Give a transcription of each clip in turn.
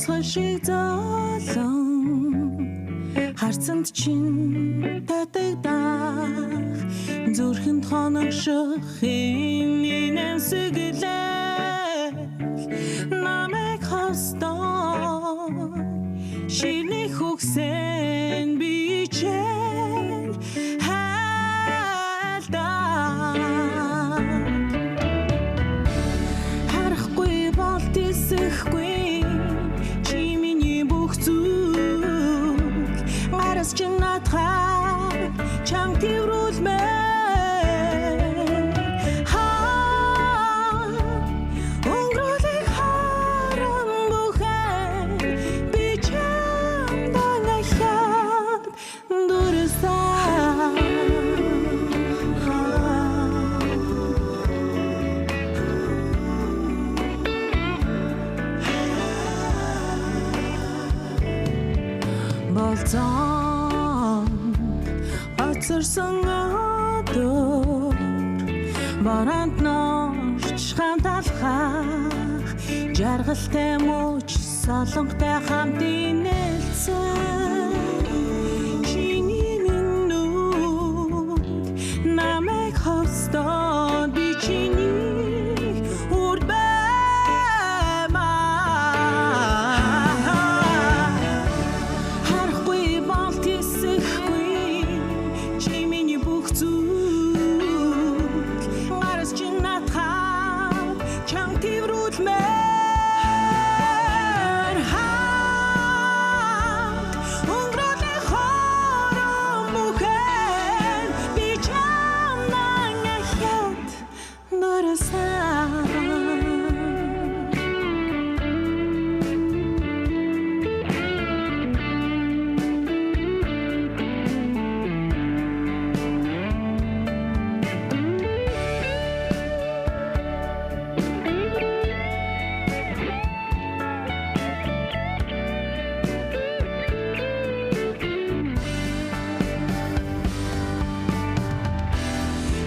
Урсгал шиг золон харцанд чинь татагдах, зүрхэнд хоногшох энэ нэмсэглэл намайг хостоо ширний хөгсөн би чинь хайлдаа. Харахгүй бол тэсэхгүй чи миний бүх зүйл, гарас чинь наадхаар чам тэрврүүлмээр. Хаа өнгөрүүлэх харан бүхэн би чамд анхаад дүрсэн. Болцсон хоцорсон өдөр бараанд норч хамт алхах, жаргалтай мөч солонготой хамт инээлцэн. Чиний минь нүд намайг хостоод би чиний үрд баймаа. Харахгүй бол тэсэхгүй чи миний бүх зүйл, гарас чинь наадхаар чам тэрврүүлмээр. Хамт өнгөрүүлэх хорон бүхэн би чамд анхаад дурласан.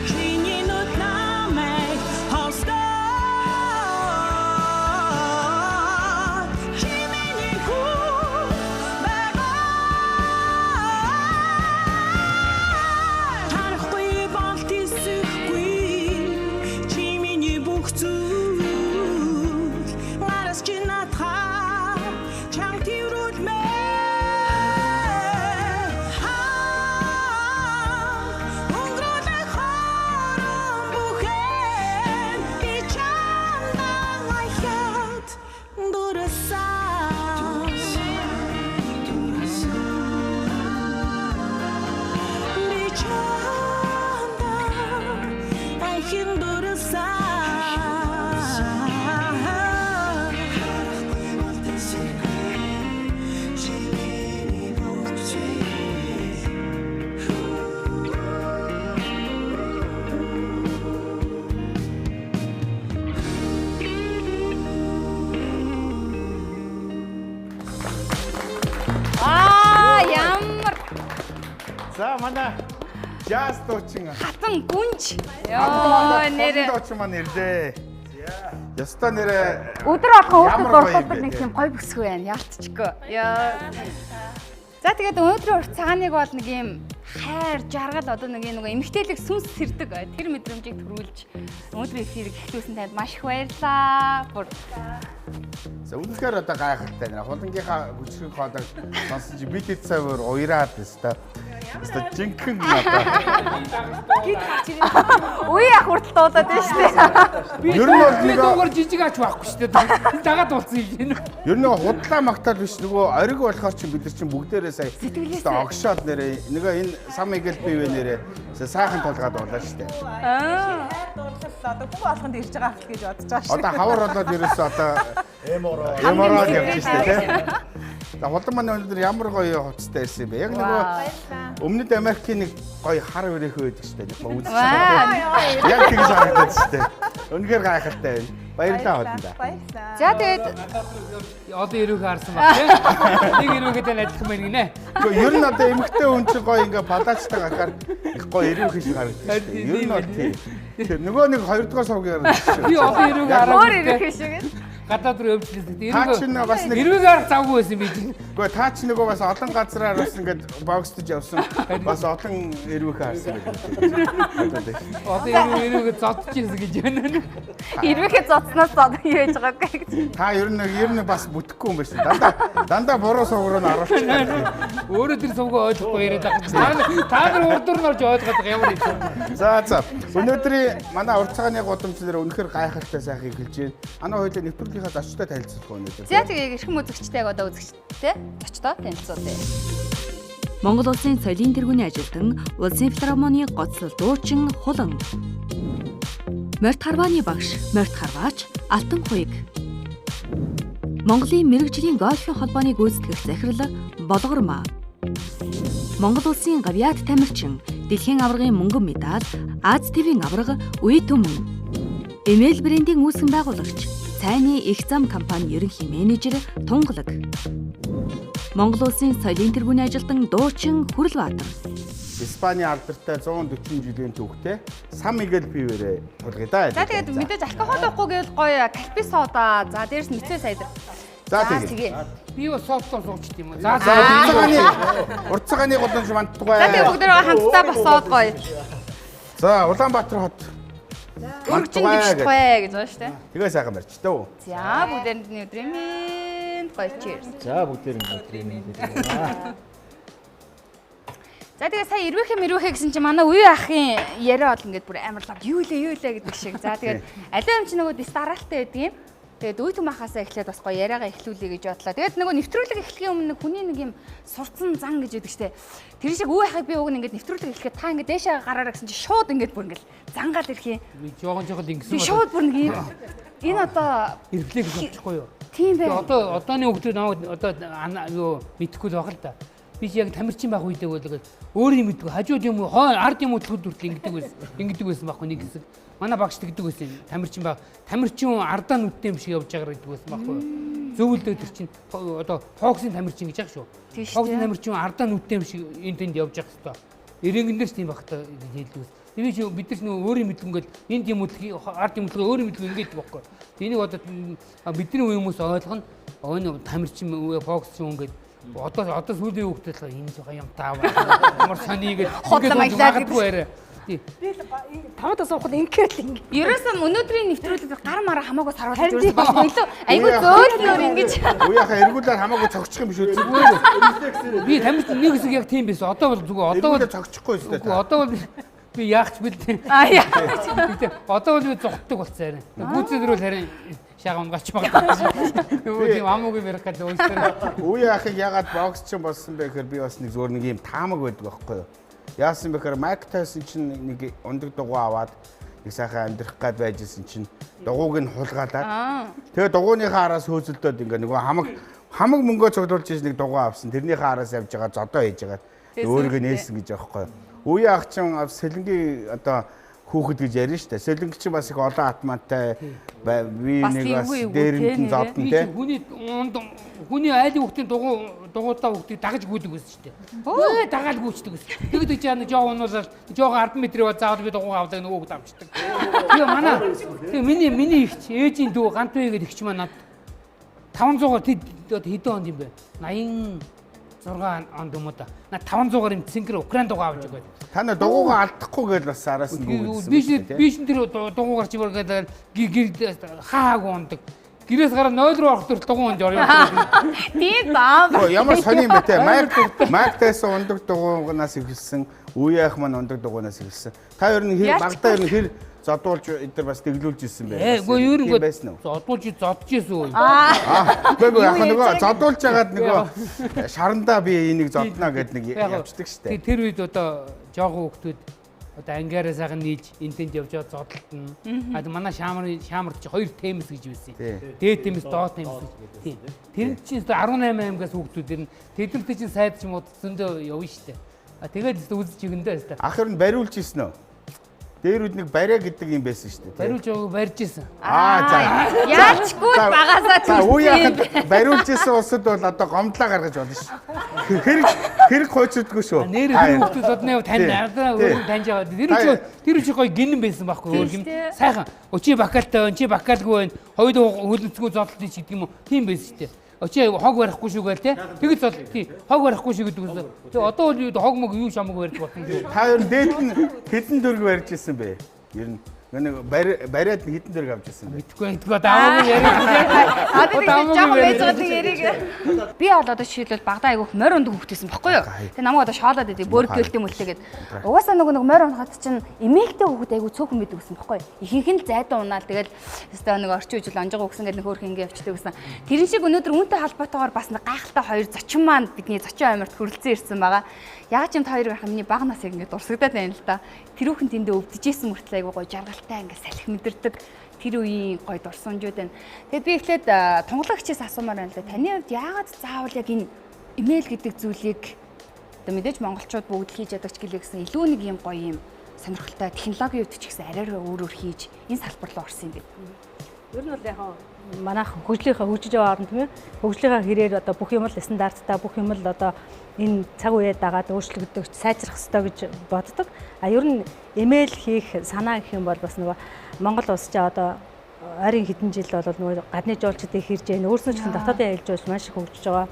Чиний нүд намайг хостоо, чи миний хүн байгаа. Харахгүй бол тэсэхгүй чи миний бүх зүйл, мараас чи наадхаар чам тэрврүүлмээр. Өнгөрүүлэх хорон бүхэн би чамд анхаад дурласан. Би чамд анхин дурласан. Аа, ямар За, манай jazz дуучин хатан гүнж. Йоо, нэр дуучин маань ирлээ. Яста нэрээ өдөр болгон өөртөө Ямар гоё юм дурлалдаг бэ, нэг те. тийм гой бүсгүй байна. Яалтчгүй. Йоо. За, тэгээд өнөөдрийн урт цагааныг бол нэг юм хайр, жаргал, одоо нэг юм нөгөө эмгтээлэг сүнс сэрдэг тэр мэдрэмжийг төрүүлж өнөөдрийн эфирийг эхлүүлсэн танд маш их баярлалаа. Бүр За, үнэхээр одоо гайхалтай нэ. Хулангийнхаа хүчрэг хоолойг сонсон чи бид хэд цай өөр уяраад өстой. Өстой жинхэнэ одоо. Үе ах хүртэл дуудаад байна шүү дээ. Ер нь бол Би нэг дуугаар жижиг ач байхгүй шүү дээ. Дагаад болсон юм. Ер нь худлаа магтаал биш, нөгөө ориг болохоор чинь бид нар чинь бүгдээрээ сая өстой огшоод нэрээ нөгөө энэ сам игэл бий вэ нэрээ сайхан толгойд дуулаа шүү дээ. Аа. Хайр дурлал одоо хүн болгонд ирж байгаа хэл гэж бодож байгаа шүү. Одоо хавар болоод ерөөсөө одоо эмороо явж штэ тий. За, хулан маань өнөөдөр ямар гоё хувцастай ирсэн юм бэ? Яг нөгөө өмнөд Америкийн нэг гоё хар өрөөхөө байдаг штэ. Нэг гоё үзэж Вау. Яг тэгж харагдаад штэ. Үнэхээр гайхалтай байна. Баярлалаа хуландаа. Баярлалаа. За, тэгээд Одоо эрүүхэ харсан баг тий. Нэг эрүүхэтэй л адилхан байна гинэ. Гэхдээ ер нь одоо эмэгтэй хүн чинь гоё ингээ палаачтай гарахаар их гоё эрүүх шиг харагдаж штэ. Ер нь бол тий. Тэр нөгөө нэг хоёрдугаар сувгийн Би одоо эрүүхэ өөр хараагүй. ирэх шиг. Гадаад руу явж лээ. Та чинь бас нэг Эрвэг арга завгүй байсан би чинь. Үгүй та ч нөгөө бас олон газраар бас ингээд боксдож явсан. Бас олон эрвэхээ харсан байх. Одоо эрвэг зодж ирсэн гэж байна. Эрвэхээ зодсноос зод юу хийж байгаагүй гэж. Та ер нь бас бүтэхгүй юм байна шүү. Дандаа буруу сувг руу оруулчих. Өөрөө тэр сувгаа ойлгохгүй яриад байгаа чинь. Та нар урд нь орж ойлгоод байгаа ямар юм. За. Өнөөдрийн манай урт цагааны гудамжлаар үнэхээр гайхалтай сайхан эхэлж байна. Анаа хоёулаа нэвтрүүлгийнхаа зочтой танилцуулах өнөөдөр. За тэгээ эрхэм үзэгчтэй яг одоо үзэгчтэй зочдоо танилцуулъя. Монгол Улсын соёлын тэргүүний ажилтан, Улсын филармонийн гоцлол дуучин Хулан. Морьт харвааны багш, морьт харваач Алтан Хуйг. Монголын мэрэгжлийн гольфын холбооны гүйцэтгэх захирал Болгормаа. Монгол Улсын гавьяат тамирчин, дэлхийн аваргын мөнгөн медаль, Аз ТV-ийн аварга Үе Түмэн. Эмээл брендийн үүсгэн байгуулагч, Цайны их зам компани ерөнхий менежер Тунгалаг. Монгол Улсын соёлын тэргүүний ажилтан дуучин Хүрэлбаатар. Испани алдартай 140 жилийн түүхтэй Сан Мигел пивэрээ тулгая да. За тэгээд мэдээж алкогол уухгүй гэвэл гоё кальпи сода. За дээрс нь мэдээ сайд. За тэгээ. Би бас софтоор суучт юм уу? За урт цагааны гудамж мандтугай. За тэгээд бүгдээрээ хамтдаа босоод гоё. За Улаанбаатар хот. Өргөжин дэвшдэг гэж байна шүү дээ. Тэгээ сайхан барьч таа. За бүгдээрэнд нь өдрийн мэнд гоё cheers. За бүгдээрэнд өдрийн мэнд. За тэгээ сая эрвэхэ мэрвэхэ гэсэн чинь манай үе ахын яриа бол ингээд бүр амар лав. Юу лээ гэдэг шиг. За тэгээд аливаа юм чи нөгөө дис дараалтай байдаг юм. Тэгээд үе түм ахаасаа эхлээд бас гоё яриагаа эхлүүлье гэж бодлоо. Тэгээд нөгөө нэвтрүүлэг эхлэхийн өмнө хүний нэг юм сурцсан зан гэж байдаг штэ. Тэр шиг үе ахыг би уг нь ингээд нэвтрүүлэг эхлэхэд та ингээд дээшээ гараараа гэсэн чинь шууд ингээд бүр ингээд зангаал ирэх юм. Би жоохон жоохон ингэсэн. Шууд бүр нэг юм. Энэ одоо рефлекс болчихгүй юу? Тийм байх. Одоо одооны хүүхдүүд намайг одоо юу мэдэхгүй л баг л да. Би чи яг тамирчин байх үедээ бол өөр юм мэдгүй хажууд юм уу хой ард юм хөдлөхөд хүртэл ингэдэг байсан байхгүй нэг хэсэг. Манай багш тэгдэг байсан. Тамирчин баг тамирчин ардаа нүдтэй юм шиг явж байгаа гэдэг байсан байхгүй юу? Зөвлөдөө тэр чинь одоо Фоксын тамирчин гэж яах шүү. Фоксын тамирчин ардаа нүдтэй юм шиг энэ тэнд явж явах хэвээр. Эрэнгэн дээр ч тийм байх та гэж хэлдэг байсан. Тэгээ чи бид нар ч нөө өөр юм мэдгүй ингээд энд юм хөдлөх ард юм хөдлөх өөр юм мэдгүй ингээд байхгүй. Энийг одоо бидний үе хүмүүс ойлгоно. Энэ тамирчин Фокс юм ингээд одоо сүүлийн хүүхдэл энэ жоохон юм таав. Ямар сони гэж худлаа маялаа гэдэг арай. Би л тавд асуухад ингэхээр л ингэ. Ерөөсөө өнөөдрийн нэвтрүүлэг гар мараа хамаагүй саруулж ерөөсөө болохгүй илүү айгүй зөөлнөр ингэж. Үе яхаа эргүүлээр хамаагүй цогцох юм биш үү? Би тамирчин нэг хэсэг яг тийм байсан. Одоо бол зүгээр одоо бол цогцохгүй шүү дээ. Одоо бол би яах ч бэлдээ. Аа яа. Гэтэ одоо бол би зугтдаг болсон арай. Гүйцэд рүү харин шагаа унгач магадгүй. Нөгөө тийм амуугүй ярих гэж өөртөө. Үе ахыг ягаад боксчин болсон бэ гэхээр би бас нэг зүгээр нэг юм таамаг байдаг байхгүй юу? Яасан бэ гэхээр Майк Тайсон чинь нэг ундаг дугуй аваад нэг сайхан амьдрах гад байж исэн чинь дугуйг нь хулгайлаад. Тэгээ дугуйныхаа араас хөөцөлдөөд ингээ нөгөө хамаг мөнгөө цуглуулж ийс нэг дугуй авсан. Тэрнийхээ араас явж байгаа зодоо хийж байгаа. Өөрийгөө нээсэн гэж аахгүй юу? Үе ах чинь сэлэнгийн одоо хүүхэд гэж ярина шүү дээ. Сэлэнг чинь бас их олон атмантай би нэг бас дээрэнд нь зодно те. Хүний айлын хүүхдийн дугуйдаа хүүхдийг дагаж гүйдэг байсан шүү дээ. Өө дагаал гүйчдэг байсан. Тэгдэг чи яа жоо унуулаад жоогоо 10 метрээр заавал би дугуй авдаг нөгөө хүүхд авчдаг. Тэгээ манай тэгээ миний ихч ээжийн дүү Гантбай гэдэг ихч маань над 500-аар тэд хэдэн онд юм бэ? 86 онд юм уу да. На 500-аар юм цэнхэр Украин дугуй авч өгөөд. Та нар дугуйгаа алдахгүй гэж бас араас нь гүйдсэн. Би шин тэр дугуйгаар чи бүр гэдэг гэр хаагүй ундаг. Гэрээс гараа 0 руу орох төр дугуй унд орё. Тийм баа. Ямар сони юм бэ те. Майк Тайсон ундаг дугуйнаас эхэлсэн, үе ах маань ундаг дугуйнаас эхэлсэн. Та ер нь хэр багтаа ер нь хэр зодуулж эдгээр бас дэглүүлж ирсэн байх. Үгүй ер нь зодуулж зодж ирсэн үү? Үгүй яг нөгөө зодуулж хагаад нөгөө шарандаа би энийг зодно гэд нэг явцдаг штэ. Тэр үед одоо жоохон хүүхдүүд одоо ангиараа сайхан нийлж энэ тэнд явж байгаа зодолтно. А манай шаамарт чи хоёр темс гэж байсан. Дээд темс, доод темс гэж. Тийм. Тэр чинь 18 аймгаас хүүхдүүд ирнэ. Тэднэрт чинь сайд ч юм уу зөндөө явна штэ. А тэгээд үзэж өгөндөө өстө. Ах ер нь бариулж ирсэн үү? Дээр үед нэг бариа гэдэг юм байсан шүү дээ. Бариулж байгааг барьж исэн. Аа за. Яалчгүй л багасаа За үе төрсөн юм. яхад бариулж исэн улсад бол одоо гомдлоо гаргаж болно шүү. Хэрэг хэрэг хойцдгүй шүү. Нэр хүүхдүүд одны тань ардаа өөр таньж байгаа. Тэр үчи тэр үчи гоё гинэн байсан байхгүй өөр юм. Сайхан. Өчи бакалтай байна, чи бакалгүй байна. Хоёул хөлөнцгөө зодтолт ч гэдэг юм уу. Тийм байсан шүү дээ. Очи хог барихгүй шүү гээл те. Тэгэж зол тий. Хог барихгүй шүү гэдэг үсэн. Тэг одоо бол юу хог мог юу шамаг барьж болсон юм. Та ер нь дээд нь хэдэн төгрөг барьж исэн бэ? Ер нь нэг бариад нь хэдэн төгрөг авч исэн бэ? Мэдгүй мэдгүй даваагүй яриад. Одоо тийм жоохон байж байгаа нэг яриг. Би бол одоо жишээлбэл багадаа айгүйх морь ундаг хүүхдээсэн баггүй юу? Тэгээ намайг одоо шоолоод идэв бөөрг гэлтэй мөлтэй гээд. Угаасаа нөгөө нэг морь унахад чинь эмээлтэй хүүхэд айгүй цөөхөн байдаг гэсэн баггүй юу? Ихэнх нь зайдаа унаал тэгэл өстой нэг орчин үжил онжого өгсөн гэдэг нэг хөөрхөн ингэ явчихдаг гэсэн. Тэрэн шиг өнөөдөр үүнтэй холбоотойгоор бас нэг гайхалтай хоёр зочин маань бидний зочин аймарт хүрэлцэн ирсэн байгаа. Яг ч юм та хоёр гарах миний баг нас яг ингэ дурсагдаад байна л да. Тэрүүхэн тэндээ өвдөжсэн мөртлөө айгүй гоё жаргалтай ингэ салхи мэдэрдэг тэр үеийн гоё дурсамжууд байна. Тэгээд би эхлээд тунгалагчээс асуумаар байна л да. Таны хувьд яагаад заавал яг энэ имэйл гэдэг зүйлийг одоо мэдээж монголчууд бүгд л хийж яадаг ч гэлээ гэсэн илүү нэг юм гоё юм сонирхолтой технологийн хувьд ч гэсэн арай өөр өөр хийж энэ салбар руу орсон юм бэ? Ер нь бол яг манайх хөгжлийнхаа хөгжиж байгаа орн тийм ээ. Хөгжлийнхаа хэрээр одоо бүх юм л стандарттай, бүх юм л одоо энэ цаг үеэ дагаад өөрчлөгдөх, сайжрах ёстой гэж боддог. А ер нь эмээл хийх санаа гэх юм бол бас нөгөө Монгол улс чи одоо ойрын хэдэн жил бол нөгөө гадны жуулчдыг хэрж яах, өөрснөө ч гэсэн дотоодын аялал жуулч маш их хөгжиж байгаа.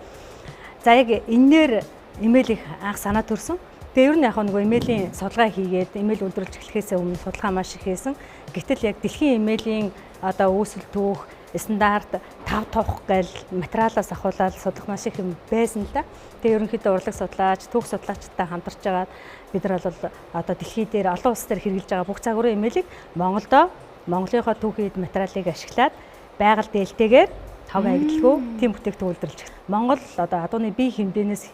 За яг энээр эмээл их анх санаа төрсөн. Тэгээ ер нь яг нөгөө эмээлийн судалгаа хийгээд эмээл үйлдвэрлэж эхлэхээс өмнө судалгаа маш их хийсэн. Гэтэл яг дэлхийн эмээлийн одоо үүсэл түүх, стандарт, тав тух гээл материалаас ахуулаад судлах маш их юм байсан л да. Тэгээ ерөнхийдөө урлаг судлаач, түүх судлаачтай хамтарч байгаад бид нар бол одоо дэлхий дээр олон улс дээр хэрэглэж байгаа бүх загварын эмээлийг Монголдо Монголынхоо түүхийн эд материалыг ашиглаад байгаль дээлтэйгээр тав аягдalгүй тийм бүтээгдэхүүн үйлдвэрлэж. Монгол одоо адууны бие хэмжээнээс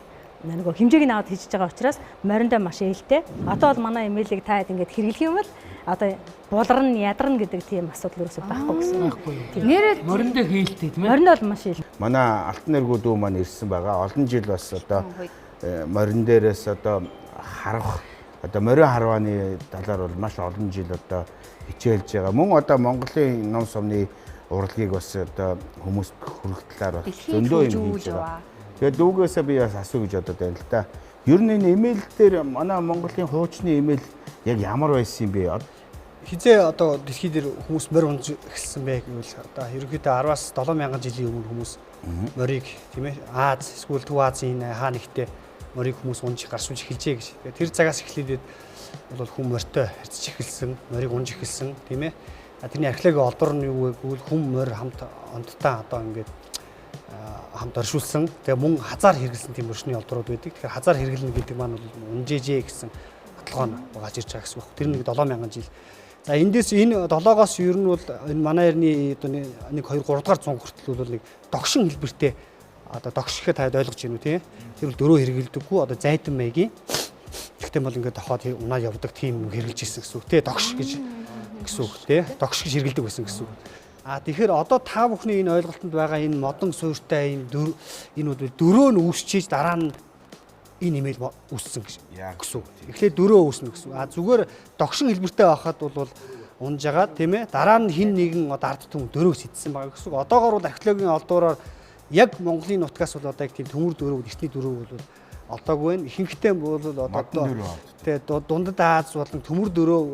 нөгөө хэмжээг нь аваад хийж байгаа учраас мориндоо маш ээлтэй. Одоо бол манай эмээлийг та хэд ингээд хэрэглэх юм бол одоо буларна, ядарна гэдэг тийм асуудал ерөөсөй байхгүй гэсэн. Байхгүй юу. Нэрээ Мориндоо хийлтэй тийм ээ. Мориндоо бол маш ээл. Манай Алтан нэргүү дүү маань ирсэн байгаа. Олон жил бас одоо морин дээрээс одоо харах одоо морин харвааны талаар бол маш олон жил одоо хичээлж байгаа. Мөн одоо Монголын ном сумны урлагийг бас одоо хүмүүст хүргэх талаар бас Дэлхийд зөндөө юм хөгжүүлж хийж байгаа. яваа. Тэгээд дүүгээсээ би бас асуу гэж бодод байна л да. Ер нь энэ эмээл дээр манай Монголын хуучны эмээл яг ямар байсан юм бэ? Хизээ одоо дэлхий дээр хүмүүс морь унж эхэлсэн бэ гэвэл одоо ерөнхийдөө 10-аас 7 мянган жилийн өмнө хүмүүс морийг тийм ээ Аз эсвэл Төв Азийн хаа нэгтээ морийг хүмүүс унж гаршуулж эхэлжээ гэж. Тэгээд тэр цагаас эхлээд бол хүн морьтой харьцаж эхэлсэн, морийг унж эхэлсэн тийм ээ. Тэрний археологийн олдвор нь юу вэ гэвэл хүн морь хамт онттой одоо ингээд хамт оршуулсан. Тэгээ мөн хазаар хэрэглэсэн тийм өршний олдрууд байдаг. Тэгэхээр хазаар хэрэглэнэ гэдэг маань бол унжээжээ гэсэн баталгаа нь гарч ирж байгаа гэсэн үг. Тэр нэг 7000 жил. За эндээс энэ 7-оос ер нь бол энэ манай эртний одоо 1 2 3 дугаар зуун хүртэл бол нэг догшин хэлбэртэй одоо догш гэхэд таад ойлгож байна уу тий? Тэр бол дөрөв хэрэглэдэггүй одоо зайдан маягийн. Тэгтээ бол ингээд тохоод унаа явдаг тийм юм хэрэглэж ирсэн гэсэн үг тий. Догш гэж гэсэн үг тий. Догш гэж хэрэглэдэг байсан гэсэн үг. А тэгэхээр одоо та бүхний энэ ойлголтод байгаа энэ модон суурьтай энэ энэ бол дөрөө нь үүсчиж дараа нь энэ имэйл үүссэн гэсэн үг. Эхлээд дөрөө үүснэ гэсэн үг. А зүгээр догшин хэлбэртэй байхад бол унж байгаа тийм ээ. Дараа нь хин нэгэн одоо ард түмэн дөрөөг сэтсэн байгаа гэсэн үг. Одоогор бол археологийн олдвороор яг Монголын нутгаас бол одоо яг тийм төмөр дөрөв, эртний дөрөв бол олдоогүй байна. Ихэнхдээ бол одоо тэгээ дундад Аз болон төмөр дөрөв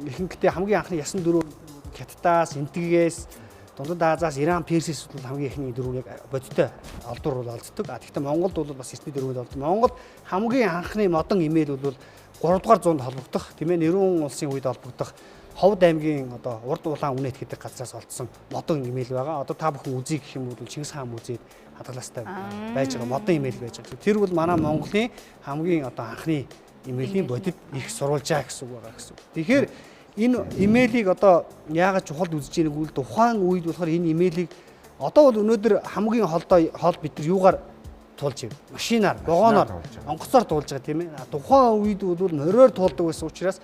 ихэнхдээ хамгийн анхны ясан дөрөв Хятадаас, Энтгээс, Дундад Азиас, Иран, Персээс бол хамгийн эхний дөрөв яг бодиттой олдвор бол олддог. А тэгэхдээ Монголд бол бас эртний дөрөв олддог. Монголд хамгийн анхны модон имэйл бол 3 дугаар зуунд холбогдох, тийм ээ, Нэрүүн улсын үед холбогдох Ховд аймгийн одоо урд улаан үнэт гэдэг газраас олдсон модон имэйл байгаа. Одоо та бүхэн үзье гэх юм бол Чингис хаан музейд хадгалаастай байж байгаа модон имэйл байж байгаа. Тэр бол манай Монголын хамгийн одоо анхны имэйлийн бодит их сурвалжаа гэсэн үг байгаа гэсэн үг. Тэгэхээр энэ имэйлийг одоо яагаад чухал үзэж байгааг үл тухайн үед болохоор энэ имэйлийг одоо бол өнөөдөр хамгийн холдоо хол бид нар юугаар туулж ив? Машинаар, вагоноор, онгоцоор туулж байгаа тийм ээ. Тухайн үед бол мориор туулдаг байсан учраас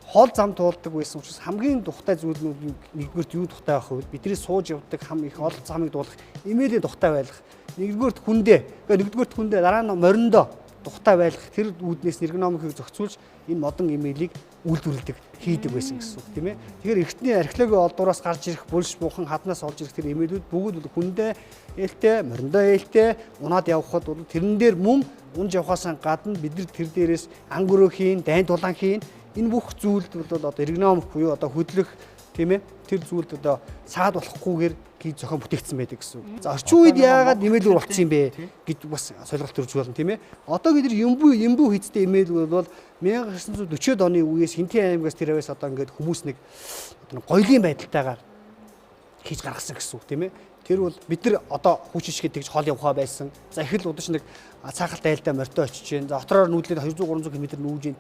хол зам туулдаг байсан учраас хамгийн тухтай зүйл нь нэгдүгürt юу тухтай байх вэ? Бидний сууж явдаг хам их олон замыг дуулах имэйлийн тухтай байх. Нэгдүгürt хүндээ, нэгдүгürt хүндээ дараа нь мориндоо тухтай байх. Тэр үүднээс эргономикийг зохицуулж энэ модон имэйлийг үйлдвэрлэдэг, хийдэг байсан гэсэн үг, тийм ээ. Тэгэхээр эртний археологийн олдвороос гарч ирэх бүлш бухан хаднаас олж ирэх тэр эмээлүүд бүгд бол хүндээ ээлтэй, мориндоо ээлтэй унаад явхад бол тэрэн дээр мөн унж явхаас гадна бид нар тэр дээрээс ан гөрөө хийн, дайн тулаан хийн. Энэ бүх зүйлд бол одоо эргономик буюу одоо хөдлөх, тийм ээ, тэр зүйлд одоо саад болохгүйгээр хийж зохион бүтээгдсэн байдаг гэсэн үг. За, орчин үед яагаад эмээлүүр болцсон юм бэ гэж бас сонирхол төрж болно, тийм ээ. Одоо бид нар Ямбу хийцтэй эмээлүүр бол 1940-од оны үеэс Хинтийн аймагаас тэр аваас одоо ингээд хүмүүс нэг одоо гоёлын байдалтайгаар хийж гаргасан гэсэн үг, тийм ээ. Тэр бол бид нар одоо хүч ишгээд тэгж хол явхаа байсан. За, их л удаж нэг цаахалт айлдаа морьтой очиж гин. За, отроор нүүдлээд 200 300 км нүүж гин.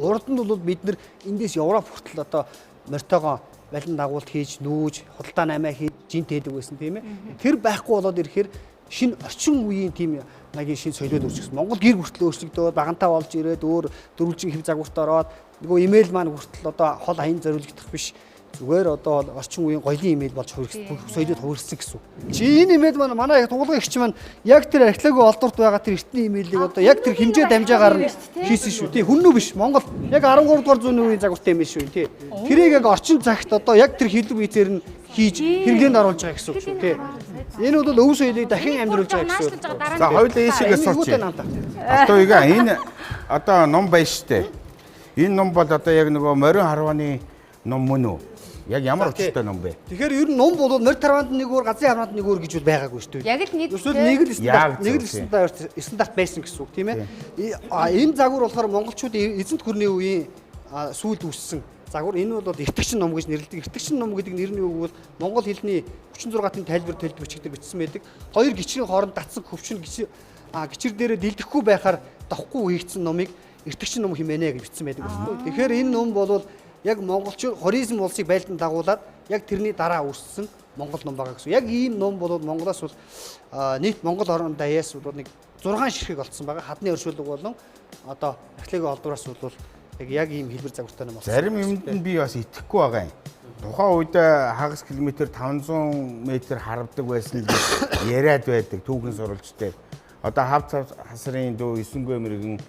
Урд нь бол бид нар эндээс Европ хүртэл одоо морьтойгоо балин дагуулт хийж нүүж, худалдаа наймаа хийж жин тээдэг байсан, тийм ээ. Тэр байхгүй болоод ирэхээр шинэ орчин үеийн тийм маягийн шинэ соёлууд үүсгэсэн. Монгол гэр хүртэл өөрчлөгдөөд багантаа болж ирээд өөр дөрвөлжин хэв загварт ороод нөгөө имэйл маань хүртэл одоо хол хаян зориулагдах биш. Зүгээр одоо орчин үеийн гоёлын имэйл болж соёлууд хувирсан гэсэн үг. Чи энэ имэйл маань манай туулгын эгч маань яг тэр археологийн олдворт байгаа тэр эртний имэйлийг одоо яг тэр хэмжээ дамжаагаар нь хийсэн шүү. Тий, хүн үү биш. Монгол яг 13 дугаар зууны үеийн загвартай имэйл шүү. Тий. Тэрийг яг орчин цагт одоо яг тэр хэлбэр визээр нь хийж хэрэглээнд оруулж байгаа гэсэн үг шүү. Тий. Энэ бол өв соёлыг дахин амьдруулж байгаа гэсэн үг. За, хоёулаа ийшээгээ сууч. Одоо энэ одоо ном байна штэ. Энэ ном бол одоо яг нөгөө морин харвааны ном мөн үү? Яг ямар учиртай ном бэ? Тэгэхээр ер нь ном бол морь тарваанд нэг өөр, газрын харваанд нэг өөр гэж бол байгаагүй шүү дээ. Яг л нэг. Эсвэл нэг л стандарт байсан гэсэн үг, тийм ээ. Энэ загвар болохоор монголчууд эзэнт гүрний үеийн сүүлд үүссэн загвар. Энэ бол эртгчин ном гэж нэрлэдэг. Эртгчин ном гэдэг нэр нь юу гэвэл монгол хэлний 36-ын тайлбар төлд бичигдэр бичсэн байдаг. Хоёр гичрийн хооронд татсан хөвчин гичэр дээрээ дэлдэхгүй байхаар давхгүй хийгдсэн номыг эртгчин ном хэмээнэ гэж бичсэн байдаг байхгүй. Тэгэхээр энэ ном бол яг монголчууд хоризм улсыг байлдан дагуулад яг тэрний дараа үүссэн монгол ном байгаа гэсэн. Яг ийм ном бол Монголоос бол нийт Монгол орон даяас бол нэг 6 ширхэг олдсон байгаа. Хадны өршөөлөг болон одоо археологийн олдвороос бол яг ийм хэлбэр загвартай ном болсон. Зарим юмд нь би бас итгэхгүй байгаа юм. Тухайн үед хагас километр 500 метр харвдаг байсан гэж яриад байдаг түүхэн сурвалжтай. Одоо хав хасрын дүү 9 мэрэгэн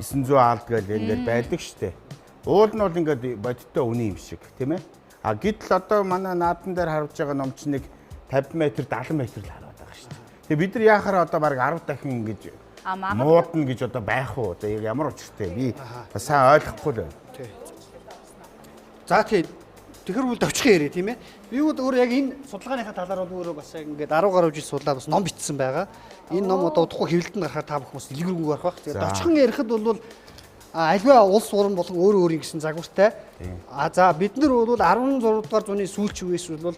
900 алд гэж энэ дээр байдаг штэ. Уул нь бол ингээд бодиттой үний юм шиг, тийм ээ. А гэтэл одоо манай наадан дээр харвж байгаа ном чинь нэг 50 метр 70 метр л хараад байгаа шүү дээ. Тэгээ бид нар яхаар одоо бараг 10 дахин ингэж муудна гэж одоо байх уу? Одоо ямар учиртай би бас сайн ойлгохгүй л байна. Тий. За тий. Тэгэхээр бол товчхон яриа, тийм ээ. Би бол өөр яг энэ судалгааныхаа талаар бол өөрөө бас яг ингээд 10 гаруй жил судлаа бас ном бичсэн байгаа. Энэ ном одоо удахгүй хэвлэлтэнд гарахаар та бүхэн бас дэлгэрэнгүй гарах байх. Тэгээд товчхон ярихад бол альва улс уран болон өөр өөрийн гэсэн загвартай. А за бид нар бол 16 дугаар зууны сүүлч үеэс бол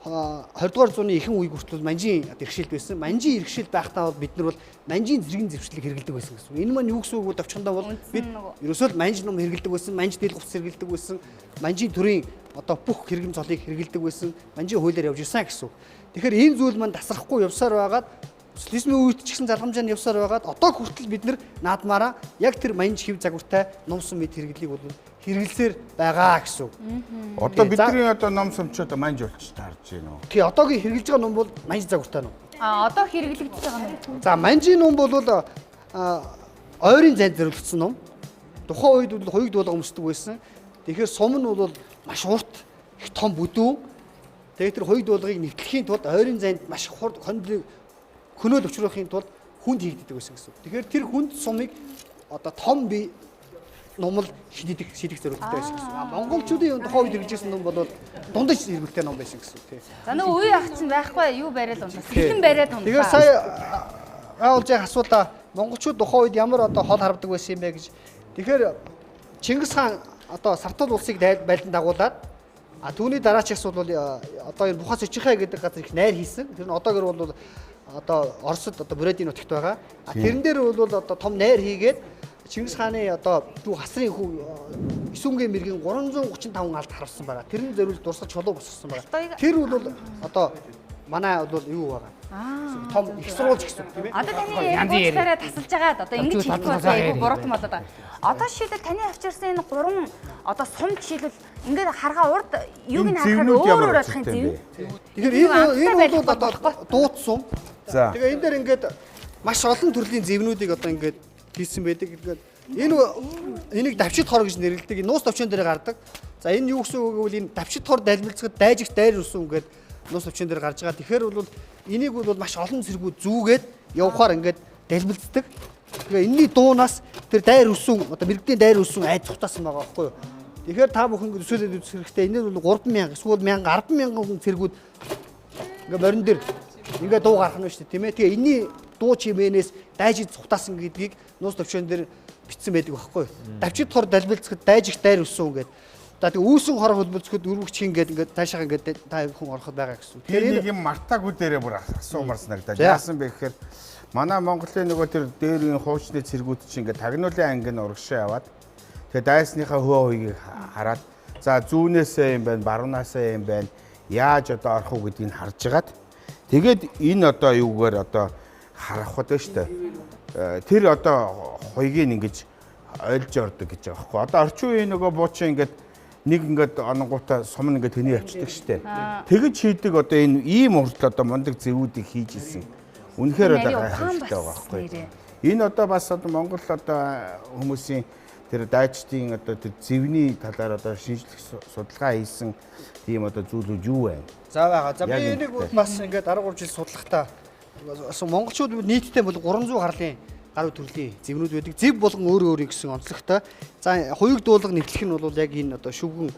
20 дугаар зууны ихэнх үе хүртэл манжийн иргэшилт байсан. Манжийн иргэшилт байхдаа бол бид нар бол манжийн зэргийн зэвсгэлийг хэрэглэдэг байсан гэсэн. Энэ маань юу гэсэн үг вэ? Товчхондоо бол бид ерөөсөө л манж ном хэрэглэдэг байсан, манж дэл хувцас хэрэглэдэг байсан, манжийн төрийн одоо бүх хэрэгэм цолыг хэрэглэдэг байсан, манжийн хуулиар явж ирсэн гэсэн үг. Тэгэхээр энэ зүйл маань тасрахгүй явсаар байгаад социализмын үед ч гэсэн залгамжаа нь явсаар байгаад одоо хүртэл бид нар наадмаараа яг тэр манж хэв загвартай ном сум мэд хэрэглийг бол хэрэглэсээр байгаа гэсэн үг. Одоо бидний одоо ном сумчууд манж болчих таарж байна уу? Тий, одоогийн хэрэглэж байгаа ном бол манж загвартай ном. А одоо хэрэглэгдэж байгаа ном. За, манжийн ном бол ойрын зайд зориулагдсан ном. Тухайн үед бол хоёуг дуулга өмсдөг байсан. Тэгэхээр сум нь бол маш урт, их том бүдүүн. Тэгээд тэр хоёуг дуулгыг нэвтлэхийн тулд ойрын зайд маш хурд хондлыг хөнөөл учруулахын тулд хүнд хийгддэг байсан гэсэн. Тэгэхээр тэр хүнд сумыг одоо том би ном л шидэх зорилготой байсан гэсэн. А монголчуудын тухайн үед хэрэгжижсэн ном бол дундаж хэрэглэтэй ном байсан гэсэн тий. За нөгөө үе ах чинь байхгүй юу бариад унтаа. Сэлэн бариад унтаа. Тэгэхээр сая аавал жаа асуулаа монголчууд тухайн үед ямар одоо хол харвдаг байсан юм бэ гэж. Тэгэхээр Чингис хаан одоо Сартул улсыг байлдан дагуулад а түүний дараач бол одоо энэ Бухас Ичхай гэдэг газар их найр хийсэн. Тэр нь одоогор бол одоо Оросд одоо Буредийн нутагт байгаа. А тэрэн дээр бол одоо том найр хийгээд Чингис хааны одоо дүү хасрын хүү Исүнгийн мэрэгэн 335 алд харвсан байгаа. Тэрэн зориул дурсаж чулуу босгосон байгаа. Тэр бол одоо манай бол юу байгаа. Том их сурвалж гэсэн үг тийм ээ. Одоо таны яриагчдаараа тасалж агаад одоо ингэж хэлэх бол айгүй буруутан болоод байгаа. Одоо жишээлбэл таны авчирсан энэ гурван одоо сум жишээлбэл ингээд харгаа урд юуг нь харахаар өөр өөр болох юм зэв. Тэгэхээр энэ бол одоо дуут сум. Тэгээ энэ дээр ингээд маш олон төрлийн зэвнүүдийг одоо ингээд хийсэн байдаг. Энэ энийг давчид хор гэж нэрлэдэг. Энэ нуус товчон дээр гардаг. За энэ юу гэсэн үг гэвэл энэ давчид хор далмилцахад дайжигт дайр өсөн ингээд нуус товчон дээр гарч байгаа. Тэгэхээр бол энийг бол маш олон цэргүүд зүүгээд явхаар ингээд далмилцдаг. Тэгээ энэний дуунаас тэр дайр өсөн одоо мэрэгдийн дайр өсөн айд цухтаасан байгаа байхгүй юу? Тэгэхээр та бүхэн төсөөлөд үзэх хэрэгтэй. Энэ нь бол 3000 эсвэл 1000 100000 хүн цэргүүд ингээ морин дээр ингээ дуу гарах нь шүү дээ, тийм ээ. Тэгээ энэний дуу чимээнээс дайжид цухтаасан гэдгийг нуус төвшөн дээр бичсэн байдаг байхгүй юу? Давчид хор далбилцэхэд дайжих дайр өссөн ингээд. За тэгээ үүсэн хор хөлбөлцөхөд өргөгч хин ингээд ингээд цаашаа ингээд та хүн ороход байгаа гэсэн. Тэгэхээр нэг юм мартаагүй дээрээ бүр асуумар санагдаад. Яасан бэ гэхээр манай Монголын нөгөө тэр дээрийн хуучны цэргүүд чинь ингээд тагнуулын анги нь урагшаа яваад тэгээ дайсныхаа хөө хуйгийг хараад за зүүнээсээ юм байна, баруунаасаа юм байна. Яаж одоо орох уу гэдгийг харж агаад тэгээд энэ одоо юугаар одоо харах гэдэг шүү дээ. Тэр одоо хуйгийг ингэж ойлж ордог гэж байгаа байхгүй. Одоо орчин үеийн нөгөө буучин ингээд нэг ингээд ононгуудаа сум ингээд тэний явчихдаг шүү дээ. Тэгэж хийдэг одоо энэ ийм урдл одоо мундаг зэвүүдийг хийж исэн. Үнэхээр одоо гайхалтай байгаа байхгүй. Энэ одоо бас одоо Монгол одоо хүмүүсийн тэр дайчдын одоо тэр зэвний талаар одоо шинжлэх судалгаа хийсэн тийм одоо зүйлүүд юу вэ? За байгаа. За би энийг бас ингээд 13 жил судлахдаа бас монголчууд нийтдээ бол 300 гарлын гаруй төрлийн зэвнүүд байдаг. Зэв болгон өөр өөрийн гэсэн онцлогтой. За хуйг дуулга нэвтлэх нь бол яг энэ одоо шүвгэн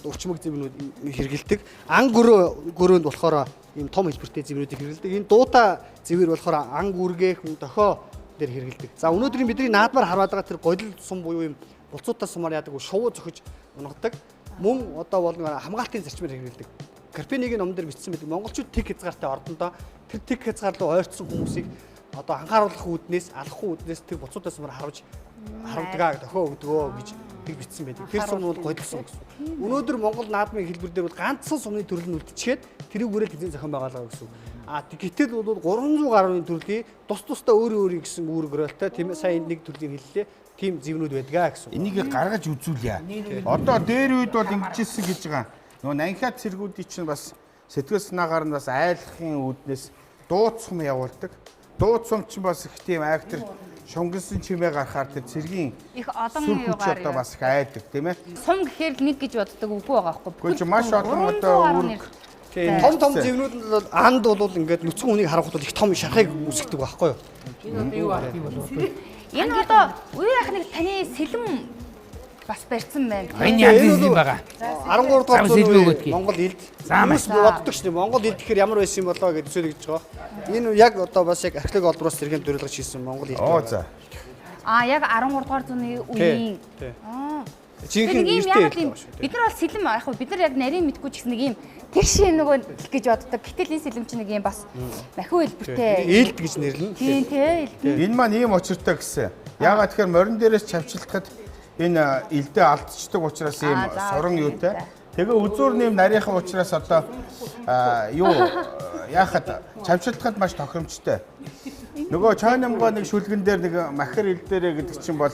урчмаг зэвнүүд хэрэгэлдэг. Ан гөрөө гөрөөнд болохоор ийм том хэлбэртэй зэвнүүдийг хэрэгэлдэг. Энэ дуута зэвэр болохоор ан гүргээ хүн дохио дээр хэрэгэлдэг. За өнөөдрийн бидний наадмаар хараад байгаа тэр голил сум буюу ийм булцуутай сумаар яадаг шувуу зөхөж унгадаг. Мөн одоо бол хамгаалтын зарчмаар хэрэгэлдэг. Карпинигийн номон дээр бичсэн байдаг. Монголчууд тэг хязгаартай ордондоо тэр тэг хязгаар руу ойртсон хүмүүсийг одоо анхааруулах үүднээс, алахгүй үүднээс тэр буцуудаас сумаар харавж харавдгаа дохио өгдөгөө гэж тэг бичсэн байдаг. Тэр сум бол голил сум гэсэн. Өнөөдөр Монгол наадмын хэлбэр дээр бол ганцхан сумны төрөл нь үлдчихэд тэрийг бүрэл тэзэн зохион байгуулгаа гэсэн. А гэтэл бол 300 гаруй төрлийн тус тусдаа өөр өөрийн гэсэн үүрэг ролтой тийм ээ сая энд нэг төрлийн хэллээ. Тийм зэвнүүд байдгаа гэсэн. Энийг гаргаж үзүүлье. Одоо дээр үед бол ингэжсэн гэж байгаа. Нөгөө нанхиад цэргүүдийн чинь бас сэтгэл санаагаар нь бас айлахын үүднээс дууцсум явуулдаг. Дууцсум чинь бас их тийм айхтар шунгисан чимээ гарахаар тэр цэргийн их олон юугаар одоо бас их айдаг тийм ээ. Сум гэхээр л нэг гэж боддог үгүй байгаа байхгүй. Үгүй чи маш олон одоо үүрэг. Тийм том том зэвнүүд нь бол анд бол ингээд нүцгэн хүнийг харахад бол их том шархыг үүсгэдэг байхгүй юу? Энэ одоо юу арга юм болов? Энэ одоо үе ах нэг таны сэлэм бас барьсан байна. Энэ яг юм байгаа. 13 дугаар зууны Монгол элд. Хүмүүс боддог шнэ Монгол элд гэхээр ямар байсан юм болоо гэж төсөөлөж байгаа. Энэ яг одоо бас яг археологи олброос сэргээн дөрвөлгөж хийсэн Монгол элд. Оо за. А яг 13 дугаар зууны үеийн. Аа. Жинхэнэ нэртэй элд. Бид нар бол сэлэм яг хөө бид нар яг нарийн мэдгүй ч гэсэн нэг юм тэгш юм нөгөө гэж боддог. Гэтэл энэ сэлэм чинь нэг юм бас махиу хэлбэртэй. Элд гэж нэрлэнэ. Тийм тий элд. Энэ маань ийм учиртай гэсэн. Яагаад тэгэхээр морин дээрээс чавчилтахад энэ элдээ алдчихдаг учраас ийм суран юутай. Тэгээ үзүүр нэм нарийнхан учраас одоо юу яахад чавчилтахад маш тохиромжтой. Нөгөө чойномгоо нэг шүлгэн дээр нэг махир элдээрээ гэдэг чинь бол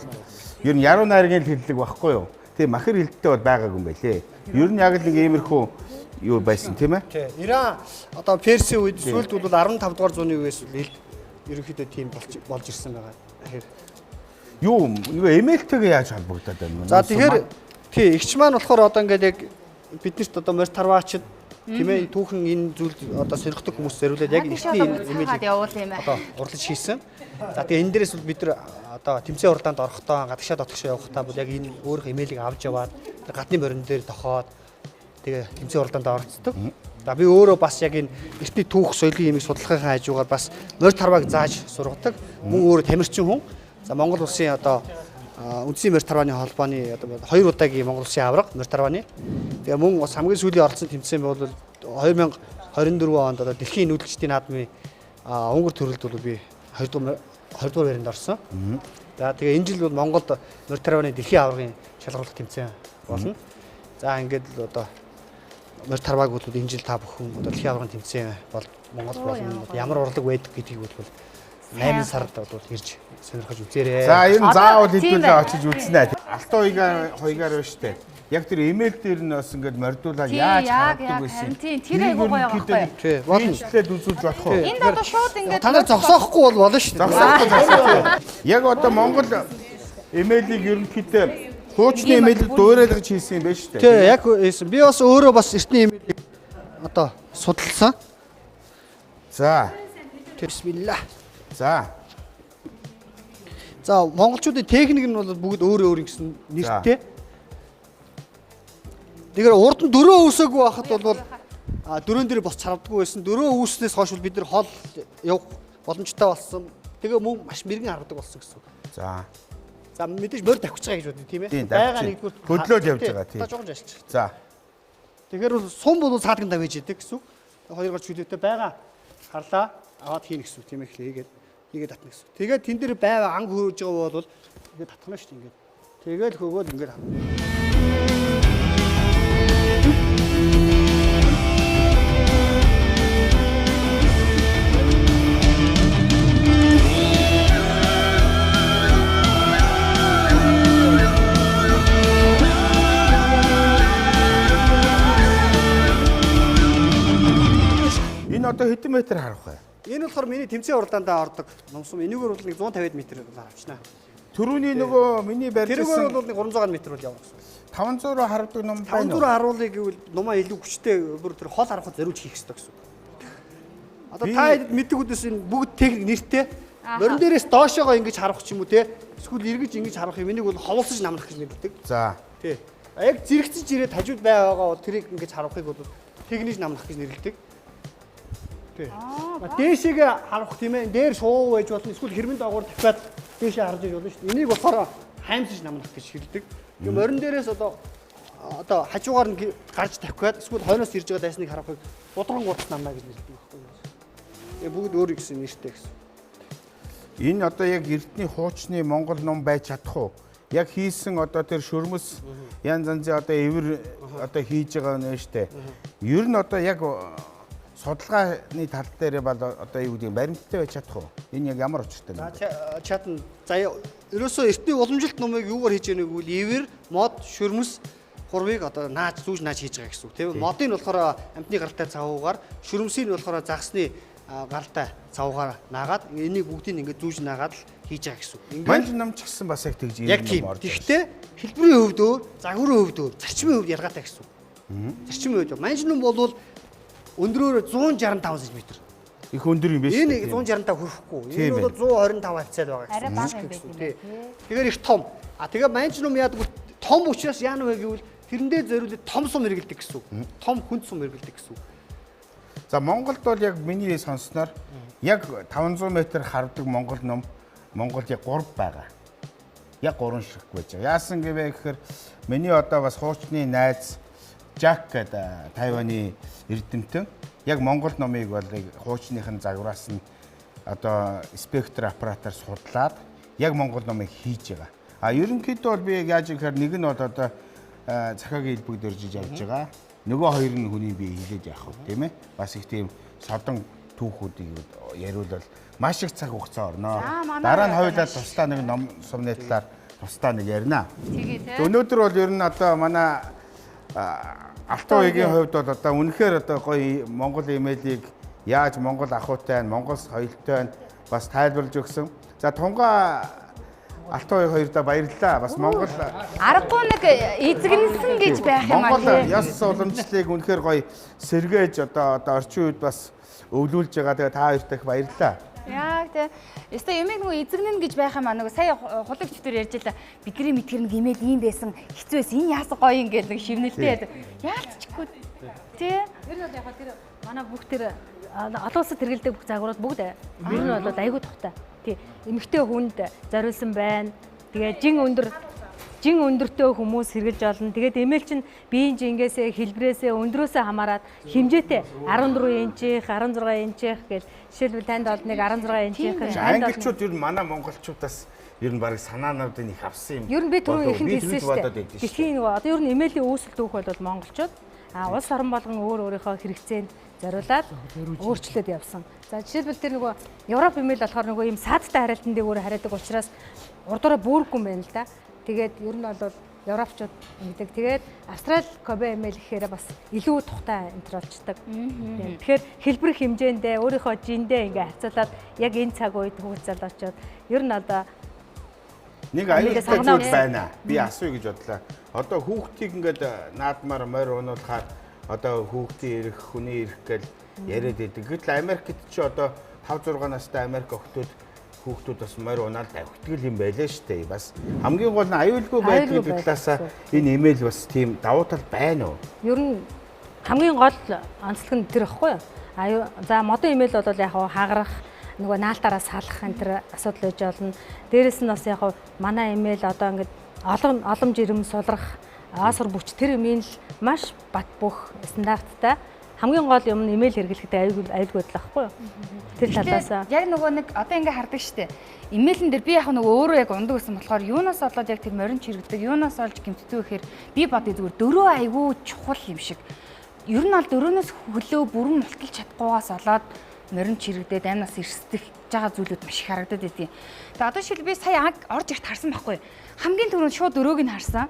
ер нь яруу найргийн хэллэг байхгүй юу? Тийм махир элдтэй бол байгаагүй юм байлээ. Ер нь яг л нэг иймэрхүү юу байсан тийм ээ? Тийм. Иран одоо Персийн үед сүүлд бол 15 дугаар зууны үеэс элд ерөнхийдөө тийм болж ирсэн байгаа. Тэгэхээр юу нөгөө эмээлтэйгээ яаж холбогдоод байна вэ? За тэгэхээр тий эгч маань болохоор одоо ингээд яг биднэрт одоо морь тарваачд тийм ээ түүхэн энэ зүйлд одоо сөрөгдөг хүмүүс зориулаад яг эртний эмээлийг одоо урлаж хийсэн. За тэгээ энэ дээрээс бол бид нар одоо тэмцээн уралдаанд орохдоо гадагшаа дотгошоо явахдаа бол яг энэ өөрөх эмээлийг авч яваад тэр гадны морин дээр тохоод тэгээ тэмцээн уралдаанд оролцдог. За би өөрөө бас яг энэ эртний түүх соёлын юмыг судлахын хажуугаар бас морь тарвааг зааж сургадаг. Мөн өөрөө тамирчин хүн. За Монгол улсын одоо үндсэн морь тарвааны холбооны одоо хоёр удаагийн Монгол улсын аварга морь тарвааны. Тэгээ мөн бас хамгийн сүүлийн оролцсон тэмцээн бол 2024 онд одоо дэлхийн нүүдэлчдийн наадмын Унгар төрөлд бол би 2 дугаар байранд орсон. За тэгээ энэ жил бол Монголд морь тарвааны дэлхийн аваргын шалгаруулах тэмцээн болно. За ингээд л одоо морь тарвааг бол энэ жил та бүхэн одоо дэлхийн аваргын тэмцээн бол Монгол болно. Ямар урлаг байдаг гэдгийг бол 8 сард бол ирж сонирхож үзээрэй. За энэ заавал хэдүүлээ очиж үзнэ. Алтан уйгаар байна штэ. Яг тэр имэйл дээр нь бас ингээд мордуулаад яаж харагддаг байсан. Тийм тэр айгуу гоё байгаа байхгүй. Тий. Болно. Бичлээд үзүүлж болох уу? Энд одоо шууд ингээд та нар зогсоохгүй бол болно шүү дээ. Зогсоохгүй. Яг одоо Монгол Эмээлийг ерөнхийдөө хуучны эмээлийг дуурайлгаж хийсэн юм байна шүү дээ. Тий, яг хийсэн. Би бас өөрөө бас эртний эмээлийг одоо судалсан. За. Бисмилла. За. За, монголчуудын техник нь бол бүгд өөр өөр гэсэн нэртэй. Тэгэхээр урд нь дөрөв өвсөөгүй байхад бол дөрөөн дээр бос чарвдаггүй байсан. Дөрөв өвснээс хойш бол бид нар хол явах боломжтой болсон. Тэгээ мөн маш мэрэгэн харгадаг болсон гэсэн. За. За, мэдээж морь давхиж байгаа гэж бодъё, тийм Тийм, ээ. Байгаа давхиж. нэгдүгээр Хөдлөөд явж байгаа, тийм. Одоо жоохон ажиллаж. За. Тэгэхээр бол сум бол саадган тавьж идэг гэсэн үг. Хоёр гар чөлөөтэй байгаа харлаа аваад хийнэ гэсэн үг, тийм ээ, хийгээд хийгээд татна гэсэн үг. Тэгээд тэн дээр байва анг хөөж байгаа бол ингээд татхна шүү дээ ингээд. Тэгээл хөөгөөд ингээд хавна. Энэ одоо хэдэн метр харах вэ? Энэ болохоор миний тэмцээн уралдаандаа ордог номсон. Энэгээр бол нэг 150 метр харвчна. Төрөүний нөгөө миний барьж Тэрүүгээр ирсэн бол нэг 300 метр бол явна гэсэн. 500 руу хардаг ном байна 500 уу? харуулъя гэвэл нумаа илүү хүчтэй бүр тэр хол харахад зориулж хийх ёстой гэсэн. Одоо Би- та хэд мэддэг үдээс энэ бүгд техник нэртэй. Морин дээрээс доошоогоо ингэж харах ч юм уу те. Эсвэл эргэж ингэж харах юм. Энийг бол ховлсож намнах гэж нэрлэдэг. За. Тий. Яг зэрэгцэж ирээд хажууд байгаа бол тэрийг ингэж харахыг бол техник намнах гэж нэрлэдэг. Тий. Дээшээгээ харах тийм ээ. Дээр шуу байж болно. Эсвэл хэрмэн доогуур дахиад дээшээ харж иж болно шүү дээ. Энийг болохоор хаймсаж намнах гэж хэлдэг. Тэгээ морин дээрээс одоо хажуугаар нь гарч тавхиад эсвэл хойноос ирж байгаа дайсныг харахыг гудран гудас намна гэж нэрлэдэг байхгүй юу? Тэгээ бүгд өөр гэсэн нэртэй гэсэн. Энэ одоо яг эртний хуучны Монгол ном байж чадах уу? Яг хийсэн одоо тэр шөрмөс янз янзын одоо эвэр одоо хийж байгаа нь шүү дээ. Ер нь одоо яг судалгааны тал дээр бол одоо юу гэдэг баримттай байж чадах уу? Энэ яг ямар учиртай юм бэ? Чатан за ерөөсөө эртний уламжилт номыг юугаар хийж яах вэ гэвэл ивэр, мод, шөрмөс гурвыг одоо нааж зүүж нааж хийж байгаа гэсэн үг тийм ээ. Модыг нь болохоор амтны гаралтай цавуугаар, шөрмсийг нь болохоор загсны гаралтай цавуугаар наагаад энийг бүгдийг ингээд зүүж наагаад л хийж байгаа гэсэн үг. Манж ном ч гэсэн бас яг тэгж Яг ийм тийм. ном орж. Тэгэхдээ хэлбэрийн хувьд өөр, загварын хувьд өөр, зарчмын хувьд ялгаатай гэсэн үг. Зарчмын хувьд манж ном бол өндрөөр 165 см. Их өндөр юм биш Энэ үү? 165 хүрэхгүй. Тийм Энэ бол 125 хавцаад байгаа гэсэн. Арай бага юм байт юм Тий. Тэгэхээр их том. А тэгээ манж ном яадаг вэ? Том учраас яана вэ гэвэл тэрэндээ зориулаад том сум хэрэгэлдэг гэсэн үг. Том хүнд сум хэрэгэлдэг гэсэн үг. За Монголд бол яг миний сонссноор яг 500 м хардаг Монгол ном Монголд яг 3 байгаа. Яг 3 ширхэг байж байгаа. Яасан гэвэ гэхээр миний одоо бас хуучны найз Жак гэдэг Тайваны эрдэмтэн яг Монгол номыг бол яг хуучныхын загвараас нь одоо спектр аппаратаар судлаад яг Монгол номыг хийж байгаа. А ерөнхийдөө бол би яг яаж гэхээр нэг нь бол одоо захиагийн элбэг дөржиж явж байгаа. Нөгөө хоёр нь хүний бие хилээд явах вэ, тийм ээ? Бас их тийм содон түүхүүдийг яриулвал маш их цаг хугацаа орно. За, манай Дараа нь хоёулаа тусдаа нэг ном сумны талаар тусдаа нэг ярина. Тэгээ тий. Өнөөдөр бол ер нь одоо манай Алтан уягийн хувьд бол одоо үнэхээр одоо гоё Монгол имэйлийг яаж Монгол ахуйтай нь, Монгол соёлтой нь бас тайлбарлаж өгсөн. За тунгаа Алтан уяг хоёрдоо баярлалаа. Бас Монгол Аргагүй нэг эзэгнсэн гэж байх юм аа Монгол тий. ёс уламжлалыг үнэхээр гоё сэргээж одоо орчин үед бас өвлүүлж байгаа. Тэгээ та хоёрт их баярлалаа. Яг тий. Ёстой юмыг нөгөө эзэгнэн гэж байх юм аа нөгөө сая хулагч төр ярьж байлаа. Бидний мэдгэр нэг имэйл ийм байсан. Хэцүү байсан. Энэ яасан гоё юм гээл нэг шивнэлтэй яадаг. Яалтчгүй. Тий. Ер нь бол яг тэр манай бүх тэр олон улсад хэрэглэдэг бүх загварууд бүгд ер нь бол айгүй тухтай. Тий. Эмэгтэй хүнд зориулсан байна. Тэгээ жин өндөртэй хүмүүс хэрэглэж олно. Тэгээд эмээл чинь биеийн жингээсээ, хэлбэрээсээ, өндрөөсөө хамаарат хэмжээтэй 14 инчих, 16 инчих гэл жишээлбэл танд бол нэг 16 инчих. танд бол Англичууд ер нь манай монголчуудаас ер нь бараг санаануудыг их авсан юм. Ер нь би түрүү болов. ихэнд Би хэлсэн тэгж шүү бодоод дээ. байдсан шүү. Дэлхийн нөгөө одоо ер нь эмээлийн үүсэл түүх бол монголчууд улс орон болгон өөр өөрийнхөө хэрэгцээнд зориулаад өөрчлөөд явсан. За жишээлбэл тэр нөгөө Европ эмээл болохоор нөгөө ийм саадтай хариалтан дээгүүр хариадаг учраас урдаараа бүргүй юм байна л да. Тэгээд ер нь бол европчууд ингэдэг. Тэгээд Австрал Кобе эмээл гэхээр бас илүү тухтай энтер болчдөг. Тэгэхээр хэлбэр хэмжээндээ өөрийнхөө жиндээ ингээ харьцуулаад яг энэ цаг үед хүүхд залуучууд ер нь одоо Нэг аюултай зүйл байна. Би асууя гэж бодлоо. Одоо хүүхдийг ингээд наадмаар морь унуулахаар одоо хүүхдийн эрх, хүний эрх гэж яриад байдаг. Гэтэл Америкт чи одоо 5 6 настай Америк охтууд хүүхдүүд бас морь унаал давхитгал юм байлаа шүү дээ. Бас хамгийн гол нь аюулгүй байдал гэдэг талаас энэ эмээл бас тийм давуу тал байна уу? Ер нь хамгийн гол онцлог нь тэр ихгүй юу? За модон эмээл бол яг хагарах, нөгөө наалтаараа салах энэ төр асуудал байж болно. Дээрэс нь бас яг манай эмээл одоо ингээд олон олон жирэм сулрах, аасар бүч тэр юмын л маш бат бөх стандарттай. Хамгийн гол юм нь эмээл хэрэглэхдээ аюулгүй л байхгүй юу? Тэр талаас яг нөгөө нэг одоо ингээ хардаг штэ. Эмээлэн дээр би яг нөгөө өөрөө яг ундаг гэсэн болохоор юунаас болоод яг тэр морин чирэгдэг, юунаас олж гэмтдэг гэхээр би бодъё зүгээр дөрөө айгүй чухал юм шиг. Ер нь бол дөрөөнөөс хөлөө бүрэн мулталж чадахгүйгаас болоод морин чирэгдээд амнаас эрсдэх байгаа зүйлүүд маш их харагдаад байдیں۔ Тэгээ одоо жишээл би сая орж ирт харсан байхгүй. Хамгийн түрүүнд шууд дөрөөг нь харсан.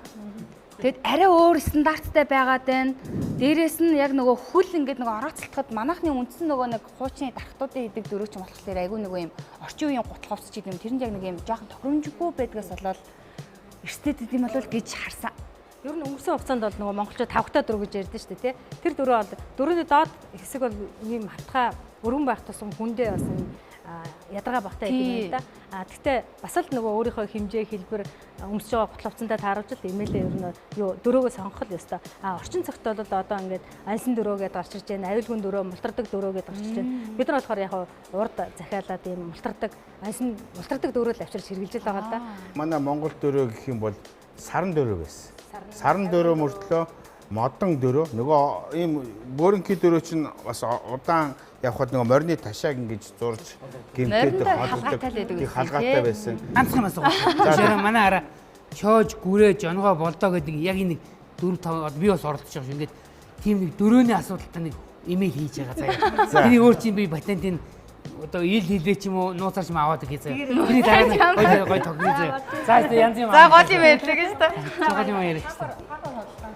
Тэгэд арай өөр стандарттай байгаад байна. Дээрээс нь яг нөгөө хөл ингээд нөгөө орооцолтоход манайхны үндсэн нөгөө нэг хуучны дархтуудын идэг дөрөв ч юм болохоор айгүй нөгөө юм орчин үеийн гутал хувцс ч гэдэг юм. Тэрэнд яг нэг юм жоохон тохиромжгүй байдгаас болоод эрсдээд идэм болов гэж харсан. Ер нь өнгөрсөн хугацаанд бол нөгөө монголчууд тавхтай дөрөв гэж ярьдэн шүү дээ, тий. Тэр дөрөв бол дөрөвний доод хэсэг бол ийм хавтгай өргөн байх тусам хүндээ бас юм ядаргаа багтаа гэдэг юм л да. А тэгтээ бас л нөгөө өөрийнхөө хэмжээ хэлбэр өмсөж байгаа гутал хувцсантай тааруулж л эмээлээ ер нь юу дөрөөгөө сонгох л ёстой. А орчин цагт бол одоо ингээд ансан дөрөө гэдээ гарч ирж байна, аюулгүй дөрөө, мултардаг дөрөө гэдээ гарч ирж байна. Бид нар болохоор яг урд захиалаад ийм мултардаг, ансан мултардаг дөрөв л авчирч хэрэглэж байгаа л да. Манай Монгол дөрөө гэх юм бол саран дөрөө байсан. Саран дөрөө мөртлөө модон дөрөө нөгөө ийм бөөрөнхий дөрөө чинь бас удаан явхад нөгөө морины ташааг ингэж зурж гэмтээд холгодог халгаатай байсан. Ганцхан юм асуух. Тэр манай хараа чоож гүрээ жоногоо болдоо гэдэг яг нэг 4 5 би бас оролцож байгаа шүү. Ингээд тийм нэг дөрөөний асуудалтай нэг имэйл хийж байгаа заяа. Тэрний өөр чинь би патентын одоо ил хилээ ч юм уу нууцаар ч юм аваад гэх заяа. Тэрний дараа гой тогны заяа. За янз юм. За гол юм ярьлаа гэж та. Гол юм яриач та.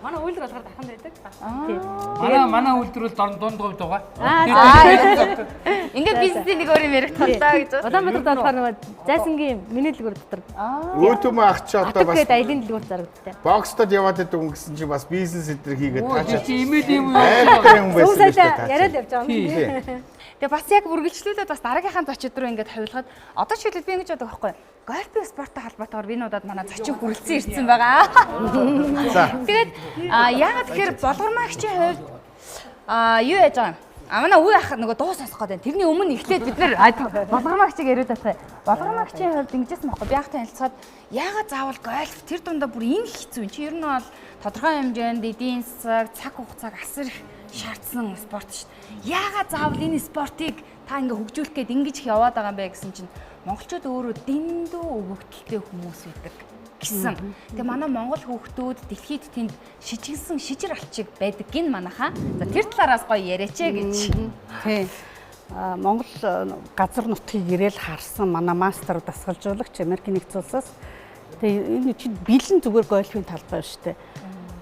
Манай үйлдвэр болохоор дахин байдаг. Манай үйлдвэр бол дунд говьд байгаа. Ингээд бизнесийн нэг өөр юм ярих талаа гэж. Улаанбаатарт болохоор нөгөө зайсангийн миний дэлгүүр дотор. Өөтөмөө ах чи одоо бас аялын дэлгүүр зарагддаг. Бокстод яваад байдаг хүн гэсэн чи бас бизнес эдэр хийгээд таачаа. Чи имэйл юм уу? Айлтай юм байсан шүү дээ. Яриад явж байгаа юм. Тэгээ бас яг үргэлжлүүлээд бас дараагийнхаа зочид руу ингээд хувилахад одоо жишээлбэл би ингэж бодох байхгүй. Гольфийн спорттой холбоотойгоор би энэ удаад манай зочин хүрэлцэн ирсэн байгаа. За. Тэгээд яагаад тэгэхээр болгормагчийн хувьд юу яаж байгаа юм? Манай үе ах нөгөө дуу сонсох гэдэг. Тэрний өмнө эхлээд бид нэр болгормагчийг яриад байх. Болгормагчийн хувьд ингэжсэн байхгүй. Би ах танилцахад яагаад заавал гольф тэр дундаа бүр энэ хэцүү юм чи ер нь бол тодорхой хэмжээнд эдийн засаг, цаг хугацааг асар их шаардсан спорт шүү дээ. Яагаад заавал энэ спортыг та ингээ хөгжүүлэх гээд ингэж их яваад байгаа юм бэ гэсэн чинь монголчууд өөрөө дэндүү өгөгдөлтэй хүмүүс байдаг гэсэн. Тэгээ манай монгол хүүхдүүд дэлхийд тэнд шижигсэн шижир алчиг байдаг гин манайхаа. За тэр талаараас гоё яриач ээ гэж. Тий. Монгол газар нутгийг ирээл харсан манай мастер дасгалжуулагч Америкийн нэгдсэн улсаас тэгээ энэ чинь бэлэн зүгээр гольфийн талбай шүү дээ.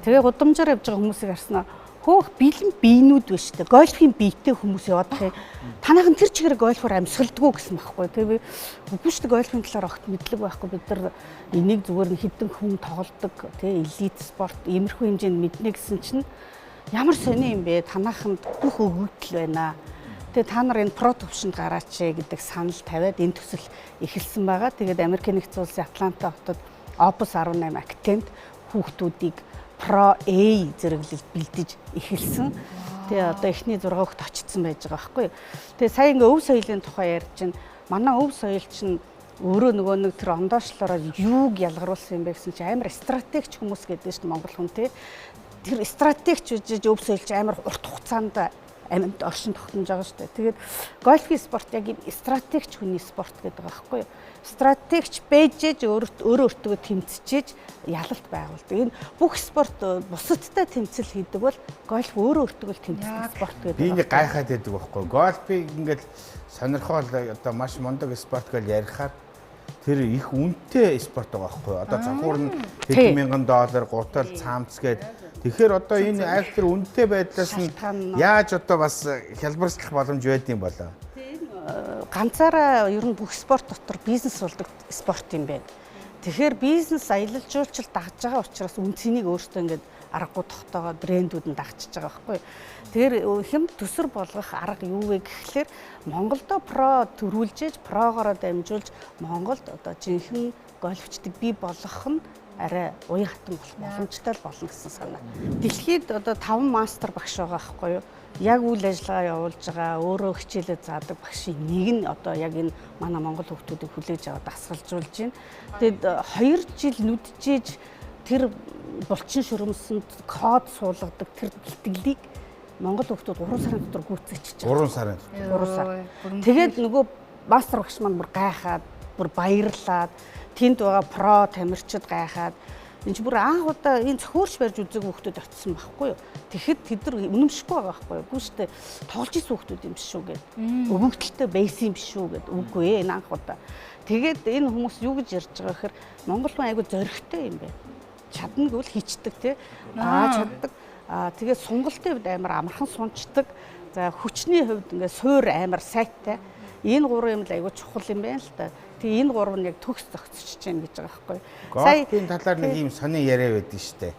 Тэгээ гудамжаар явж байгаа хүмүүсийг харснаа хөөх бэлэн биенүүд биш үү? Гольфийн биетэй хүмүүс яваад байгаа. Танайхан тэр чигээр гольфоор амьсгалдаггүй гэсэн байхгүй. Тэгээ үгүй шүү дээ, гольфийн талаар огт мэдлэг байхгүй. Бид нар энийг зүгээр нь хідэн хүн тоглодог, тий, элит спорт иймэрхүү хэмжээнд мэднэ гэсэн чинь ямар сони юм бэ? Танайханд бүх өгөгдөл байна. Тэгээ та нар энэ про төвшөнд гараач гэдэг санал тавиад энэ төсөл эхэлсэн байгаа. Тэгээд Америкийн нэгдсэн улсын Атланта хотод Opus 18 Академид хүүхдүүдийг Pro A зэрэглэлд бэлдэж эхэлсэн. Тэгээ одоо эхний 6 хүүхэд очсон байж байгаа байхгүй юу. Тэгээ сая ингээ өв соёлын тухай ярьж байна. Манай өв соёл чинь өөрөө нөгөө нэг тэр ондоошлороо юуг ялгаруулсан юм бэ гэсэн чинь амар стратегч хүмүүс гэдэг шүү дээ монгол хүн тий. Тэр стратегч үжиж өв соёл чинь амар урт хугацаанд амьд оршин тогтнож байгаа шүү дээ. Тэгээд гольфийн спорт яг юм стратегч хүний спорт гэдэг байгаа байхгүй юу. Стратегч бэжэж өөрөө өөртөө тэмцэж ялалт байгуулдаг. Энэ бүх спорт бусадтай тэмцэл хийдэг бол гольф өөрөө өөртөө тэмцдэг спорт гэдэг. Би нэг гайхаад байдаг байхгүй. Гольфыг ингээд сонирхол одоо маш мундаг спорт гэж ярихаар тэр их үнэтэй спорт байгаа байхгүй. Одоо завхуур нь хэдэн мянган доллар гутал цаамц гээд тэгэхээр одоо энэ айх тэр үнэтэй байдлаас нь яаж одоо бас хялбарчлах боломж байд юм болоо? Ганцаараа ер нь бүх спорт дотор бизнес болдог спорт юм байна. Тэгэхээр бизнес аялал жуулчлал дагж байгаа учраас үн цэнийг өөртөө ингээд аргагүй тогтоогоо брэндүүд нь дагчиж байгаа байхгүй. Тэгэхээр хэм төсөр болгох арга юу вэ гэхлээр Монголдо про төрүүлжээж прогоороо дамжуулж Монголд одоо жинхэнэ гольфчдыг бий болгох нь арай уян хатан болох боломжтой л болно гэсэн санаа. Дэлхийд одоо 5 мастер багш байгаа байхгүй юу? Яг үйл ажиллагаа явуулж байгаа, өөрөө хичээлээ заадаг багшийн нэг нь одоо яг энэ манай монгол хүүхдүүдийг хүлээж аваад дасгалжуулж байна. Тэгэд 2 жил нүджээж тэр булчин шөрөмсөнд код суулгадаг тэр бэлтгэлийг монгол хүүхдүүд 3 сарын дотор гүйцэтгэж байгаа. 3 сарын дотор. 3 сар. Тэгээд нөгөө мастер багш маань бүр гайхаад, бүр баярлаад, тэнд байгаа про тамирчид гайхаад энэ ч бүр анх удаа энэ цохиурч барьж үзээгүй хүүхдүүд очсон байхгүй юу. Тэгэхэд тэд нар үнэмшихгүй байгаа байхгүй юу. Гүү штэ тоглож исэн хүүхдүүд юм биш үү гэд. Өгөгдөлтэй байсан юм биш үү гэд. Үгүй ээ энэ анх удаа. Тэгээд энэ хүмүүс юу гэж ярьж байгаа гэхээр Монгол хүн айгүй зоригтой юм байна. Чадна гэвэл хийчдэг тий. Аа чаддаг. Аа тэгээд сунгалтын хувьд амар амархан сунчдаг. За хүчний хувьд ингээд суур амар сайтай. Энэ гурван юм л айгүй чухал юм байна л та. Тэгээ энэ гурав нь яг төгс зогсож чинь гэж байгаа байхгүй. Гольфийн талаар нэг юм сони яриа байдсан шүү дээ.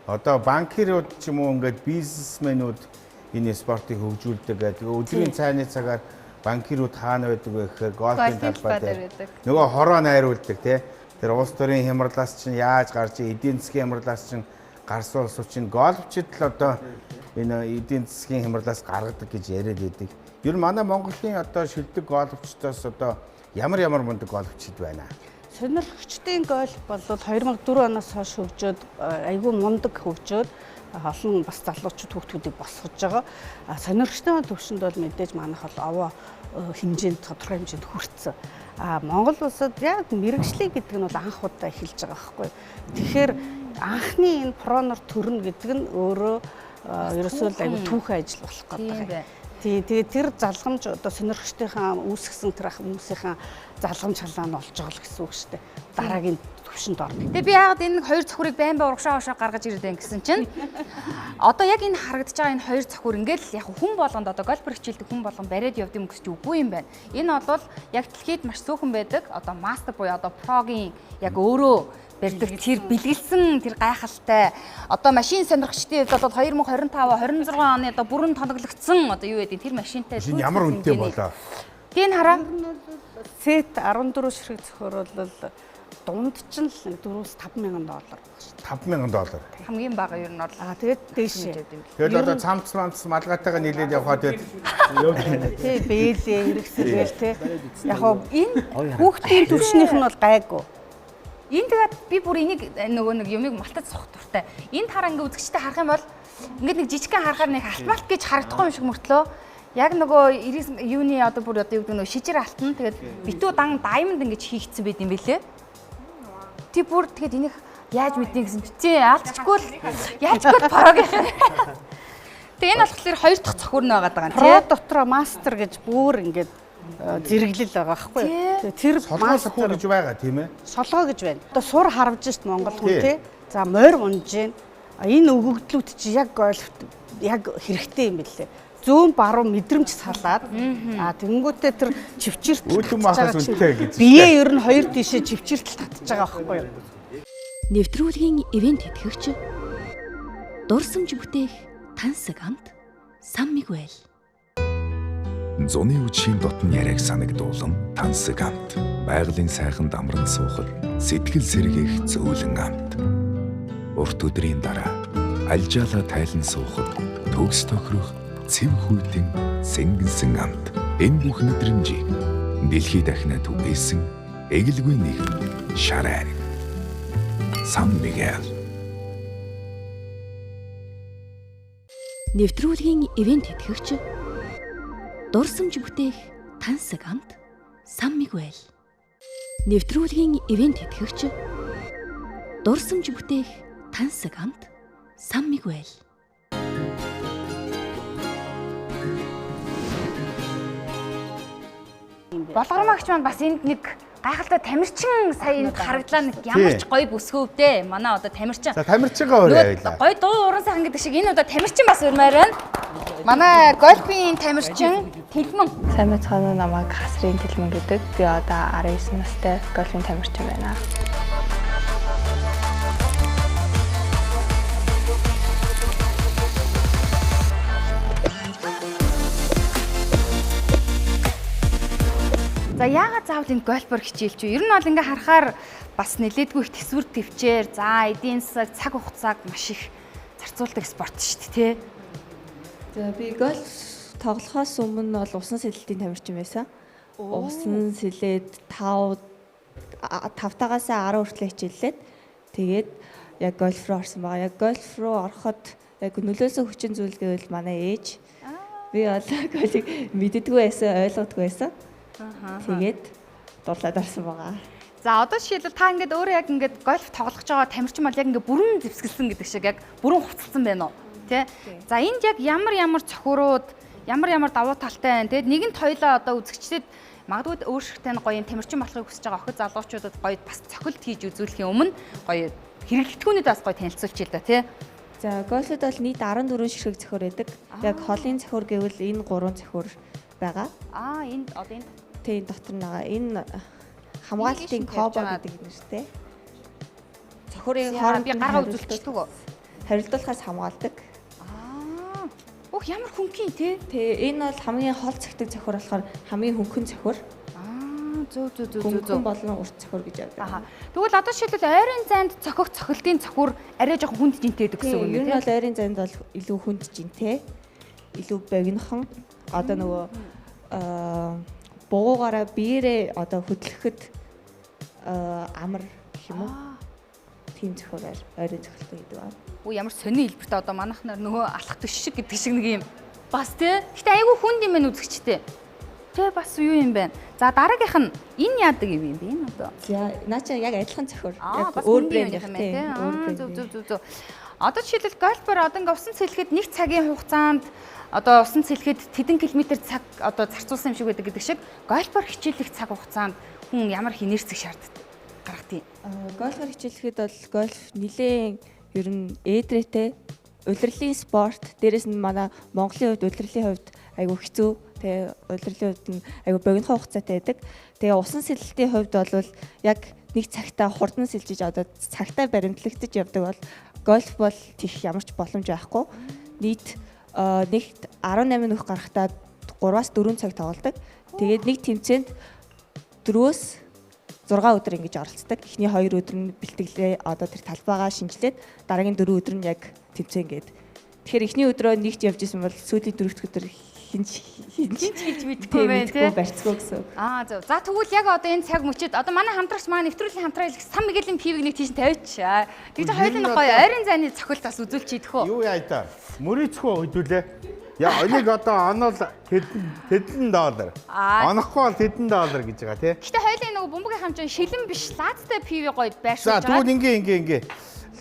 Одоо банкирууд ч юм уу ингээд бизнесмэнүүд энэ спортыг хөгжүүлдэг гэдэг. Өдрийн цайны цагаар банкирууд хаана байдаг вэ гэхээр гольфийн талбай дээр. Нөгөө хороо найруулдаг тий. Тэр улс төрийн хямралаас чинь яаж гарч, эдийн засгийн хямралаас чинь гарсан улсууд чинь гольфчид л одоо энэ эдийн засгийн хямралаас гаргадаг гэж яриад байдаг. Ер нь манай Монголын одоо шилдэг гольфчдоос одоо ямар мундаг гольфчид байна? Сонирхчдын гольф бол 2004 оноос хойш хөгжөөд айгүй мундаг хөгжөөд олон бас залуучууд хүүхдүүдийг босгож байгаа. Сонирхчдын төвшөнд бол мэдээж манайх бол овоо хэмжээнд тодорхой хэмжээнд хүрсэн. А Монгол улсад яг мэрэгжлийг гэдэг нь бол анх удаа эхэлж байгаа байхгүй. Тэгэхээр анхны энэ пронор төрнө гэдэг нь өөрөө ерөөсөө л айгүй түүхэн ажил болох гэдэг юм. Тий, тэгээ тэр залгамж одоо сонирхчдынхаа үүсгэсэн тэр хүмүүсийнхаа залгамж халаа нь болж байгаа л гэсэн үг шүү дээ. Дараагийн төвшөнд орно. Тэгээ би яагаад энэ хоёр цохирыг байн байн урагшаа хошоо гаргаж ирээд байна гэсэн чинь одоо яг энэ харагдаж байгаа энэ хоёр цохир ингээл яг хүн болгонд одоо гольфер хичээлдэг хүн болгон бариад явд юм гэсэн чинь үгүй юм байна. Энэ бол яг дэлхийд маш цөөхөн байдаг одоо мастер буюу одоо прогийн яг өөрөө барьдаг тэр бэлгэлсэн тэр гайхалтай одоо машин сонирхчдын хувьд бол 2025 26 оны одоо бүрэн тоноглогдсон одоо юу гэдэг тэр машинтай ямар үнэтэй болоо. Тийм хараа. Сет 14 ширхэг цохор бол дунд чинь л 4-5 мянган доллар баг шүү. 5 мянган доллар. Хамгийн бага ер нь бол. Аа тэгээд дээшээ. Тэгэл одоо цамц мамц малгайтайгаа нийлээд явхаа тэгээд тий бээлээ хэрэгсэлгээл тий. Яг хоо энэ хүүхдийн төвшнийх нь бол гайгүй. Энэ тэгээд би бүр энийг нөгөө нэг юмыг малтаж суух дуртай. Энэ хараа ингээ үзэгчтэй харах юм бол ингээд нэг жижигхэн харахаар нэг алтмалт гэж харагдахгүй юм шиг мөртлөө яг нөгөө 99 юуны одоо бүр одоо юу гэдэг нөгөө шижир алтан тэгээд битүү дан даймонд ингэж хийгдсэн байт юм бэлээ. Тэг бүр тэгээд энийг яаж мэднэ гэсэн чи тий алдчихгүй л яачгүй л парог. Тэгээд энэ болохоор хоёр дахь цохор нь байгаа даа. Про дотроо мастер гэж бүр ингээд зэрэглэл байгаа байхгүй. Тэр мастер гэж байгаа тийм ээ. Солгоо гэж байна. Одоо сур харвж шít Монгол хүн тий. За морь унж гин. Энэ өгөгдлүүд чи яг гольфт яг хэрэгтэй юм билээ. Зүүн баруун мэдрэмж салаад аа тэгэнгүүтээ тэр чивчиртэл үүдэн махаас үнэтэй гэж. Бие ер нь хоёр тишээ чивчиртэл татж байгаа байхгүй юу. Нэвтрүүлгийн ивент тэтгэгч дурсамж бүтээх тансаг амт сан мигвэл. Зуны үдшийн дотн яриаг санагдуулан тансаг амт. Байгалийн сайхан дамран суухад сэтгэл сэргээх зөөлөн амт. Урт өдрийн дараа альжаалаа тайлан суухад төгс тохирох цэв хүйтэн сэнгэнсэн амт. Энэ бүх мэдрэмжийг дэлхий дахина түгээсэн эгэлгүй нэгэн шар айраг. Сан Мигэл. Нэвтрүүлгийн ивент тэтгэгч дурсамж бүтээх тансаг амт сан мигвэл. Нэвтрүүлгийн ивент тэтгэгч дурсамж бүтээх тансаг амт сан мигвэл. Болгормагч маань бас энд нэг гайхалтай тамирчин сая энд харагдлаа нэг ямар ч гоё бүсгүйвдээ. Манай одоо тамирчин. За тамирчингаа урья байлаа. Гоё дуу уран сайхан гэдэг шиг энэ удаа тамирчин бас урмаар байна. Манай гольфийн тамирчин Тэлмэн. Сайн байцгаана уу, намайг Хасрын Тэлмэн гэдэг. Би одоо 19 настай гольфийн тамирчин байна. За яагаад заавал энэ гольфоор хичээлч вэ? Ер нь бол ингээ харахаар бас нэлээдгүй их төсвөр төвчээр, за эдийн засаг, цаг хугацааг маш их зарцуулдаг спорт шүү дээ, тэ? За би гольф тоглохоос өмнө бол усан сэлэлтийн тамирчин байсан. Усан сэлээд 5 5-таагаас 10 хүртэл хичээллээд тэгээд яг гольф руу орсон байгаа. Яг гольф руу ороход яг нөлөөсөн хүчин зүйл гэвэл манай ээж. Би бол гольфыг мэддэггүй байсан, ойлгодгүй байсан. Тэгээд дурлаад орсон байгаа. За одоо жишээлбэл та ингээд өөрөө яг ингээд гольф тоглох гэж байгаа тамирчин бол яг ингээд бүрэн зэвсгэлсэн гэдэг шиг яг бүрэн хувцалсан байна уу? Тэ? За энд яг ямар ямар цохиурууд, ямар ямар давуу талтай байна. Тэгэд нэгэнт хоёлаа одоо үзэгчдэд магадгүй өөрсдөө нь гоё юм тамирчин болохыг хүсэж байгаа охид залуучуудад гоё бас цохилт хийж үзүүлэхийн өмнө гоё хэрэглэгдэхүүнүүд бас гоё танилцуулчих л да тий. За гольфд бол нийт 14 ширхэг цохиур байдаг. Яг холын цохиур гэвэл энэ 3 цохиур байгаа. Аа энд одоо энэ Тэ энэ дотор нь байгаа. Энэ хамгаалтын кобо гэдэг нэртэй. Цохиурын хооронд би гаргаа үзүүлчихдэг үү? Хорилдуулахаас хамгаалдаг. Аа. Өх ямар хөнгөн тий? Тэ энэ бол хамгийн хол цогтөг цохиур болохоор хамгийн хөнгөн цохиур. Аа зөө зөө зөө зөө. Хөнгөн болон урт цохиур гэж явдаг. Аа. Тэгвэл одоо жишээлбэл ойрын зайд цохих цохилтын цохиур арай жоохон хүнд жинтэй гэдэг гэсэн үг юм тий? Ер нь тий? бол ойрын зайд бол илүү хүнд жинтэй, илүү богинохон. Одоо нөгөө бугуугаараа биеэрээ одоо хөдлөхөд амар гэх юм уу? Тийм цохиураар ойрын цохилтын гэдэг байна. Үу ямар сони хэлбэртэй одоо манайх нар нөгөө алах төш шиг гэдэг шиг нэг юм бас тий. Гэтэ айгүй хүнд юм байна үзэгчтэй. Тэ бас юу юм бэ? За дараагийнх нь энэ яадаг юм юм бэ энэ одоо? За наа чи яг адилхан цохиур. Яг өөр өөр брэнд юм яг байна тий. тий. Өөр брэнд. Зөв зөв зөв зөв. Одоо жишээлбэл гольфоор одоо ингээ усан цэлэхэд нэг цагийн хугацаанд одоо усан цэлэхэд тэдэн километр цаг одоо зарцуулсан юм шиг байдаг гэдэг шиг гольфоор хичээлэх цаг хугацаанд хүн ямар их инерцийг шаарддаг гаргадیں۔ Гольфоор хичээлэхэд бол гольф нилээн ер нь ээдрэтэй улирлын спорт. Дээрээс нь манай Монголын хувьд улирлын хувьд айгүй хэцүү. Тэгээ улирлын хувьд нь айгүй богинохон хугацаатай байдаг. Тэгээ усан сэлэлтийн хувьд бол яг нэг цагтаа хурдан сэлжиж одоо цагтаа баримтлагдаж явдаг бол гольф бол тийх ямар ч боломж байхгүй. Нийт нэгт 18 нөх гарахтаа 3-аас 4 цаг тоглодог. Тэгээд нэг тэмцээнд 4-өөс 6 өдөр ингэж оролцдог. Эхний 2 өдөр нь бэлтгэлээ одоо тэр талбайгаа шинжилээд дараагийн 4 өдөр нь яг тэмцээн гээд. Тэгэхээр эхний өдрөө нэгт явж исэн бол сүүлийн дөрөвдүгээр өдөр хинч хинч хэлж мэдэхгүй байх тий. Барьцгүй гэсэн үг. Аа зөв. За тэгвэл яг одоо энэ цаг мөчид одоо манай хамтрагч маань нэвтрүүлгийн хамтраа хэлэх сан мигэлийн пивийг нэг тийш тавьчих. Тэгж хоёулын гоё ойрын зайны цохилт бас үзүүлчих идэх үү? Юу яа та? Мөрийцхүү хөдөлөө. Яа, энийг одоо онол хэдэн доллар. Онохгүй бол хэдэн доллар гэж байгаа тий. Гэтэ хоёулын нөгөө бөмбөгийн хамжаа шилэн биш лаацтай пивийг гоё байршуулж байгаа. За тэгвэл ингээ ингээ ингээ.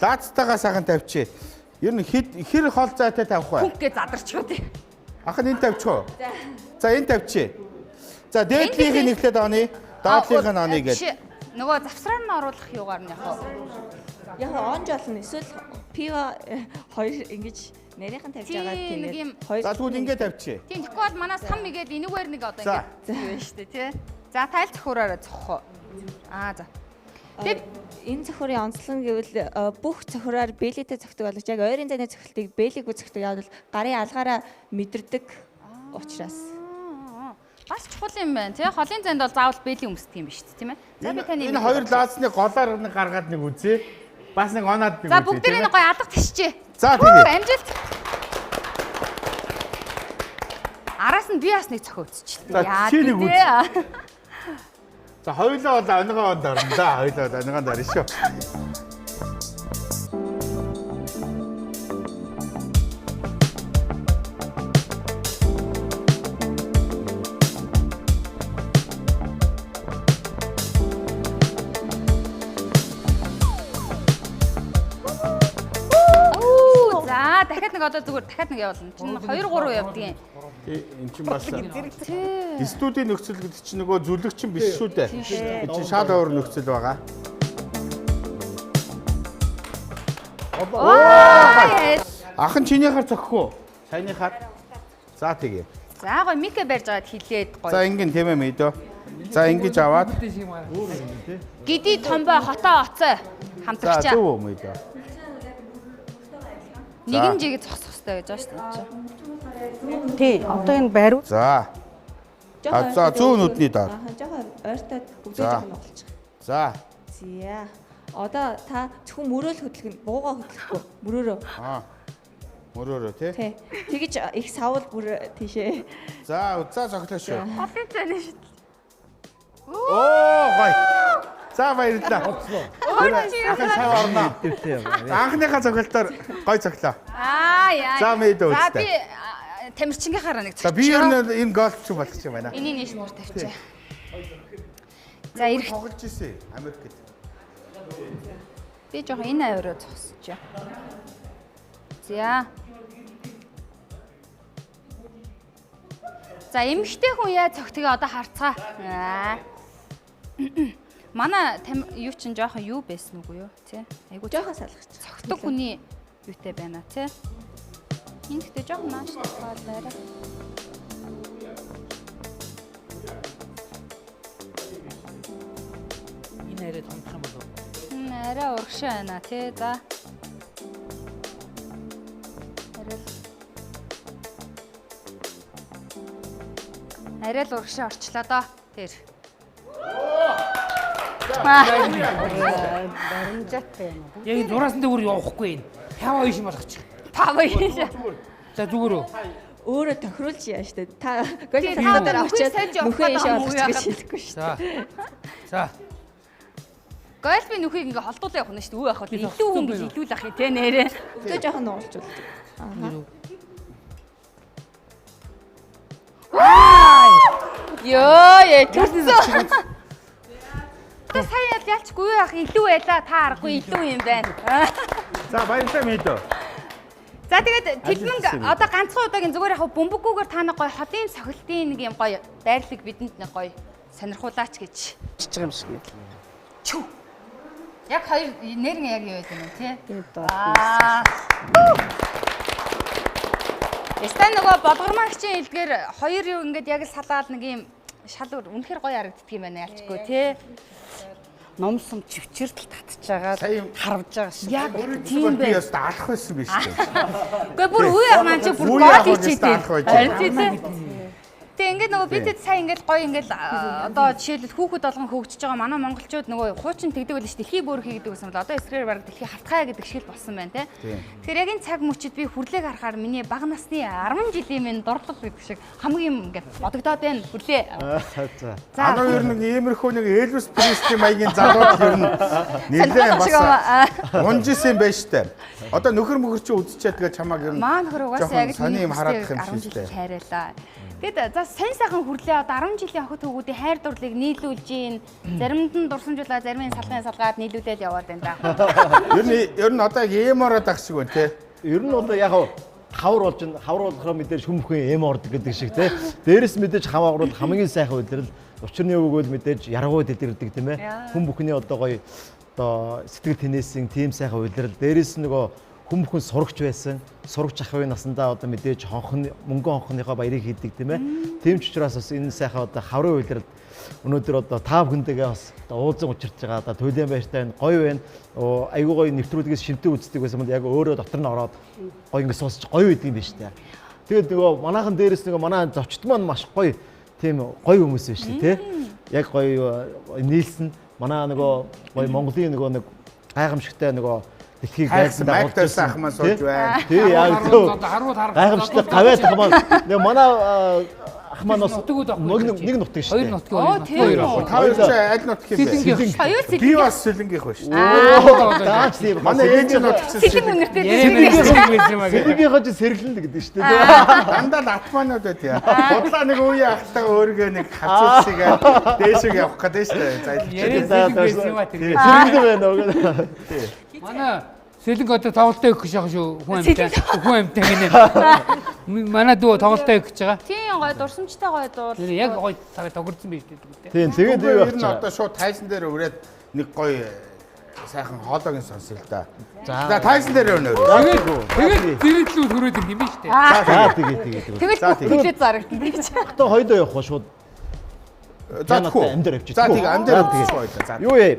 Лаацтайгаа сайхан тавьчих. Ер нь хэр хол зайтай тавих вэ? Хүнхгээ задарчих үү тий. Ах нь энэ тавьчих уу? За энэ тавьчих. За дээдлийнх нь эхлээд оны, доотлийнх нь оны гэж. Нөгөө завсраар нь оруулах юугаар нь яг уу. Яг онж болно. Эсвэл пиво хоёр ингэж нарийнхан тавьж байгаа тэгээд хоёр. За тэгвэл ингэ тавьчих. Тийм тэгэхгүй бол манай сан мэгээл энүүгээр нэг одоо ингэ юу шүү дээ тий. За тайл цохиураараа цохох уу? Аа за. Тэгээд энэ цохиурын онцлог нь гэвэл бүх цохиураар бэлэтэй цохидог боловч яг ойрын зайны цохилтыг бэлээгүй цохидог. Яг бол гарын алгаараа мэдэрдэг учраас. Бас чухал юм байна тий. Холын зайд бол заавал бэлийн өмсдөг юм биш үү тийм ээ. За би таны энэ хоёр лаацны голоор нэг гаргаад нэг үзье. Бас нэг оноод нэг үзье. За бүгдээрээ нэг гоё алга ташчээ. За тэгээ. Амжилт. Араас нь би бас нэг цохио үзчихлээ. Яа чи нэг үз. За хоёулаа бол онгоо онд орно да. Хоёулаа бол онгоонд орно шүү. За дахиад нэг одоо зүгээр дахиад нэг явуулна. Чинь 2 3 явдгийн. Эн чинь бас студийн нөхцөл гэдэг чинь нөгөө зүлэг чинь биш шүү дээ. Энэ чинь шал өөр нөхцөл байгаа. Ах нь чинийхаар цохих уу? Саяныхаар. За тэгээ. За гоё микэ барьж байгаад хилээд гоё. За ингэн тийм ээ мэдөө. За ингэж аваад. Гиди томбой хотоо оцой хамтрагчаа. За зөв үү мэдөө. Нэгэн жигээ зогсох хэрэгтэй гэж байгаа шүү дээ. Тий, одоо энэ бариу. За. За зүүн нүдний доор. Жохон Ойртоод өвдөө жоохон нугалчих. За. За. Одоо та зөвхөн мөрөөл хөдөлгөн, буугаа хөдлөхгүй. Мөрөөрөө. Аа. Мөрөөрөө тий. Тий. Тэгэж их савл бүр тийшээ. За, за цоглоо шүү. Голын цайны шидэл. Оо, гоё. За баярлалаа. Ахын сав орно. За анхныхаа цохилтоор гоё цоглоо. Аа яа. За, мэдээ За үзтээ. би тамирчингийнхаараа нэг За би ер нь энэ гольфч болох юм байна. Энийг нийш нуур тавьчих. За ирэх тоглож ирсэн Америкт. Би жоохон энэ авираа зогсож. За. За эмэгтэй хүн яа цогтгийг одоо харцгаа. Аа. Манай юу чинь жоохон юу байсан үгүй юу тий? Айгуу жоохон салгач. Цогтөг хүний юутай байна тий? Энэ гэхдээ жоохон нааш талбай арай. Энэ арай томдох юм болов уу? Энэ арай урагшаа байна тий. За. Арай л урагшаа орчлоо доо. Тэр. Баримжаатай юм уу? Яг энэ зураасан дээр бүр явахгүй юм. Пава биш юм болгочих. Пава биш. За зүгээр үү? Өөрөө тохируулж яа штэ. Та гольф Тий, та талбай дээр нүхээ очиад сольж явах нүхээ гэдэг ийшээ юм уу олгочих гэж яагаад? хэлэхгүй штэ. За. За. Гольфын нүхийг ингээ холдуулаа явах нь шүү дээ. Үу ах бол илүү хүн гэж илүү л ах юм те нэрээ. Өвдөө жоохон нугалж болдог. Аа. Йоо яа төрсөн. Тэ сая ял ялчгүй юу ах илүү байла та аргагүй илүү юм байна. За баярлалаа мэдөө. За тэгээд Тэлмэнг Ажил одоо ганцхан удаагийн зүгээр яг бөмбөггүйгээр та нэг гоё холын сохилтын нэг юм гоё байрлалыг бидэнд нэг гоё сонирхуулаач гэж. Чиж байгаа юм шиг. Чү. Яг хоёр нэрнг яг юу байд юм бэ тий? Аа. Ястаа нөгөө болгормагчийн хэлдгээр хоёр юу ингээд яг л салаал нэг юм шал үнэхэр гоё харагддаг юм байна ялчгүй тий. Номсон чивчэрдэл татж байгаа харвж байгаа шиг. Яг Тийм би яста алах байсан биш үү? Үгүй бүр үе яг маань чи бүр Үе гол яг маань хийчихдээ. ястаа алах байж. Харин тий тий. Тэг ингээд нөгөө бид хэд сая ингээд гоё ингээд одоо жишээлбэл хүүхэд болгон хөгжиж байгаа манай монголчууд нөгөө хуучин тэгдэг байл ш дэлхий бөөрхий гэдэг байсан бол одоо эсрэгээр бараг дэлхий хавтгай гэдэг шиг л болсон байна те. Тэгэхээр яг энэ цаг мөчид би хүрлээг харахаар миний бага насны 10 жилийн минь дурлал гэдэг шиг хамгийн ингээд бодогдоод байна хүрлээ. За. За. Анаа ер нь нэг иймэрхүү нэг Элвис Пресли маягийн залууд ер нь нэлээд Сонирхол шиг бас унжсэн байж штэ. Одоо нөхөр мөхөр чи үзчихээ тэгээ чамааг ер нь Маа нөхөр угаасаа яг л жоохон сони миний юм хараадах юм 10 шиг жил штэ. хайрлаа. Тэгэд за сайн сайхан хүрлээ одоо 10 жилийн охид хүүгүүдийн хайр дурлалыг нийлүүлж гин. Заримд нь дурсамжуулаа, зарим нь салгын салгаад нийлүүлээл яваад байна да. Ер нь одоо яг эм ороод ах шиг байна те. Ер нь бол яг хавар болж хавар болохоор мэдээж хүм бүхэн эм ордог гэдэг шиг те. Дээрээс мэдээж хавар бол хамгийн сайхан үйлрэл. Учирны үг бол мэдээж яргуу дэлгэрдэг тийм ээ. Хүм бүхний одоо гоё одоо сэтгэл тэнээсэн тийм сайхан үйлрэл. Дээрээс нь нөгөө хүм бүхэн сурагч байсан. Сурагч ахын насандаа одоо мэдээж хонхон мөнгөн хонхныхоо баярыг хийдэг тийм ээ. Тийм ч учраас бас энэ сайхан одоо хаврын үйлрэлд өнөөдөр одоо та бүхэндээ бас одоо уулзан учирч байгаа одоо туйлын баяртай байна, гоё байна. Айгуу гоё нэвтрүүлгээс шимтэн үздэг байсан бол яг өөрөө дотор нь ороод гоё ингэ суусч гоё байдаг юм биш үү. Тэгээд нөгөө манайхан дээрээс нөгөө манай зочд маань маш гоё тийм гоё хүмүүс биш үү те. Яг гоё нийлсэн. Манай нөгөө гоё Монголын нөгөө нэг гайхамшигтай нөгөө дэлхийг Хайрсан дайсан Майк Тайсон ах маань сууж байна. Тий яг зөв. Харууд харагдсан. Гайхамшигтай гавьяат ах маань. Нэг манай ах маань бас нэг нутаг шүү дээ. Хоёр нутгийн хоёр нутгийн хоёр. Та хоёр чи аль нутгийн бэ? Сэлэнгийнх. Хоёр Би сэлэнгийн. бас сэлэнгийнх байна шүү дээ. Даач тийм. Манай ээж нь нутагч Сэлэн үнэртэй Сэлэнгийнх. Сэлэнгийнхээ чи сэргэлэн гэдэг шүү дээ. Дандаа л атманууд байт яа. Бодлоо нэг үе ахтайгаа өөрийгөө нэг хавцуулсыгаа дээшээ явах гэдэг шүү дээ. За Яриа сэлэнг байсан юм а тэр. Сэргэлэн байна уу гэдэг. Манай сэлэнг одоо тоглолтоо өгөх гэж байгаа шүү хүн амьтаа. Хүн амьтаа гинэ. Манай дүү тоглолтоо өгөх гэж байгаа. Тийм гоё дурсамжтай гоё дуул. Тэр яг гоё тагтогорсон байж дээ. Тийм тэгээд юу Ер нь байх одоо шууд тайзан дээр өрөөд нэг гоё сайхан хоолойг нь сонсъё л да. За. За тайзан дээр өрнө. Тэгээд зэрэглүү төрөөд ирэх юм биш үү? За тэгээ тэгээ тэгээ. Тэгэл За, тэгээ. хүлээ зарагдана гэж. Одоо хоёдоо явах уу шууд. За тэгхүү. Амдаар явчих. За тэгээ амдаар явчих хоёлаа. За. Юу ээ?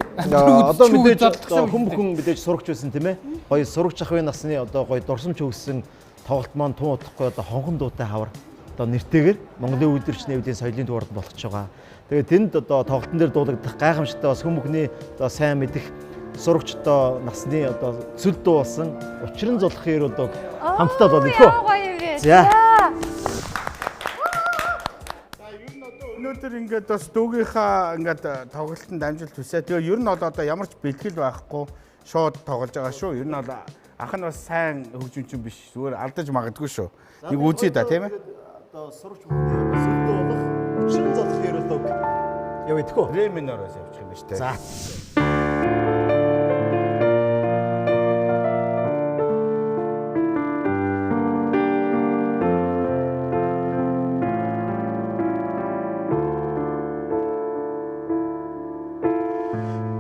Одоо мэдээж задлахсан хүн бүхэн мэдээж сурагч байсан тийм ээ. Гоё сурагч ахын насны одоо гоё дурсамж хөгсөн тоглолт маань тун удахгүй одоо хонхон дуутай хавар. одоо нэртэйгээр Монголын үйлдвэрч нээвлийн соёлын төв орд болох гэж байгаа. Тэгээд тэнд одоо тоглолтын дээр дуулагдах гайхамшигтай бас хүн бүхний одоо сайн мэдэх сурагч одоо насны одоо цөл дуу болсон учран золхын ерөөл дууг хамтдаа дуулъя гэх үү. За. Өнөөдөр ингээд бас дүүгийнхаа ингээд тоглолтод амжилт хүсье. Тэгээ ер нь бол одоо ямар ч бэлтгэл байхгүй шууд тоглож байгаа шүү. Ер нь бол ах нь бас сайн хөгжимчин биш. Зүгээр алдаж магадгүй шүү. Нэг үзье да, тийм ээ. Одоо сурагч бүхний одоо цөл дуу болох учран золхын ерөөл дууг явъя гэх үү. Ре минороос явчих юм ба шүү дээ. За.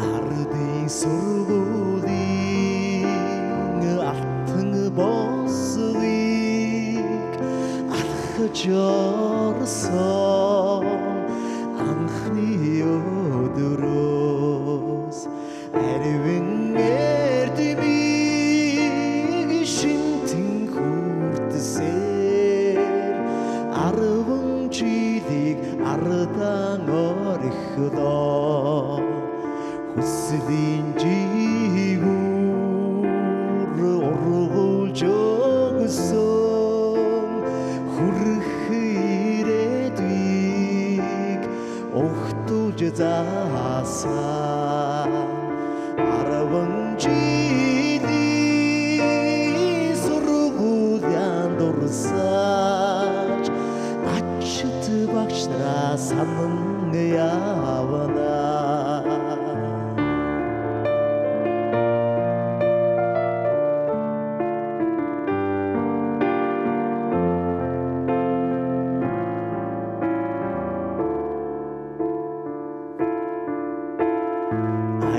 Ардын сургуулийн алтан босвыг алхаж орсон анхны өдрөөс аривын эрдмийг шимтэн хүртсээр 10 жилийг ардан орхилоо. Хүслийн жигүүр ургуулж өгсөн хүрх ирээдүйг угтуулж заасан 10 жилийн сургууль яндурсаж ачт багш нараа санан явна.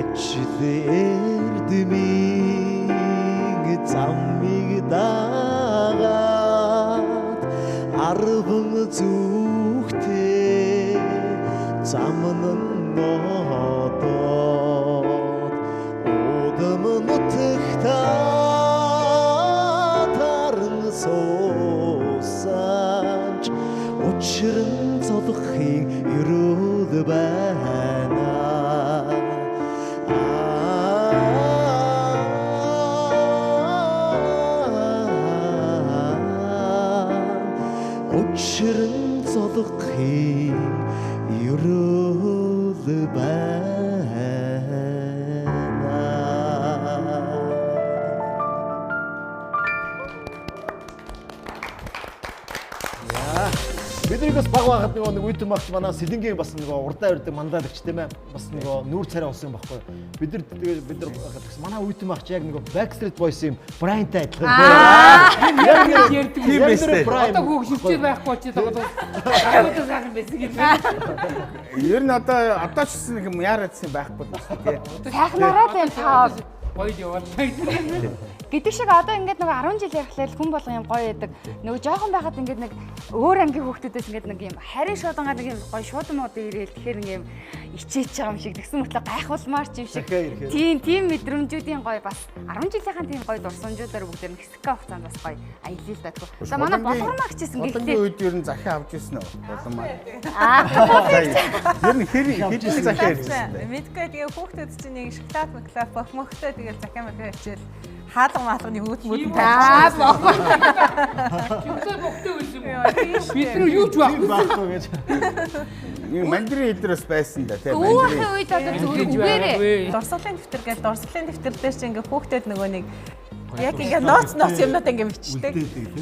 Ажил эрдмийн замыг дагаад арван зүгтээ замнан нодод удам нутагта таран суусанч учран золхын ерөөл байна. Учран золхын ерөөл байна. Бидний бас баг байхад нөгөө нэг үе магч манай Сэлэнгийн бас нөгөө урдаа ирдэг мандаалагч тийм ээ. Бас нөгөө нүүр царай болсон юм баггүй. Бид нар тэгээд бид нар байхад гэсэн манай үе магч яг нөгөө Backstreet Boys юм Brian-тай адилхан. Яг нэг ярьдаг Тийм байсан. байж тээ. Одоо хөгжимчтэй байхгүй болчиход байгаа. Одоо сайхан байсан гэж. Ер нь одоо ч гэсэн нэг юм яараадсан байхгүй л байна тий. Сайхнараа л юм таа. Гоё яваад. Гэдэг шиг одоо ингээд нөгөө 10 жил ярихлаар хүн болгон юм гоё яадаг. Нөгөө жоохон байхад ингээд нэг өөр ангийн хүүхдүүдээс ингээд нэг юм харин шуудангаа нэг юм гоё шуудан мод ирээл тэгэхээр нэг юм ичээж байгаа юм шиг тэгсэн мөртлөө гайхуулмаар ч юм шиг. Тийм тийм мэдрэмжүүдийн гоё бас 10 жилийнхэн тийм гоё дурсамжуудаар бүгдээр нэг хэсэгхэн хугацаанд бас гоё аялъя л да. За манай болгормаа хичээсэн Болонгийн гэлээ. үед ер нь захиа авч ирсэн үү? Болон маа. Аа. Ер нь хэр хэдэн захиа ирсэн бэ? Мэдгүй тэгээ хүүхдүүд чинь нэг шоколад маклав бохмохтой тэгэл захиа махиа хичээл хаалга маалганы үүд мүд Аа бохоо. Юусаа бохтой байсан юм уу? Бид нар юу ч байхгүй гэж. Нэг мандрын хэлдрээс байсан да тий. Үүхийн үед одоо зүгээр үгээрээ. Дурсгалын дэвтэр гэдэг дурсгалын дэвтэр дээр чинь ингээ хүүхдүүд нөгөө нэг яг ингээ нооц нооц юмнууд ингээ бичдэг.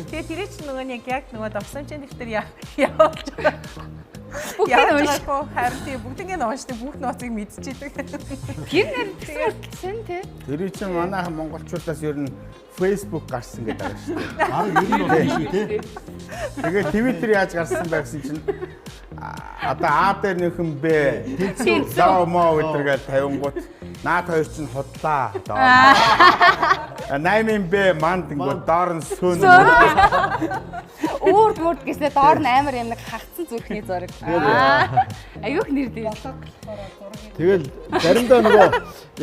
Тэгээ тэр чинь нөгөө нэг яг нөгөө дурсамжийн дэвтэр явуулж байгаа. Бүгдийг унш. Харин тий бүгднийг нь уншдаг, бүх нооцыг мэдчихэдэг. Тэр нэр тэгсэн тий. Тэр чинь манайхан монголчуудаас ер нь Facebook гарсан гэдэг байгаа шүү дээ. Бараг ер нь бол тийм шүү тий. Тэгээ Twitter яаж гарсан бэ гэсэн чинь одоо А дээр нөхөн Б тэнцүү лоо мо өдр гэж тавингууд наад хоёр чинь худлаа. 8 Б манд ингээд доор нь сөөн. Үүрд мөрд гэснээр доор нь амар юм нэг хагцсан зүрхний зураг. Аюух нэр дээр. Тэгэл заримдаа нөгөө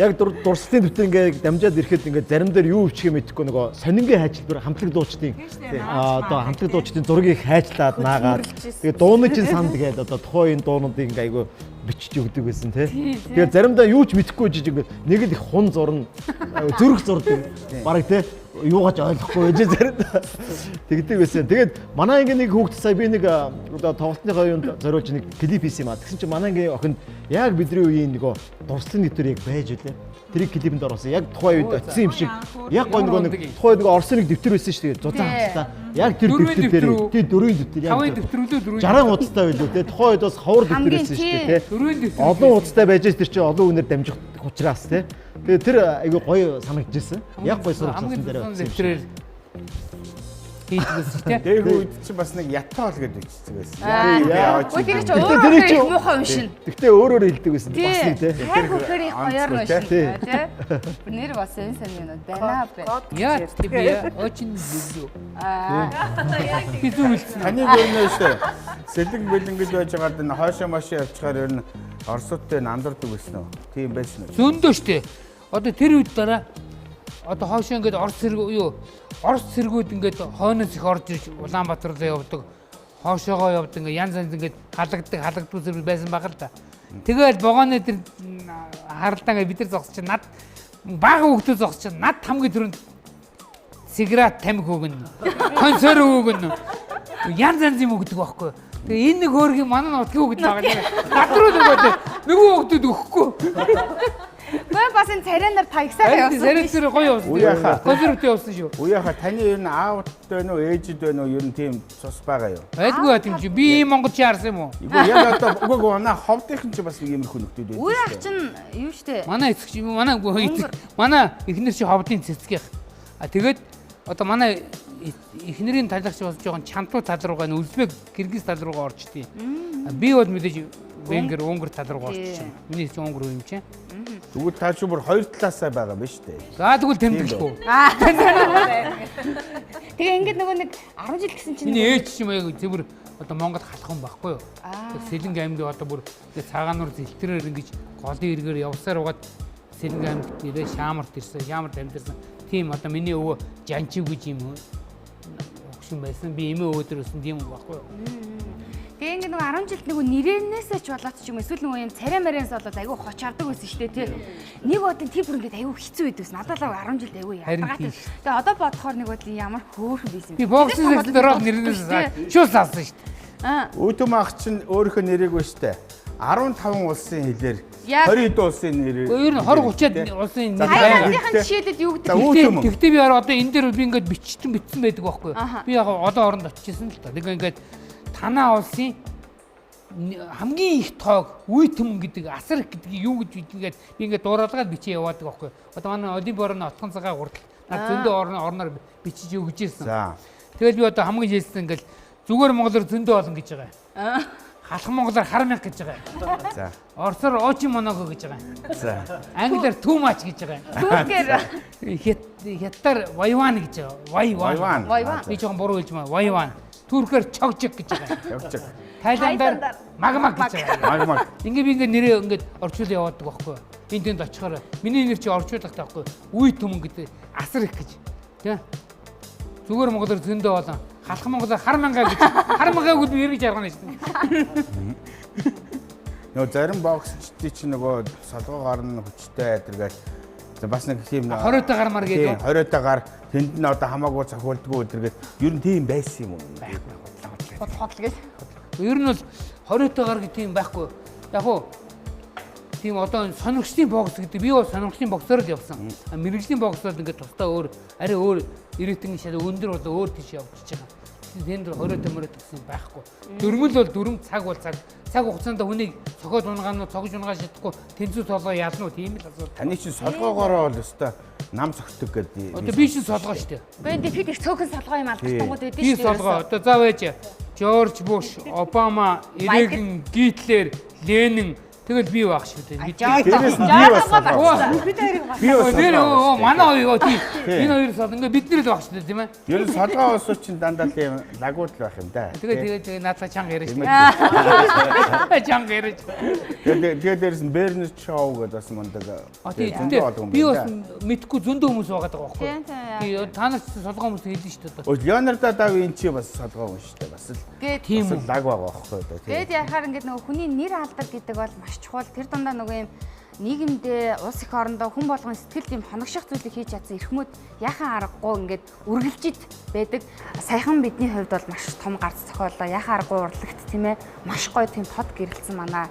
яг дурсгалын дэвтэр ингээд дамжаад ирэхэд ингээд зарим дээр юу бичих юм мэдэхгүй нөгөө сонингийн хайчлал хамтлаг дуучдын одоо хамтлаг дуучдын зургийг хайчлаад наагаад тэгээ дууны чинь санд гээд одоо тухайн үеийн дуунуудыг ингээд айгүй бичиж өгдөг байсан тий. Тэгээ заримдаа юу ч мэдэхгүй жиж ингээд нэг л их хун зурна зүрх зурдаг. Бараг тий юугаач ойлгохгүй байж заримдаа тэгдэг байсан. Тэгээд манай ангийн нэг хүүхд сая би нэг одоо тоглолтныхоо юунд зориулж нэг клип хийсэн юм а. Тэгсэн чинь манай ангийн охинд яг бидний үеийн нөгөө дурсгалын нэвтэр яг байж үлээ. Тэрийг клипэнд оруулсан. Яг тухайн үед очисон юм шиг. Яг гой нөгөө нэг тухайн нөгөө Оросын нэг дэвтэр байсан шүү дээ. Зузаан хавцтай. Яг тэр дэвтэр дээр тий дөрвийн дэвтэр яг 5 дэвтэр үлээ дөрвийн 60 хуудастай байлуу тий. Тухайн үед бас ховор дэвтэр байсан шүү дээ тий. Дөрвийн дэвтэр. Олон хуудастай байж тэр чинь олон хүнээр дамжих учраас тий. Тэгээ тэр айгүй гоё санагдчихсэн. Яг гоё сурвалжсан дээр очсон. Дэвтрээр хийдгээс тий. Тэр үед чинь бас нэг ятаол гэдэг бичдэг байсан. Үгүй тэр чинь өөрөөр их муухай уншина. Тэгтээ өөрөөр хэлдэг байсан бас нэг тий. Хайр хөхөр их гоёор уншина тий. Нэр бас энэ сайн юм байна бэ. Яа тебе очень люблю. Би зүг үлдсэн. Таны гэрнээс сэлэг бэлэн гэж байж байгаад энэ хойшоо машин явчихаар ер нь Оросуудтай нандурдаг байсан уу? Тийм байсан уу? Зөндөө штэ. Одоо тэр үед дараа одоо хойшоо ингээд Орос цэрэг юу Орос цэргүүд ингээд хойноос их орж ирж Улаанбаатар руу явдаг. Хоошоогоо явдаг ингээд янз янз ингээд халагддаг зэрэг байсан баг л да. Тэгэл вагоны тэр харалдаан ингээд бид нар зогсож чинь над бага хүүхдүүд зогсож чинь над хамгийн түрүүнд сигарет тамхи өгнө. Консерв өгнө. Янз янз юм өгдөг байхгүй. Тэгээ энэ нэг хөөргийн манай нутгийн хүүхэд байгаа. Над руу нөгөөд нөгөө хүүхдүүд өгөхгүй. Гүй бас энэ царайнаар таягсаар явсан. Царай дээр гоё явсан. Консервтэй явсан шүү. Үеийнхаа таны ер нь аавд байна уу, ээжид байна уу, ер нь тийм цус байгаа юу? Байлгүй бат юм чи. Би ийм монголч харсан юм уу? Үгүй яг одоо үгүй манай ховдынхан чи бас нэг иймэрхүү нөхдүүд байдаг. Үе ах чинь юу штэ. Манай эцэг чи манай үгүй манай эхнэр чи ховдын цэцгийнх. А тэгээд одоо манай эхнэрийн талаагч бас жоохон чантуу тал руугаа Өзбек, Киргиз тал руугаа орчдیں۔ Би бол мэдээж Венгер, Унгар тал руугаа орчих чинь. Миний чинь Унгар юм чинь. Тэгвэл та чи бүр хоёр талаасаа байгаа биш үү? За тэгвэл тэмдэглэхгүй. Тэгээ ингээд нөгөө нэг 10 жил гэсэн чинь миний ээж ч юм яг зэвэр одоо Монгол халах юм байхгүй юу? Сэлэнг аймгийн одоо бүр цагаануур зэлтрээр ингэж голын эргээр явсаар угаад Сэлэнг аймагт нэрээ Шаамарт ирсэн, Шаамарт амьдарсан. Тийм одоо миний өвөө Жанчив гэж юм хөгшин байсан. Би эмээ өвөө дээр өссөн тийм байхгүй юу? Тэгээ ингээд нөгөө 10 жилд нөгөө нэрэнээсээ ч болоод ч юм эсвэл нөгөө юм царай марианс болоод айгүй хоч авдаг байсан шүү дээ тий. Нэг удаа тэр бүр ингээд айгүй хэцүү байдаг байсан. Надад л 10 жилд айгүй ядгаа. Тэгээ одоо бодохоор нэг бодлын ямар хөөрхөн байсан юм. Би боксын сектороор нэрнээс шууд саасан шүү дээ. Үүдүм ах чинь өөрийнхөө нэрийг ба шүү дээ. 15 улсын хэлээр 20 хэдэн улсын нэрээр. Ер нь 20 30-аад улсын нэр байна. Жишээлбэл юу гэдэг. Тэгтээ би одоо энэ дээр би ингээд бичсэн битсэн байдаг байхгүй юу? Би яг олон оронд очижсэн л та. Тэгээ ингээд танаа улсын хамгийн их тоог үе төмөн гэдэг асар их гэдгийг юу гэж бидгээд би ингээд дууралгаад бичээ яваадаг байхгүй. Одоо манай Олимп орны отхон цагаа гуртал над зөндөө орноор бичиж өгч ирсэн. Тэгэл би одоо хамгийн жишээлсэн ингээд зүгээр монголоор зөндөө олон гэж байгаа. Халах монголоор хар мянга гэж байгаа. За. Оросоор очень много гэж байгаа. За. Англиар too much гэж байгаа. Түүхээр хятадаар вайван гэж байгаа. Вайван. Би жоохон буруу хэлж байна. Вайван. Туркээр чогжиг гэж байгаа. Чогжиг. Тайландаар магмаг гэж байгаа. Магмаг. Ингээ би ингээ нэрээ ингээд орчуул яваадаг байхгүй юу? Энд тэнд очихоор миний нэр чи орчуулгатай байхгүй юу? Үе төмөн гэдэг асар их гэж. Тэ? Зүгээр монголоор зөндөө олон. Халах монголоор хар мянга гэж. Хар мянгааг би эргэж аргана шүү дээ. Нөгөө зарим боксчдын чинь нөгөө солгоо гарна хүчтэй эдэргээл бас нэг тийм 20-тай гар мар гэдэг. 20-тай гар тэнд нь одоо хамаагүй цохиулдгүй өдөргээд ер нь тийм байсан юм уу? Байхгүй. Бодхол гэж. Ер нь бол 20-тай гар гэх тийм байхгүй. Яг уу тийм одоо сонирхчдын бокс гэдэг би бол сонирхчдын боксоор л явсан. Мэргэжлийн бокс бол ингээд тусдаа өөр арай өөр ирэтэн шал өндөр бол өөр тийш явчихж байгаа. Тэнд 20 төмөрөд гэсэн байхгүй. Дөрмөл бол дөрөм, цаг бол цаг. Цаг хугацаанд хүнийг цохиод унгаана уу, цогж унгаа шатахгүй, тэнцүү толгой ялна уу тийм л асуудал. Таны чинь солгоогоороо бол өстой нам цогтөг гэдэг. Одоо би чинь солгоо шүү дээ. Үгүй тэгэхэд их цөөхөн солгоо юм алдагдангууд байдэн шүү дээ. Би солгоо. Одоо за байж Жорж Буш, Обама, Реган, Гитлер, Ленин, Тэгэл би байх шүү дээ. Дээрээс нь би бас солгоо. Бид хоёрыг бас. Би бас Тэр солгоо. манай хоёр тий. Тий. Энэ хоёр сол ингээ бид нар л байх шүү дээ тийм ээ. Ер нь солгоо улсууд чинь дандаа л юм лагууд л байх юм да. Тэгээ тэгээ тэгээ наадаа чанга яриаш. Тийм ээ. Чанга яриаш. Тэгээ дээрээс нь Бернер Шоу гэдэг бас мундаг. А тий. Зөндөө олон хүн Би бас байна да. мэдхгүй зөндөө хүмүүс байгаа даа байхгүй. Тийм, тийм. Тий та нар ч солгоо хүмүүс хэлнэ шүү дээ. Өө Леонардо да Винчи бас солгоо хүн шүү дээ. Бас л Тэгээд Тийм бас үү. л лаг байгаа байхгүй да. тий. Тэгээд яхаар ингээд нөгөө хүний нэр алдар гэдэг бол маш чухал. Тэр дундаа нөгөө юм нийгэмдээ улс их орондоо хүн болгон сэтгэлд юм хоногших зүйлийг хийж чадсан эрхмүүд яхан аргагүй ингээд үргэлжид байдаг. Саяхан бидний хувьд бол маш том гарц зохиолоо. Яхан аргагүй урлагт тийм ээ маш гоё тийм тод гэрэлтсэн манай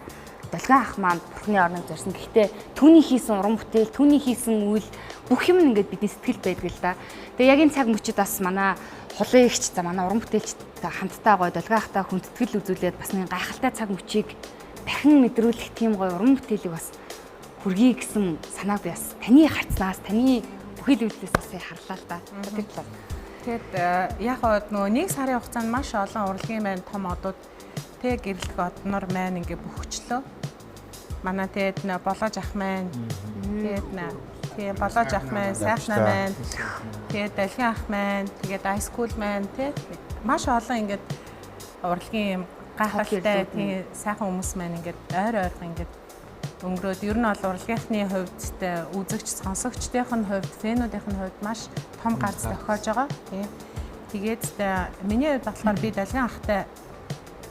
Долгион ах маань бурхны орныг зорьсон. Гэхдээ түүний хийсэн уран бүтээл, түүний хийсэн үйл бүх юм нь ингээд бидний сэтгэлд байдаг л да. Тэгээ яг энэ цаг мөчид бас манай хулын эгч за манай уран бүтээлчтэй хамтдаа гоё Долгион ахтай хүндэтгэл үзүүлээд бас нэг гайхалтай цаг мөчийг дахин мэдрүүлэх тийм гоё уран бүтээлийг бас хүргэе гэсэн санааг би бас таны харцнаас, таны бүхий л үйлдэлээс бас харлаа л да. Тэр талаар. Тэгэд яг хаад нөгөө нэг сарын хугацаанд маш олон урлагийн маань том одууд тэг гэрэлтэх однор маань ингээ бөхчлөө. Манай тэгэд нэ болоож ах маань тэгээд нэ тэгээ болоож ах маань, сайхнаа маань тэгээд далгийн ах маань, тэгээд ice cool маань тэг маш олон ингээд урлагийн юм гайхалтай тийм сайхан хүмүүс маань ингээд ойр ойрхон ингээд өнгөрөөд ер нь бол урлагийнхны хувьд тэ үзэгч сонсогчдын хувьд фэнүүдийн хувьд маш том гарц тохиож байгаа. Тийм. Тэгээд тэ миний хувьд болохоор би Далган ахтай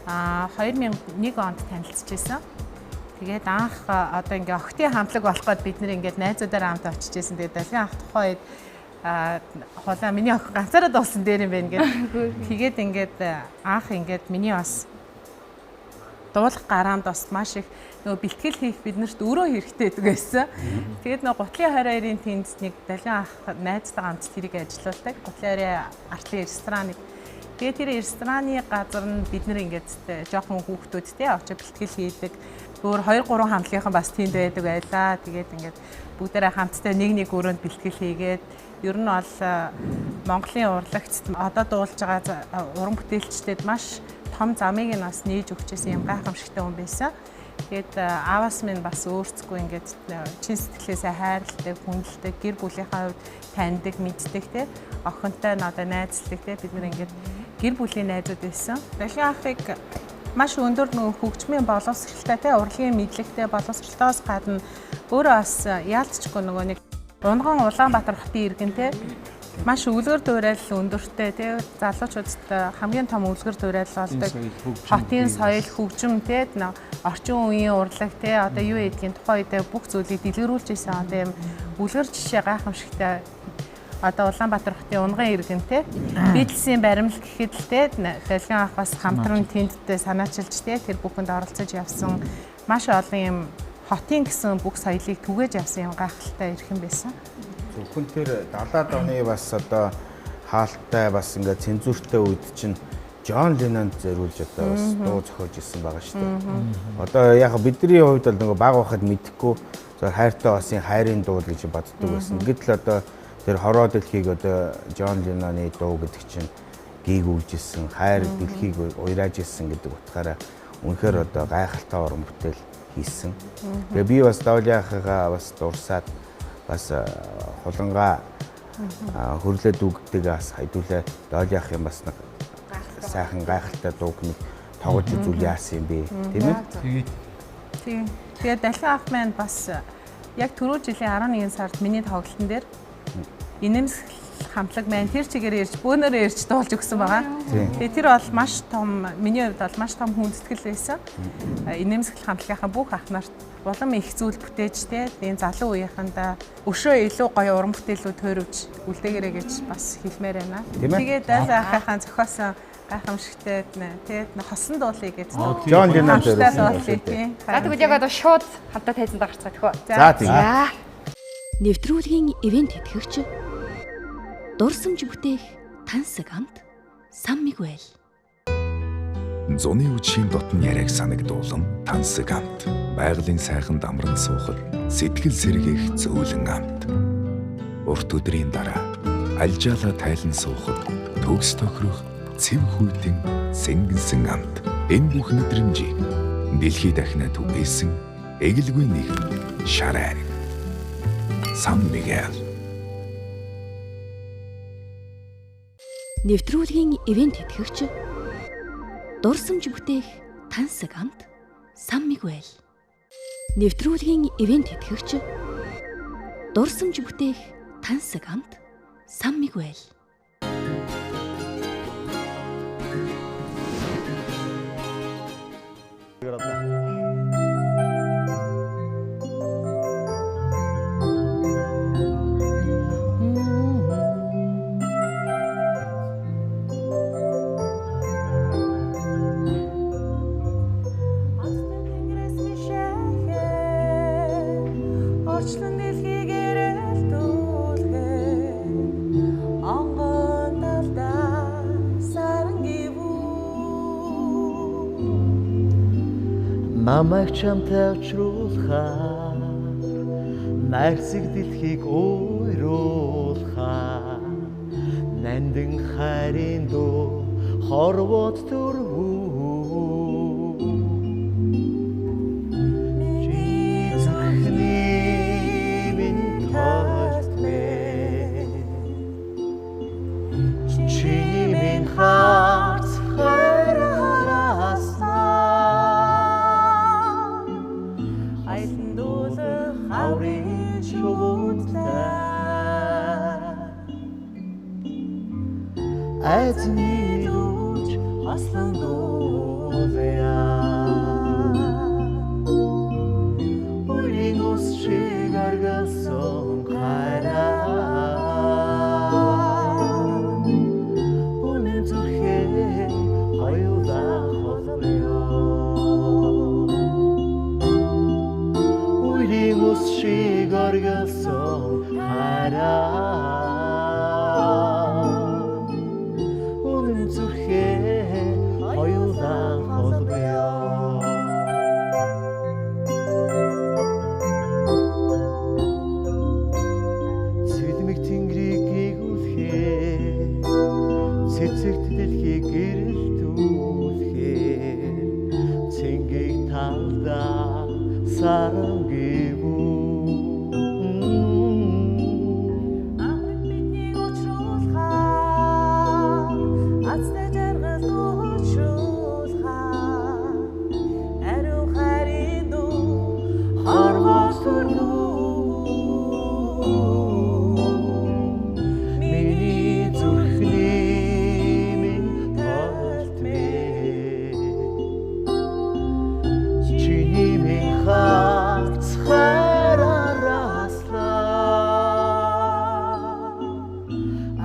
2001 онд танилцж байсан. Тэгээд анх одоо ингээ охтын хамтлаг болох гээд бид нэр ингээд найзуудаараа хамт очиж байсан. Тэгээд Далган ах тухайн үед хулаа миний охин ганцаараа дуусан дээр юм байна гээд. Тэгээд ингээд анх ингээд миний бас дуулах гараанд бас маш их нөгөө бэлтгэл хийх биднэрт өрөө хэрэгтэй гэдэг байсан. Тэгээд нөгөө гутлын 22-ын тэнд нэг Далин ах найзтайгаа хамт тэрийг ажилуулдаг. Гутлын 22 артлын рестораныг. Тэгээд тэр рестораны газар нь бид нэр ингээд жоохон хүүхдүүд те очиж бэлтгэл хийдэг. Өөр 2 3 хамтлагийнхан бас тэнд байдаг байлаа. Тэгээд ингээд бүгдээрээ хамтдаа нэг нэг өрөөнд бэлтгэл хийгээд ер нь бол Монголын урлагчд одоо дуулж байгаа уран бүтээлчдэд маш том замыг нь бас нээж өгч байсан юм гайхамшигтай хүн байсан. Тэгээд ааваас минь бас өөрцгүй ингээд чин сэтгэлээсээ хайрладаг, хүндэлдэг, гэр бүлийнхаа хувьд таньдаг, мэддэг те охинтой нь одоо найзлдаг те бид нэр ингээд гэр бүлийн найзууд байсан. Далгийн ахыг маш өндөр нөгөө хөгжмийн боловсралтай те урлагийн мэдлэгтэй боловсралтаас гадна өөрөө бас яалтчгүй нөгөө нэг Унган Улаанбаатар хотын иргэн те маш үлгэр дуурайл өндөртэй тий залуучуудад хамгийн том үлгэр дуурайл болдог хотын соёл хөгжим тий орчин үеийн урлаг тий одоо юу гэдгийг тухайн үедээ бүх зүйлийг дэлгэрүүлж исэн одоо юм үлгэр жишээ гайхамшигтай одоо Улаанбаатар хотын унган иргэн тий Битлсийн баримлал гэхэд л тий Далгин ах бас хамтран тэндтэй санаачилж тий тэр бүхэнд оролцож явсан маш олон юм хотын гэсэн бүх соёлыг түгээж явсан юм гайхалтай эрхэм байсан. Зөвхөн тэр 70-аад оны бас одоо хаалттай бас ингээд цензуртай үед чинь Джон Леннонд зориулж одоо бас дуу зохиож исэн байгаа шүү дээ. Одоо яг бидний хувьд бол нөгөө баг байхад мэдэхгүй зөв хайртай басын хайрын дуу л гэж боддог байсан. Гэтэл одоо тэр хороо дэлхийг одоо Джон Ленноны дуу гэдэг чинь гийгүүлж исэн, хайр дэлхийг уйрааж исэн гэдэг утгаараа үнэхээр одоо гайхалтай уран бүтээл хийсэн. Тэгээ би бас Доолиахыгаа бас дурсаад бас хулангаа хөрлөө дүүгдэг бас хайдуулаа Доолиах юм бас нэг сайхан гайхалтай дууг нэг тоглож үзүүл яасан юм бэ тийм ээ? Тэгээд. Тийм. Тэгээд Далин ах маань бас яг түрүү жилийн 11 сард миний тоглолтын дээр инээмсэг хамтлаг маань тэр чигээр ирж бөөнөрөө ирж дуулж өгсөн байгаа. Тэгээ тэр бол маш том миний хувьд бол маш том хүндэтгэл байсан. Инээмсэглэл хамтлагийнхаа бүх ах нарт улам их зүйл бүтээж те энэ залуу үеийнхэндээ өшөө илүү гоё уран бүтээлүүд хөөрвж үлдээгээрэй гэж бас хэлмээр байна. Тэгээд айл ахынхаа зохиосон гайхамшигтай тэгээд хосон дуулыг гэж Джон Леннон зориулсан. За тэгвэл яг одоо шууд хамтаа тайзанд гарцгаа төхөө. За тийм. Нэвтрүүлгийн ивент тэтгэгч дурсамж бүтээх тансаг амт сан мигвэл Зуны үдшийн дотн яриаг санагдуулан тансаг амт байгалийн сайхан дамран суухад сэтгэл сэргээх зөөлөн амт урт өдрийн дараа альжаалаа тайлан суухад төгс тохирох цэв хүйтэн сэнгэнсэн амт энэ бүх мэдрэмжийг дэлхий дахина түгээсэн Эгэлгүй нийгэм шар айг. Сан Мигэл. Нэвтрүүлгийн ивент тэтгэгч дурсамж бүтээх тансаг амт Сан Мигвэл. Нэвтрүүлгийн ивент тэтгэгч дурсамж бүтээх тансаг амт Сан Мигвэл. Орчлон дэлхийг эрэлтүүлэхэд онгон талдаа саран гівүү. Намайг чамтай учруулахаар найрсаг дэлхийг уйруулахаар нандин хайрын дуу хорвоод төрвүү. Миний зүрхний минь тойтмээ чиний минь харц хараасаа Аялан дуулах хаврын шувуудтай айдны дүүж хослон дуулъя. Үрийн ус шиг оргилсон хайраа үнэн зүрхээ хоёулаа холбоё. Үрийн ус шиг оргилсон хайраа үнэн зүрхээ хоёулаа холбоё. Цэлмэг тэнгэрийг гүйгүүлэхээр цэцэгт дэлхийг гэрэлтүүлэхээр цэнгийг талдаа саран гівүү. Амраг биднийг учруулахаар азтай жаргал учруулахаар ариун хайрын дуу хорвоос төрнө. Миний зүрхний минь тойтмээ чиний минь харц харараслаа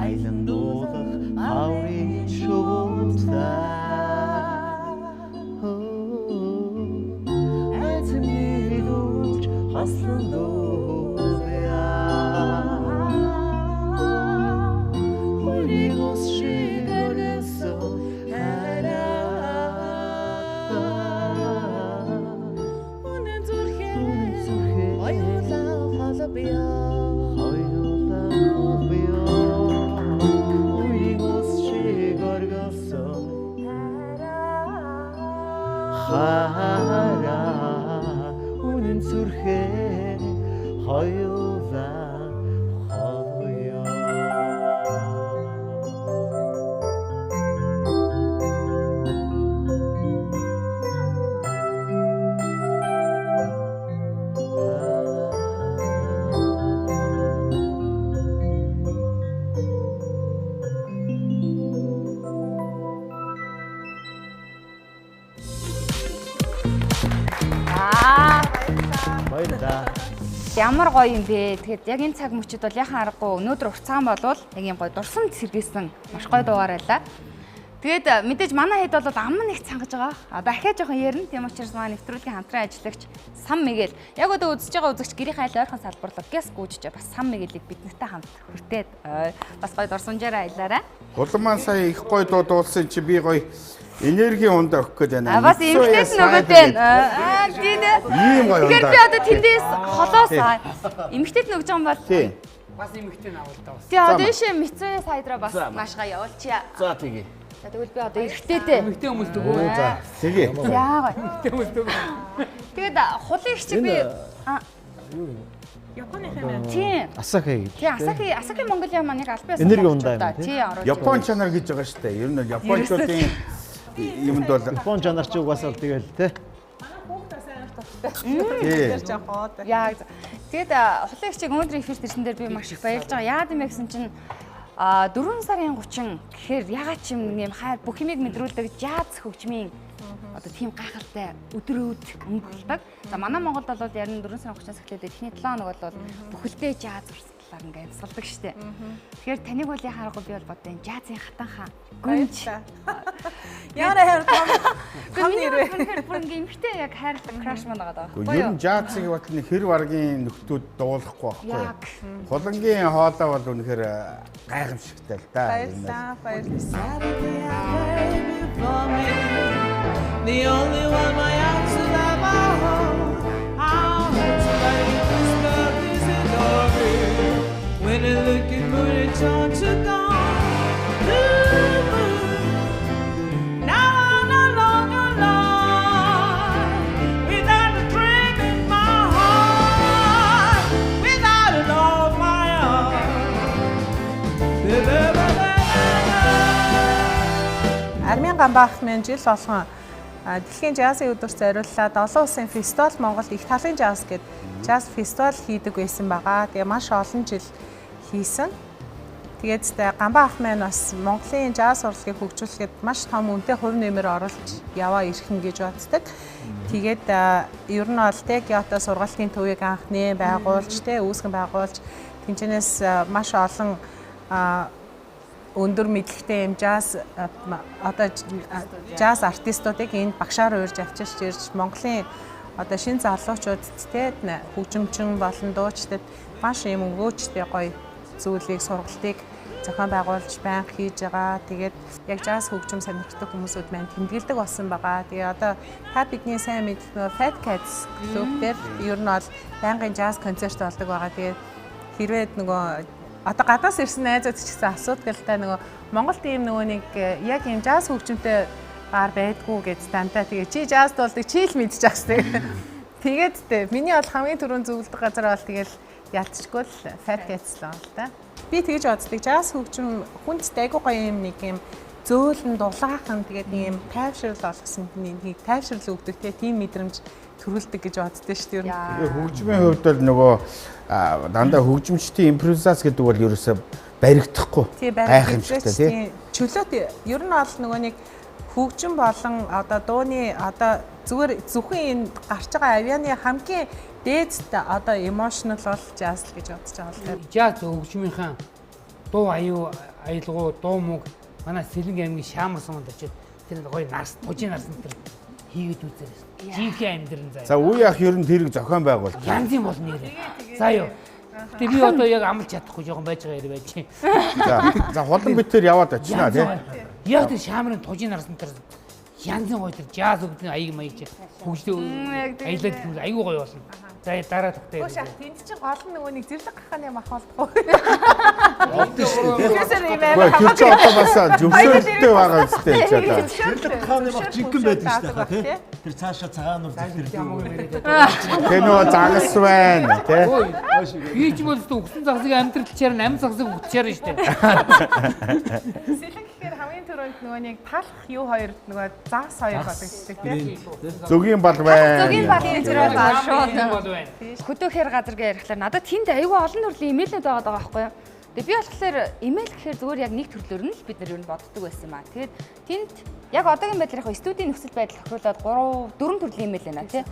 аялан дуулах хаврын шувуудтай айдны дүүж хослон дуулъя. Үрийн ус шиг оргилсон хайраа Үнэн зүрхээ хоёулаа холбоё. Хоёулаа холбоё. Үрийн ус шиг оргилсон хайраа үнэн зүрхээ хоёулаа холбоё. Аа. Баярлалаа. Ямар гоё юм бэ? Тэгэхээр яг энэ цаг мөчид бол яхан аргагүй өнөөдөр уртцаан болвол яг юм гоё дурсамж сэргээсэн маш гоё дугаар байлаа. Тэгээд мэдээж манай хэд бол ам нэг цангаж байгаа. А дахиад жоохон ярина. Тийм учраас манай нэвтрүүлгийн хамтран ажиллагч Сам Мигэл. Яг одоо үзэж байгаа үзэгч гэрийнхээ айл ойрхон салбарлаг гэс гүйжиж бас Сам Мигэлийг бид нартай хамт хүртээд бас гоё дурсамжаараа аялаарай. Хулан маань сая их гоё дуу дуулсан чи би гоё энергийн ундаа өгөх гээд байна. А бас эмхтэйд нөгөөд байна. Аа тийм ээ. Ийм гоё Тэгэхээр ундаа. би одоо тэндээс холоос эмхтэйд нөгж байгаа юм бол Тий. Бас эмхтэй авал та бас. Тий одоо ийшээ Мицуя сайдраа бас За. маш гоё явуулчаа. За тэгье. За тэгвэл би одоо эргэжтэйдээ. Эмэгтэй хүмүүс дөгөө. За тэгье. Яа гоё. Эмэгтэй хүмүүс дөгөө. Тэгээд хулын их чи би Японы юм. Тийм. Асахи гэж. Тийм Асахи Асахи Монголиа маань яг албан ёсны Энерги ундаа юм, тий оруулж. Япон чанар гэж байгаа шүү дээ. Ер нь бол японочдын юмд бол Япон чанар чи угаасаа л тэгэл те. Тий. Тэр жоохон. Яг. Тэгээд хулын их чиг өнөөдрийн эфирт ирсэн дээр би маш их баярлж байгаа. Яад юм бэ гэсэн чинь 4 сарын 30 гэхээр ягаад ч юм нэг юм хайр бүх юмыг мэдрүүлдэг жаз хөгжмийн одоо тийм гайхалтай өдрүүд өнгөрөлдөг. За манай Монголд бол яг 4 сарын 30-аас эхлээд эхний 7 хоног бол бүхэлдээ жаз урсгалаар ингээ амьсгалдаг штэ. Тэгэхээр таныг бол яхаарахгүй би бол бодсон жазын хатанхаа гүнж. Ямар хайр том. Том нэр. Үнэхээр бүр ингээ эмхтэй яг хайрлаг краш маань байгаа Гэхдээ ер нь жазыг бол нэг хэр варгийн нөхдүүд дуулахгүй байхгүй. Яг. Хулангийн хоолой бол үнэхээр гайхамшигтай л да. Баярлалаа. Баярлалаа. For me, the only one my arms will ever hold. How it's like this love is in orbit. When I look at moon, it's on to gone. Blue moon. Now I'm no longer alone. Without a dream in my heart, without a love of my own. Baby, baby, baby. Армийн Гамбаах маань жил болгон дэлхийн жазын өдөрт зориуллаад олон улсын фестивал Монголд их талын жаз гээд жаз фестивал хийдэг байсан байгаа. Тэгээ маш олон жил хийсэн. Тэгээд Гамбаа ах маань бас Монголын жаз урлагийг хөгжүүлэхэд маш том үнэтэй хувь нэмэр оруулж яваа ирхэн гэж боддог. Тэгээд ер нь бол те Гёто сургалтын төвийг анх нэ байгуулж те үүсгэн байгуулж тэнцэнээс маш олон өндөр мэдлэгтэй юм жаз одоо жаз артистуудыг энд багшаар уурж авчирч ирж Монголын одоо шин залуучуудад те хөгжимчин болон дуучдад маш юм өгөөчтэй гоё зүйлийг сургалтыг зохион байгуулж байнга хийж байгаа. Тэгээд яг жаз хөгжим сонирхдаг хүмүүсүүд маань тэмдэглэдэг болсон байгаа. Тэгээ одоо та бидний сайн мэдэх нөгөө Fat Cats клуб дээр ер нь бол байнгын жаз концерт болдог байгаа. Тэгээд хэрвээ нөгөө одоо гадаас ирсэн найзууд ч гэсэн асуудаг л та нөгөө Монголд ийм нөгөө нэг яг ийм жаз хөгжимтэй бар байдгүй гэж дандаа тэгээ чи жаз дуулдаг чи л мэдчих ах тэгээ. Тэгээд тэ миний бол хамгийн түрүүнд зөвлөдөг газар бол тэгэл ялцчгүй л Fat Cats л байна л да. Би тэгэж боддог. Жаз хөгжим хүнд айгуу гоё юм нэг юм зөөлөн дулаахан тэгээд нэг юм тайвшрал олгосон нэг тайвшрал өгдөг те тийм мэдрэмж төрүүлдэг гэж боддоо шүү дээ. Тэгээ хөгжмийн хувьд бол нөгөө дандаа хөгжимчдийн импровизац гэдэг бол ерөөсөө баригдахгүй гайхамшигтай тий. Чөлөөт ер нь бол нөгөө нэг хөгжим болон одоо дууны одоо зүгээр зөвхөн энэ гарч байгаа авианы хамгийн дээд одоо emotional бол jazz л гэж бодож байгаа л та. Жаз хөгжмийнхаа дуу аюу аялгуу дуу мууг манай Сэлэнг аймгийн Шаамар суманд очиод тэр гоё нарс тужийн нарсан тэр хийгээд үзээрэй. Жинхэнэ амьдран заяа. За үе ах ер нь тэрийг зохион байгуулж. Янзын бол нэрээ. За юу. Гэтэ би одоо яг амлж чадахгүй жоохон байж байгаа юм байж. За за хулан битээр яваад очинаа тий. Яг тэр Шаамрын тужийн нарсан тэр янзын гоё тэр жаз хөгжмийн аяг маяг чи хөгжлөө аялаад гэвэл аюу гоё болно. За дараа тогтъё. Хөөш ах тэнд чинь гол нь нөгөө нэг зэрлэг гахааны мах болдгоо. Болдсон шүү дээ. Тэрсээр юм амар Тэр чинь одоо бас зөвшөөрөлттэй байгаа үстэй чи одоо. Зэрлэг гахааны мах жинхэнэ байдаг шүү дээ тий. Тэр цаашаа цагаанур зэвтэрдэг. Тэр нөгөө загас байна тий. Би ч бол өсөн загсыг амьдралчаар 8 загсыг өгчээр шүү дээ. Сэлэг гэхээр хамгийн түрүүнд нөгөө нэг талах юу хоёр нөгөө загас хоёр бодогддог тий. Зөгийн бал байна. Зөгийн бал гэж бол шууд. Хөдөөхөр газар гэж ярихлаар надад тэнд айгүй олон төрлийн имэйлнүүд байгаа даа байхгүй юу? Тэгээ би болохоор имэйл гэхээр зүгээр яг нэг төрлөөр нь л бид нар ер нь боддог байсан юм аа. Тэгээд тэнд яг одоогийн байдлаар яг студийн нөхцөл байдал тохируулаад 3 4 төрлийн имэйл байна тий.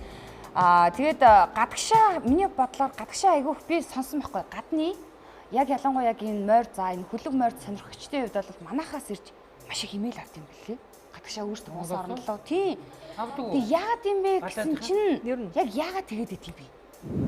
Аа тэгээд гадагшаа миний бодлоор гадагшаа айгүйх би сонсон байхгүй гадны яг ялангуяа яг энэ морь за энэ хөлөг морь сонирхогчдын хувьд бол манахаас ирж маш их имэйл авт юм бэлээ. Гадагшаа өөрсдөө хүмүүс оронлоо. Тийм. Тэг яагаад юм бэ гэсэн чинь яг яагаад тэгээд идэв бэ?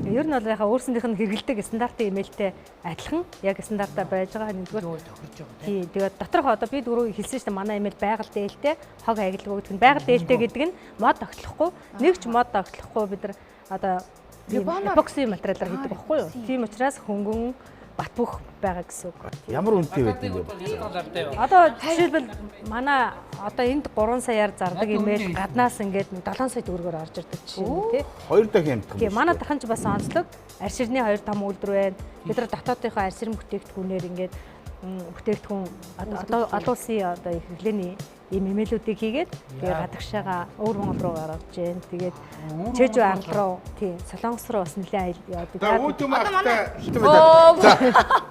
Ер нь бол яхаа өөрсөндийнх нь хэрэгэлдэг стандартын имэйлтэй адилхан яг стандартаа байж байгаа нэгдүгээр тохирж байгаа. Тий. Тэгээд доторх одоо би дөрөв хэлсэн шүү дээ манай имэйл байгаль дээлтэй, хог агилгүй гэдэг нь байгаль дээлтэй гэдэг нь мод тогтлохгүй, нэг ч мод тогтлохгүй бид нар одоо эпокси материалаар хийдэг байхгүй юу? Тийм учраас хөнгөн бат бөх байгаа гэсэн үг. Ямар үнэтэй байд юм бэ? Одоо жишээлбэл манай одоо энд 3 саяар зардаг имэйл гаднаас ингээд 7 сая төгрөгөөр орж ирдэг жишээ нь тий. Хоёр дахин амтхан. Тийм, манай дахин ч бас онцлог арширны хоёр том үйлдвэр байна. Бид нар дотоодынхоо арширн бүтээгдэхүүнээр ингээд бүтээгдэхүүн одоо олон улсын одоо хэрэглээний ийм имэйлүүдийг хийгээд тэгээ гадагшаага өвөр Монгол руу гаргаж जैन. Тэгээд Чэжүү арал руу, тийм, Солонгос руу бас нэлээд аял явдаг. За үүдүм ахтай.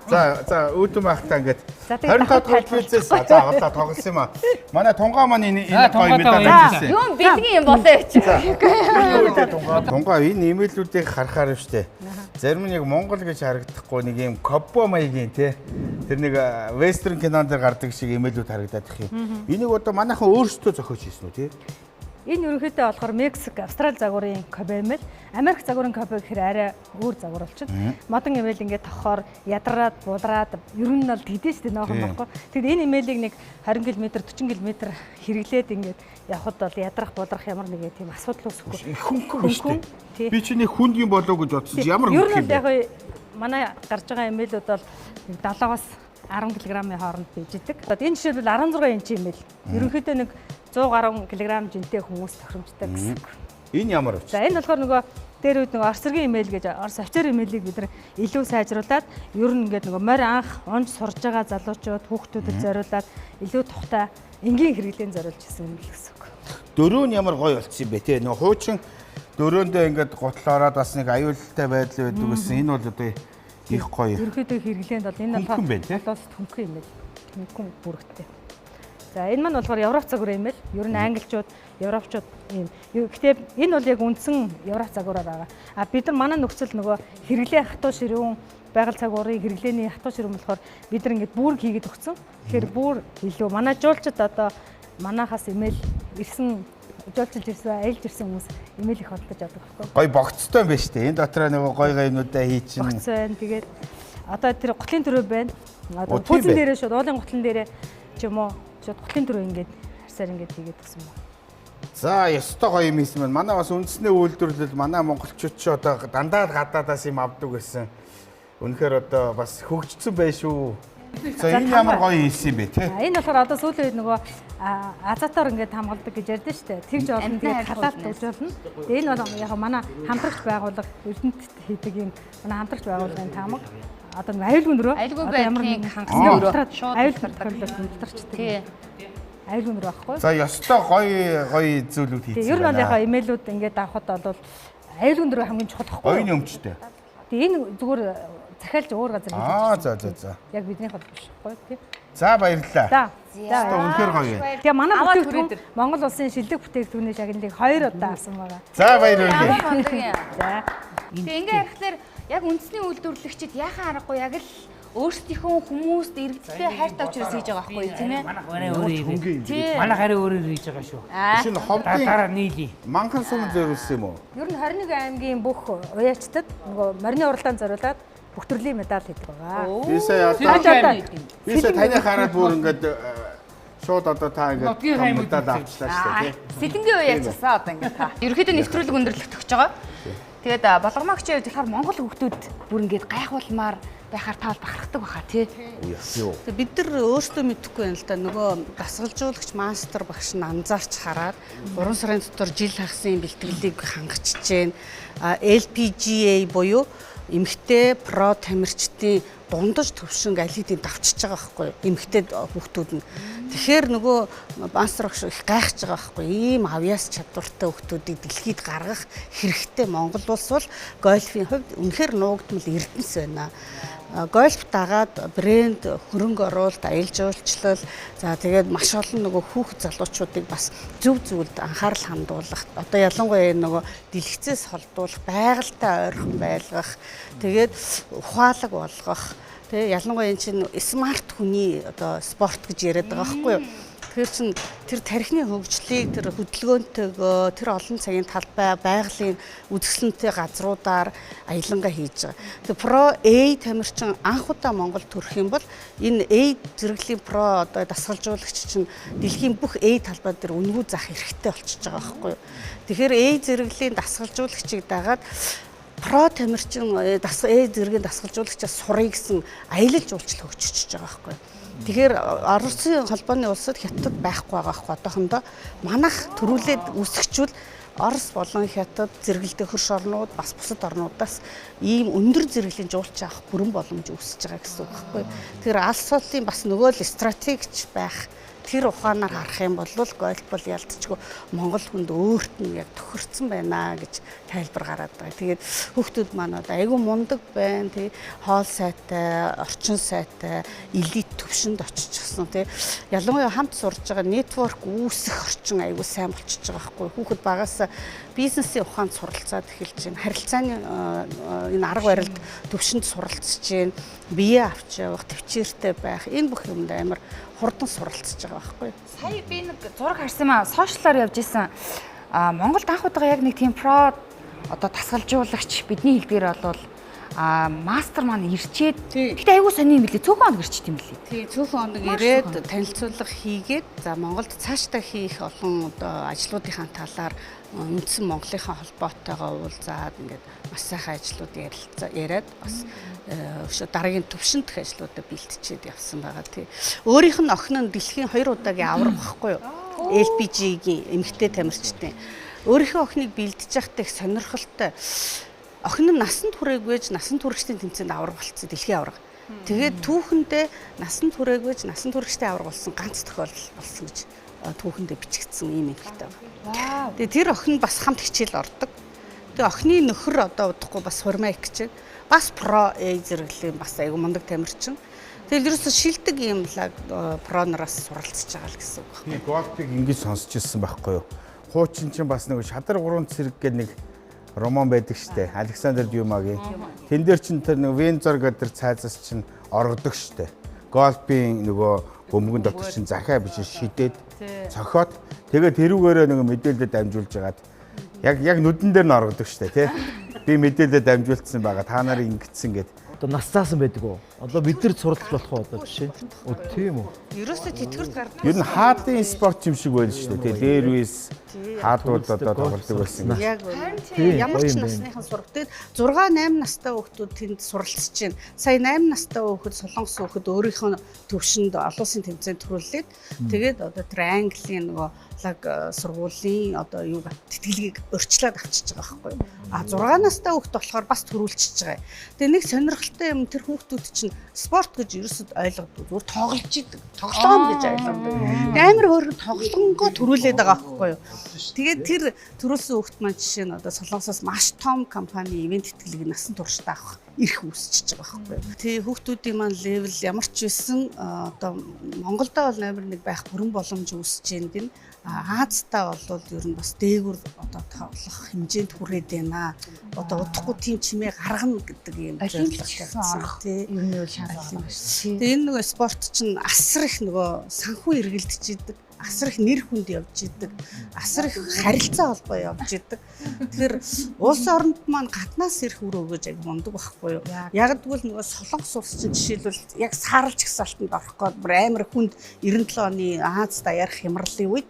За за үүдүм ахтай ингээд 25 дугаар хилцээс за одоо тоглосон юм а. Манай тунгаа маань энэ гоё медаль авчихсан. Юм бэлгийн юм болоо явчих. Тунгаа энэ имэйлүүдийг харахаар штэ. Зарим нь яг Монгол гэж харагдахгүй нэг юм коббо маягийн те. Тэр нэг вестерн кинон дээр гардаг шиг имэйлүүд харагдаад их юм. Энийг одоо манайхан өөрсдөө зохиож хийсэн үү те? Энэ ерөнхийдөө болохоор Мексик, Австрали загварын кобо имэйл, Америк загварын кобо гэхээр арай өөр загвар болчихно. Модон имэйл ингээд тохоор ядраад, булраад ер нь бол тэгдэж штэ ноохон байхгүй. Тэгэд энэ имэйлийг нэг 20 км, 40 км хэрэглээд ингээд явхад бол ядрах, булрах ямар нэгэн тийм асуудал үүсэхгүй. Хөнгөн биш үү? Би чиний хүнд юм болов гэж бодсон чи ямар хөнгөн юм бэ? Ер нь яг манай гарч байгаа имэйлүүд бол 7-оос 10 кг-ийн хооронд бийждэг. Энэ жишээлбэл 16 инч имэйл. Ерөнхийдөө нэг 100 гаруй кг жинтэй хүмүүс тохиромжтой гэсэн үг. Энэ ямар үч? За энэ болохоор нөгөө дээр үед нөгөө Орос зэргийн имэйл гэж Орос офицер имэйлийг бид нар илүү сайжруулад ер нь ингээд нөгөө морь анх унж сурж байгаа залуучууд хүүхдүүдэд зориулаад илүү тухтай энгийн хэрэглээнд зориулж хийсэн юм л гэсэн үг. Дөрөв нь ямар гоё болцсон юм бэ те? Нөгөө хуучин дөрөөндөө ингээд гутал ороод бас нэг аюултай байдал байдаг гэсэн. Энэ бол одоо их гоё. Ерөнхийдөө хэрэглээнд бол энэ бол хөнгөн имэйл. Хөнгөн бүрэгтэй. За энэ маань болохоор Европ загварын имэйл. Ер нь англичууд, европчууд ийм. Гэхдээ энэ бол яг үндсэн Европ загвараар байгаа. А бид нар манай нөхцөл нөгөө хэрэглээ хатуу ширүүн байгаль цаг уурын хэрэглээний хатуу ширүүн болохоор бид нар ингээд бүрэг хийгээд өгсөн. Тэгэхээр бүр илүү манай жуулчид одоо манахаас имэйл ирсэн жуулчилж ирсэн, аялж ирсэн хүмүүс имэйл их худалдаж авдаг байхгүй. Гой богцтой юм байна шүү дээ. Энэ дотроо нөгөө гой гойнуудаа хий чинь. Богц байна. Тэгээд одоо тэр гутлын төрөө байна. Одоо пүүзэн дээрээ шууд уулын гутлан дээрээ ч юм уу шууд гутлын төрөө ингээд харсаар ингээд хийгээд гэсэн байна. За, ёстой гоё юм хийсэн байна. Манай бас үндэсний үйлдвэрлэл манай монголчууд ч одоо дандаа л гадаадаас юм авдаг гэсэн. Үнэхээр одоо бас хөгжсөн байх шүү. За энэ ямар гоё хийсэн юм бэ те? Энэ болохоор одоо сүүлийн үед нөгөө азатаар ингээд хамгаалдаг гэж ярьдэн шүү дээ. Тэгж болно, тэгээд халаалт өгж болно. Тэгээ энэ бол яг манай хамтрагч байгууллага Эрдэнэт хийдэг юм манай хамтрагч байгууллагын таамаг. Одоо нэг аюулгүй нөрөө аюулгүй байдлыг хангасан өрөө шууд аюулгүй тохиолдолд тий. Аюулгүй нөрөө байхгүй. За ёстой гоё гоё зүйлүүд хийсэн. Ер нь бол яг имэйлүүд ингээд авахд бол аюулгүй нөрөө хамгийн чухал байхгүй. Оюуны өмчтэй. Тэгээ энэ зүгээр захиалж өөр газар хийж байгаа. За за за. Яг биднийх бол биш байхгүй тий. За баярлалаа. За. Үнэхээр гоё. Тэгээ манай бүтээгдэхүүн Монгол улсын шилдэг бүтээгдэхүүний шагналыг 2 удаа авсан байгаа. За баярлалаа. За. Тэгээ ингээ ярихлаар яг үндэсний үйлдвэрлэгчид яхаа аргагүй яг л өөрсдийнхөө хүмүүст иргэдтэй хайртай учраас хийж байгаа байхгүй тийм ээ. Манайх арай өөр юм. Манайх арай өөрөөр хийж байгаа шүү. Шинэ ховдын дараа нийлье. Манхан сум зориулсан юм уу? Ер нь 21 аймгийн бүх уяачтад нөгөө морины уралдаанд зориулаад бүх төрлийн медаль хийдэг байгаа. Би сая одоо би сая таны хараад бүр ингээд шууд одоо та ингээд медаль авчлаа шүү дээ тий. Сэлэнгийн уяачсан одоо ингээд та. Ерөнхийдөө нэвтрүүлэг өндөрлөх төгсөж байгаа. Тэгээд болгомогчийн хувьд болохоор Монгол хүүхдүүд бүр ингээд гайхуулмаар байхаар та бол бахархдаг баха тий. Бид нар өөрсдөө мэдэхгүй байна л да. Нөгөө дасгалжуулагч мастер багш нь анзаарч хараад 3 сарын дотор жил хагасын бэлтгэлийг хангачж гэн. LPGA буюу эмэгтэй про тамирчдын дундаж төвшинг аль хэдийн давчиж байгаа байхгүй юу? Эмэгтэй хүүхдүүд нь. Тэгэхээр нөгөө мастер багш их гайхаж байгаа байхгүй юу? Ийм авьяас чадвартай хүүхдүүдийг дэлхийд гаргах хэрэгтэй. Монгол улс бол гольфийн хувьд үнэхээр нуугдмал эрдэнэс байна. Гольф дагаад брэнд, хөрөнгө оруулалт, аялал жуулчлал, за тэгээд маш олон нөгөө хүүхэд залуучуудыг бас зөв зүйлд анхаарал хандуулах, одоо ялангуяа нөгөө дэлгэцээс холдуулах, байгальтай ойрхон байлгах, тэгээд ухаалаг болгох, тэгээ ялангуяа энэ чинь смарт хүний одоо спорт гэж яриад байгаа байхгүй юу? Тэгэхээр чин тэр тархины хөгжлийг тэр хөдөлгөөнтэйгөө тэр олон цагийн талбай байгалийн үзэсгэлэнтэй газруудаар аялангаа хийж байгаа. Тэр Pro A тамирчин анх удаа Монгол төрөх юм бол энэ A зэрэглэлийн Pro одоо дасгалжуулагч чинь дэлхийн бүх A талбай дээр үнэгүй зах хэрэгтэй болчихж байгаа байхгүй юу. Тэгэхээр A зэрэглэлийн дасгалжуулагчийг дагаад Pro тамирчин дас Э зэргийн дасгалжуулагчаас сурыг гэсэн аялал жуулчлал хөгжиж байгаа байхгүй. Тэгэхээр Оросын холбооны улсад Хятад байхгүй байгаа байхгүй одоохондоо манах төрүүлээд үүсгэчүүл Орос болон Хятад зэрэгэлдэх хөрш орнууд бас бусад орнуудаас ийм өндөр зэрэглэлийн жуулч авах бүрэн боломж үүсэж байгаа гэсэн үг байхгүй. Тэгэхээр алс холын бас нөгөө л стратегч байх тэр ухаанаар харах юм бол гольф бол ялцчгүй Монгол хүнд өөрт нь яг тохирцсон байна гэж тайлбар гараад байгаа. Тэгээд хүүхдүүд маань одоо айгүй мундаг байна тий хоол сайтай, орчин сайтай, элит төвшөнд очичихсан тий. Ялангуяа хамт сурж байгаа нэтворк үүсэх орчин айгүй сайн болчихж байгаа байхгүй. Хүүхэд багаас бизнесийн ухаанд суралцаад эхэлж байна. Харилцааны энэ арга барилд төвшөнд суралцж байна. Бие авч явах, төвчээртэй байх энэ бүх юмд амар хурдан суралцж байгаа байхгүй. Сая би нэг зураг харсан юм аа. Сошиалаар явж исэн. А Монголд анх удаага яг нэг тийм про одоо дасгалжуулагч бидний хэлдгээр бол а мастер маань ирчээд гэхдээ айгүй сони юм билээ. Цөөхөн хоног ирчт юм билээ. Тий, цөөхөн хоног ирээд танилцуулга хийгээд за Монголд цаашдаа хийх олон одоо ажлуудынхаа талаар үндсэн Монголынхаа холбоотойгоо уулзаад ингээд маш сайхан ажлууд ярилцаа яриад бас өшөө дараагийн төвшөндөх ажлуудаа бэлтжээд явсан байгаа тий. Өөрийнх нь охин нь дэлхийн 2 удаагийн авраг байхгүй юу? LPG-гийн эмэгтэй тамирчдын. Өөрийнхөө охиныг бэлдэж байхдаа их сонирхолтой. Охин нь насанд хүрээгүйж насан туршидын тэмцээнд авраг болцсон дэлхийн авраг. Тэгээд түүхэндээ насанд хүрээгүйж насан туршидын авраг болсон ганц тохиолдол болсон гэж түүхэндээ бичигдсэн ийм эмэгтэй байна. Тэгээд тэр охин бас хамт хичээл ордог. Тэгээд охины нөхөр одоо удахгүй бас хурмаа их гэж бас про A зэрэглэлийн бас айгу мундаг тамирчин. Тэгэл ерөөсө шилдэг юм лаг про нараас суралцж байгаа л гэсэн үг байна. Би гольфыг ингэж сонсч ирсэн байхгүй юу? Хуучин чинь бас нэг шадар гурван цэрэг гэдэг нэг роман байдаг штэ. Александр Дюмагийн. Тэн дээр чинь тэр нэг Вензор гэдэг тэр цайзаас чинь оргодог штэ. Гольфын нөгөө бөмбөгөн дотор чинь захиа биш шидээд цохиод тэгээд тэрүүгээрээ нөгөө мэдээлэлд дамжуулж хагаад яг нүдэн дээр нь оргодог штэ тий. Би мэдээлэлд дамжуулсан байгаа. Та нарыг ингэсэн гэд. Одоо нас заасан байдаг уу? Одоо бид нар суралцах болох уу одоо жишээ? Оо тийм үү. Ерөөсөө тэтгэврт гардаг. Ер нь хаадын спорт юм шиг байл шүү дээ. Тэ Лервис хаадууд одоо тоглодог байсан. Яг ямар ч насныхан сурах. Тэгээд 6 8 настай хүүхдүүд тэнд суралцж байна. Сая 8 настай хүүхэд Солонгос хүүхэд өөрийнхөө төвшөнд олон улсын тэмцээнд төрүүлээд тэгээд одоо тэр Английн нөгөө лаг сургуулийн одоо юу тэтгэлгийг урьдчилаад авчиж байгаа байхгүй юу. А 6 настай хүүхэд болохоор бас төрүүлчихэж байгаа. Тэгээ нэг сонирхолтой юм тэр хүүхдүүд чинь спорт гэж ерөөсөд ойлгодог. Зүгээр тоглож идэг. Тоглоом гэж ойлгодог. Тэгээ амар хөөрхөн тоглонгоо төрүүлээд байгаа байхгүй юу. Тэгээд тэр төрүүлсэн хүүхд маань жишээ нь одоо Солонгосоос маш том компани ивент тэтгэлгийг насан туршдаа авах эрх үүсчихэж байгаа байхгүй юу. Тэгээ хүүхдүүдийн маань левел ямар ч байсан одоо Монголдо бол номер 1 байх бүрэн боломж үүсэж байна гин. Аазтай бол ер нь бас дээгүр одоо тоглох хэмжээнд хүрээд байна. Одоо удахгүй тийм чимээ гаргана гэдэг юм зорилготой орох. Ер нь бол шанс байгаа шүү. Тэгээ энэ нөгөө спорт чинь асар их нөгөө санхүү эргэлдэж идэг. Асар их нэр хүнд явж идэг. Асар их харилцаа холбоо явж идэг. Тэгэхээр улс оронд маань гаднаас ирэх үр өгөөж аяг мундаг байхгүй юу? Яг тэгвэл нөгөө Солонгос улс чинь жишээлбэл яг саарлж гисалтанд орох гээд бүр амар хүнд 97 оны Аз даяарх хямралын үед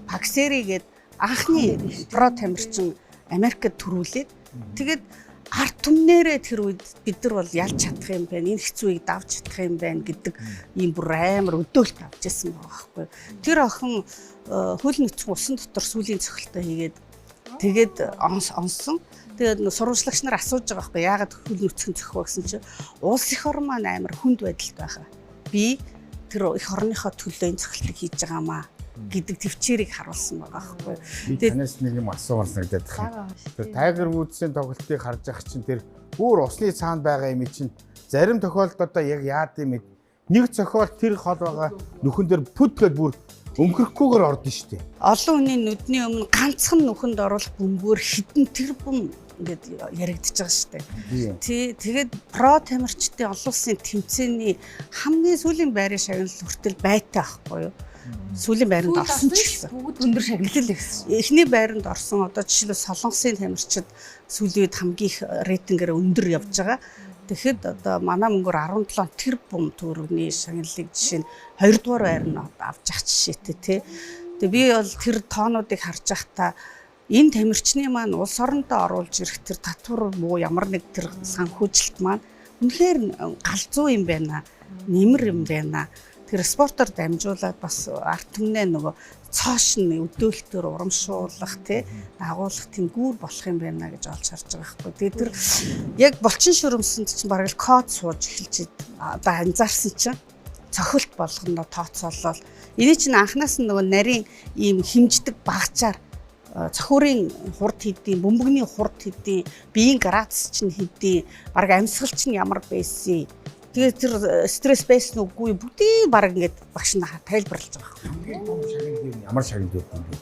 Паксери гээд анхны про тамирчин Америкт төрүүлээд тэгээд ард түмнэрээ тэр үед бид нар бол ялж чадах юм байна, энэ хэцүүийг давж чадах юм байна гэдэг ийм бүр амар өдөөлт авч ирсэн байгаа байхгүй. Тэр охин хөл нүцгэн усан дотор сүүлийн цохилтоо хийгээд тэгээд онсон. Тэгээд сурвалжлагч нар асууж байгаа байхгүй яагаад хөл нүцгэн цохив гэсэн чинь улс эх орн маань амар хүнд байдалд байгаа. Би тэр эх орныхоо төлөө энэ цохилтыг хийж байгаамаа гэдэг төвчээрийг харуулсан байгаа байхгүй. Тэгээд танаас нэг юм асуумар санагдаад байна. Тэр Tiger Woods-ийн тоглолтыг харж явах чинь тэр бүр усны цаанд байгаа юм чинь зарим тохиолдолд одоо яг яад юм нэг зохиол тэр хол байгаа нөхөн дээр пүт гэдээ бүр өмхөрөхгүйгээр ордон шүү дээ. Олон хүний нүдний өмнө ганцхан нүхэнд оруулах бөмбөгөөр хитэн тэр бум ингээд яригдчихэж байгаа шүү дээ. Тий, тэгээд про тамирчдын олон улсын тэмцээний хамгийн сүүлийн байрын шагнал хүртэл байтай байхгүй юу? Сүүлийн байранд орсон ч гэсэн бүгд өндөр шагналал гэсэн. Эхний байранд орсон одоо жишээлбэл Солонгосын тамирчид сүүлийн үед хамгийн их рейтингээр өндөр явж байгаа. Тэгэхэд одоо манай мөнгөөр 17 тэрбум төгрөгийн шагналыг жишээ нь 2 дугаар байр нь авч ах жишээтэй тий. Тэгээ би бол тэр тоонуудыг харж байхдаа Энэ тамирчны маань улс орондоо оруулж ирэх тэр татвар муу ямар нэг тэр санхүүжилт маань үнэхээр галзуу юм байна. Нэмэр юм байна. Тэр спортоор дамжуулаад бас ард түмнээ нөгөө цоош нь өдөөлтөөр урамшуулах тий дагуулах тийм гүүр болох юм байна гэж олж харж байгаа байхгүй. Тэгээд тэр яг булчин шүрмсэнд чинь бараг л код сууж эхэлж одоо анзаарсан чинь цохилт болгоно тооцоолол. Эний чинь анханаас нь нөгөө нарийн ийм хэмждэг багцаар цохиурын хурд хэдийн, бөмбөгний хурд хэдийн, биеийн градус чинь хэдийн, бараг амьсгал чинь ямар байсан. Тэгээд тэр стресс байсан үгүй бүгдийг бараг ингээд багш нь тайлбарлаж байгаа. Хамгийн том шагнал юм ямар шагнал байдаг юм бэ?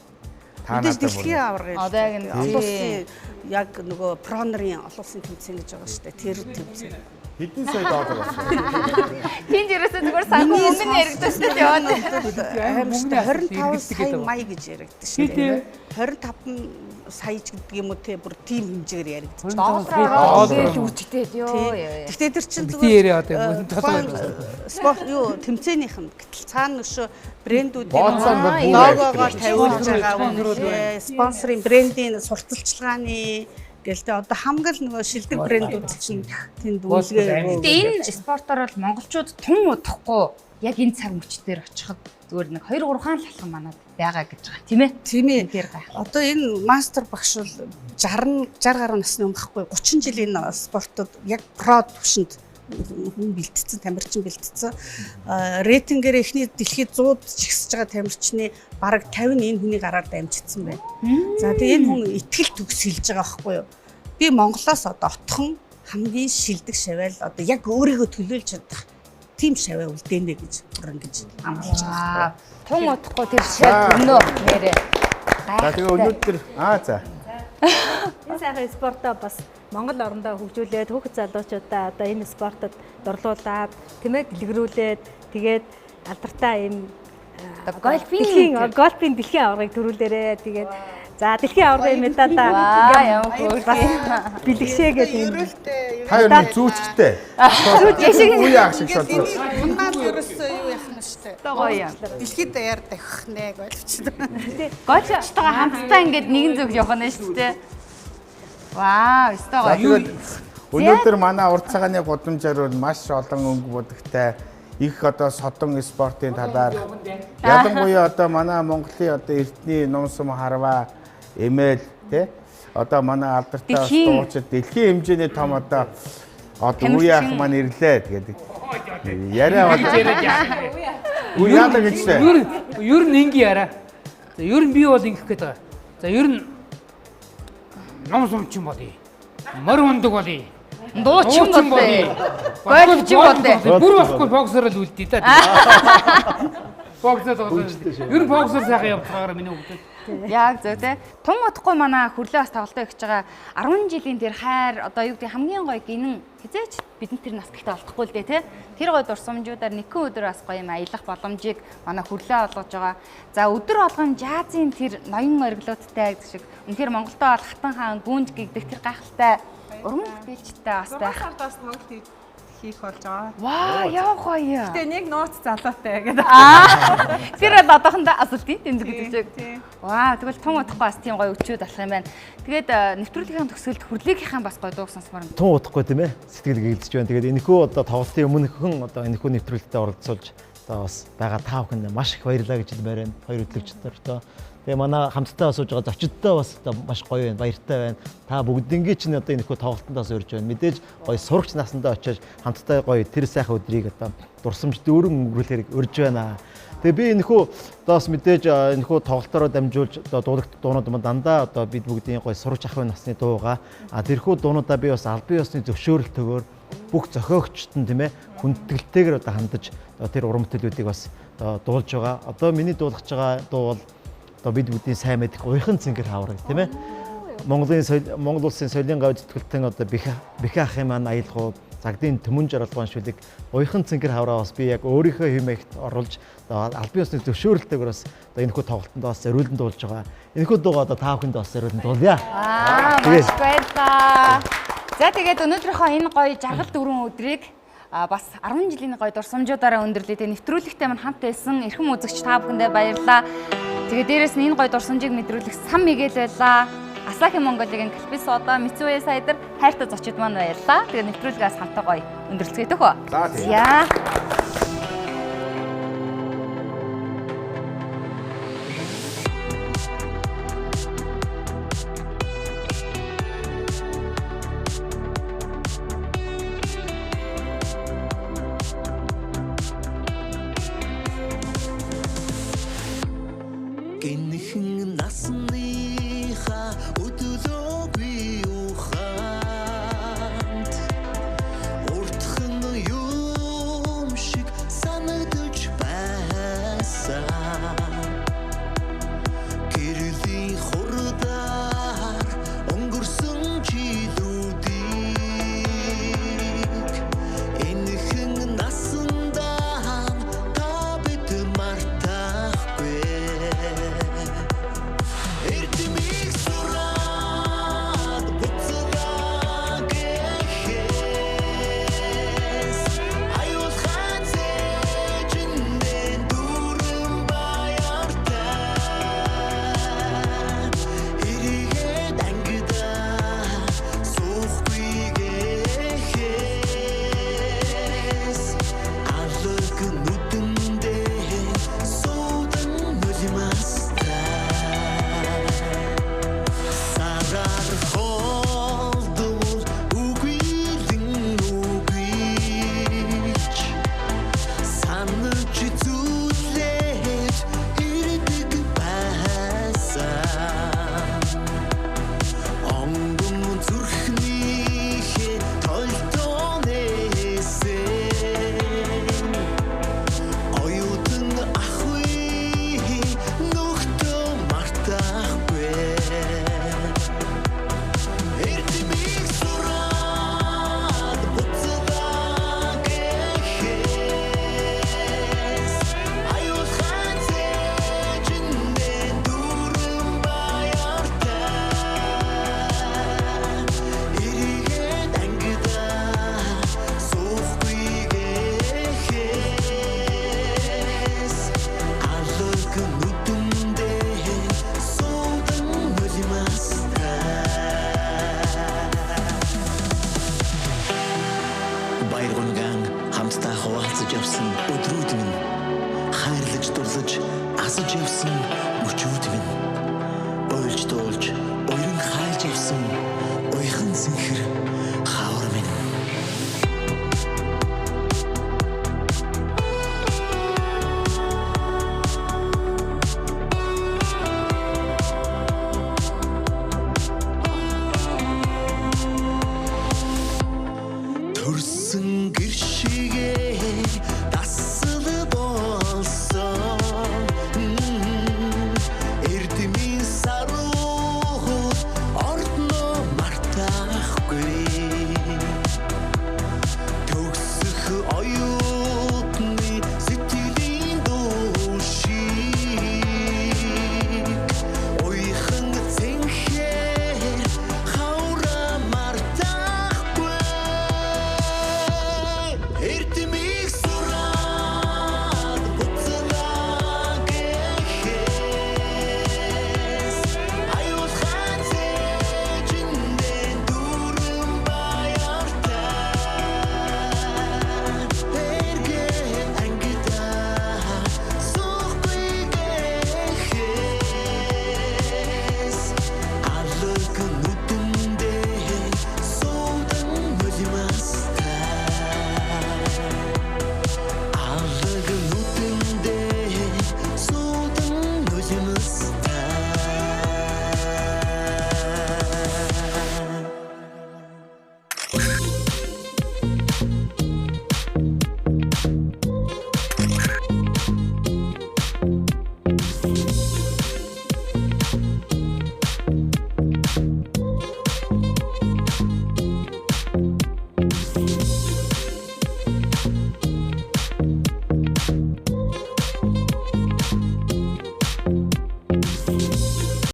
Та надад дэлхийн аварга. Одоо яг олон улсын яг нөгөө пронерын олон улсын тэмцээн гэж байгаа шүү дээ. Тэр тэмцээн. Хэдэн сая доллар болсон. Тэнд ерөөсөө зүгээр санхүү мөнгө нь яригдсан л яваад. Аимшигтай 25 сая мая гэж яригдсан шүү дээ. 25 сая ч гэдэг юм уу те бүр тийм хэмжээгээр яригдчих. Доллараар үржигдээд ёо ёо. Гэхдээ тэр чинь зүгээр спорт юу тэмцээнийх нь гэтэл цаана өшөө брэндүүдийн логогоор тавиулж байгаа үнэлгээ, спонсорын брендийн сурталчилгааны гэлтэй одоо хамгаал нөгөө шилдэг брэндүүд чинь тэнд үнэлгээ. Гэтэ энэ спортоор бол монголчууд тун удахгүй яг энэ цаг мөч дээр очиход зүгээр нэг 2 3 хаан л алхам манад байгаа гэж байгаа тийм ээ. Тийм ээ. Одоо энэ мастер багш бол 60 гаруй насны өмнө байхгүй 30 жил энэ спортод яг про түвшинд хүн бэлтгэсэн, тамирчин бэлтгэсэн. Рейтингээр эхний дэлхийд 100-д жигсэж байгаа тамирчны бараг 50 нь энэ хүний гараар дамжигдсан байна. За тэгээ энэ хүн итгэл төгс хэлж байгаа байхгүй юу? Би Монголоос одоо отхон хамгийн шилдэг шаваал одоо яг өөрийгөө төлөөлж чадах тийм шаваа үлдээнэ гэж бүр ингэж амлаж байгаа. Тун удахгүй тэр шав өрнөө нэрээ. За тэгээ өнөөдөр за. Энэ сайхан спортоо бас Монгол орондоо хөгжүүлээд хүүхэд залуучуудаа одоо энэ спортод дурлуулад тийм ээ дэлгэрүүлээд тэгээд алдартай ийм гольфийн дэлхийн аваргыг төрүүлээрэ. Тэгээд за дэлхийн аваргын медалаа бас бэлгшээ гэдэг юм. Та ер нь зүүчтэй. Үе ах шиг сонсоо. Унаад ерөөсөө юу яах нь штэ. Гоё юм. Дэлхийд даяар давхих нэ гольфч. Гольфчтойгоо хамтдаа ингээд нэгэн зүг явах нь шүү дээ. Вау, өстой гоё. Өнөөдөр манай урд цагааны гудамжаар бол маш олон өнгө будагтай их одоо содон спортын талаар ялангуяа одоо манай Монголын одоо эртний нумсам харваа эмээл тий одоо манай алдартай дуучид дэлхийн хэмжээний том одоо үе ах маань ирлээ гэдэг. Яриа бол үе яалаа гэж лээ. Ер нь инги яриа. За ер нь би бол ингэх гээд байгаа. За ер нь ном сумчин болъё. Морь ундаг болъё. Дуучин болъё. Гольфчин болъё. Бүр болохгүй боксер л үлдээ да. Боксер тоглоо. Ер нь боксер сайхан явцгаараа миний хөвгүүд. Яг зөв те. Тун удахгүй манай хөрлөө бас тоглолтоо өгч байгаа 10 жилийн тэр хайр одоо юу гэдэг хамгийн гоё гинэн хизээч бидэнд тэр нас гэхдээ олдохгүй л дээ те. Тэр гоё дурсамжуудаар нэгэн өдөр бас гоё юм аялах боломжийг манай хөрлөө олгож байгаа. За өдөр болгон жазын тэр ноён ориглоодтай гэдэг шиг үнэхээр Монголдоо бол хатан хаан гүнж гэгдэх тэр гайхалтай уран бүтээлчтэй бас байх. 3 сард бас тоглолт хийх болж байгаа. Ваа, яа гоё. Гэтэ нэг нууц залуутай гэдэг. Тэр бол одоохондоо асуултын тэмдэг гэдэг чиг. Ваа, тэгвэл тун удахгүй бас тийм гоё өчүүд болох юм байна. Тэгээд нэвтрүүлгийнхаа төгсгөлд хөрлөгийнхаа бас гоё дууг сонсомоор. Тун удахгүй тийм ээ. Сэтгэл гэлдэж байна. Тэгээд энэхүү одоо тоглолтын өмнөхөн одоо энэхүү нэвтрүүлэгтээ оролцуулж одоо бас байгаа та бүхэнд маш их баярлалаа гэж хэлмээр байна. Хоёр хөтлөгчд нарт. Тэгээ манай хамтдаа сууж байгаа зочидтой бас одоо маш гоё байна, баяртай байна. Та бүгднгийн чинь одоо энэхүү тоглолтонд бас урьж байна. Мэдээж гоё сурагч насандаа очиж хамтдаа гоё тэр сайхан өдрийг одоо дурсамж дүүрэн өнгөрүүлэхийг урьж байна. Тэгээ би энэхүү одоо бас мэдээж энэхүү тоглолтоороо дамжуулж одоо дуулагт дуунууд юм дандаа одоо бид бүгдийн гоё сурагч ахын насны дуугаа. А тэрхүү дуунуудаа би бас албан ёсны зөвшөөрөлтөөр бүх зохиогчд нь тийм ээ хүндэтгэлтэйгээр одоо хандаж одоо тэр уран бүтээлүүдийг бас одоо дуулж байгаа. Одоо миний дуулгаж байгаа дуу бол одоо бид бүгдийн сайн мэдэх уяхан цэнгэр хавраг тийм ээ. Монгол улсын соёлын говь зүтгэлтэн одоо Бэхэ ахын маань аялгау загдын төмөн жаргалгоон шүлэг уяхан цэнгэр хавраа бас би яг өөрийнхөө хэмээгт оруулж одоо албан ёсны зөвшөөрөлтөөр бас одоо энэхүү тоглолтод бас зориулан дуулж байгаа. Энэхүү дуугаа одоо та бүхэнд бас зориулан дуулъя. Аа, маш баярлалаа. За тэгээд өнөөдрийнхөө энэ гоё жаргал дөрвөн өдрийг бас 10 жилийн гоё дурсамжуудаараа өндөрлөе. Тэгээ нэвтрүүлэгтээ мань хамт байсан эрхэм үзэгч та бүхэндээ баярлалаа. Тэгээ дээрэс нь энэ гоё дурсамжийг мэдрүүлэх сан мигээл байлаа. Асахи Монголын Калписода Мицуэ Сайдер хайртай зочид маань баярлаа. Тэгээ нэвтрүүлгээс хамтаа гоё өндөрлцгээе төх үү? За тийм. За. Гинхэн насныхаа өдлөөгүй ухаанд уртхан юм шиг санагдаж байсан. Гэрлийн хурдаар өнгөрсөн жилүүдийг энэхэн насандаа та бид мартахгүй. Эрдмийг сураад буцлаа гэхээс аюулхан зэжиндээ дүүрэн баяртай эргээд ангидаа суухгүй гэхээс алаг нүдэндээ суудан нулимастай сарар холдвол үгүйлэн үгүйч санаж зүтлээж ирдэг байсан. Онгон зүрхнийхээ толтонээсээ оюутан ах үе нөхтөө мартахгүй. Эрдмийг сураад буцлаа гэхээс аюулхан зэжиндээ дүүрэн баяртай эргээд ангидаа суухгүй гэхээс алаг нүдэндээ суудан нулимастай. Баяргунган хамтдаа хуваалцаж явсан өдрүүд минь хайрлаж дурлаж асаж явсан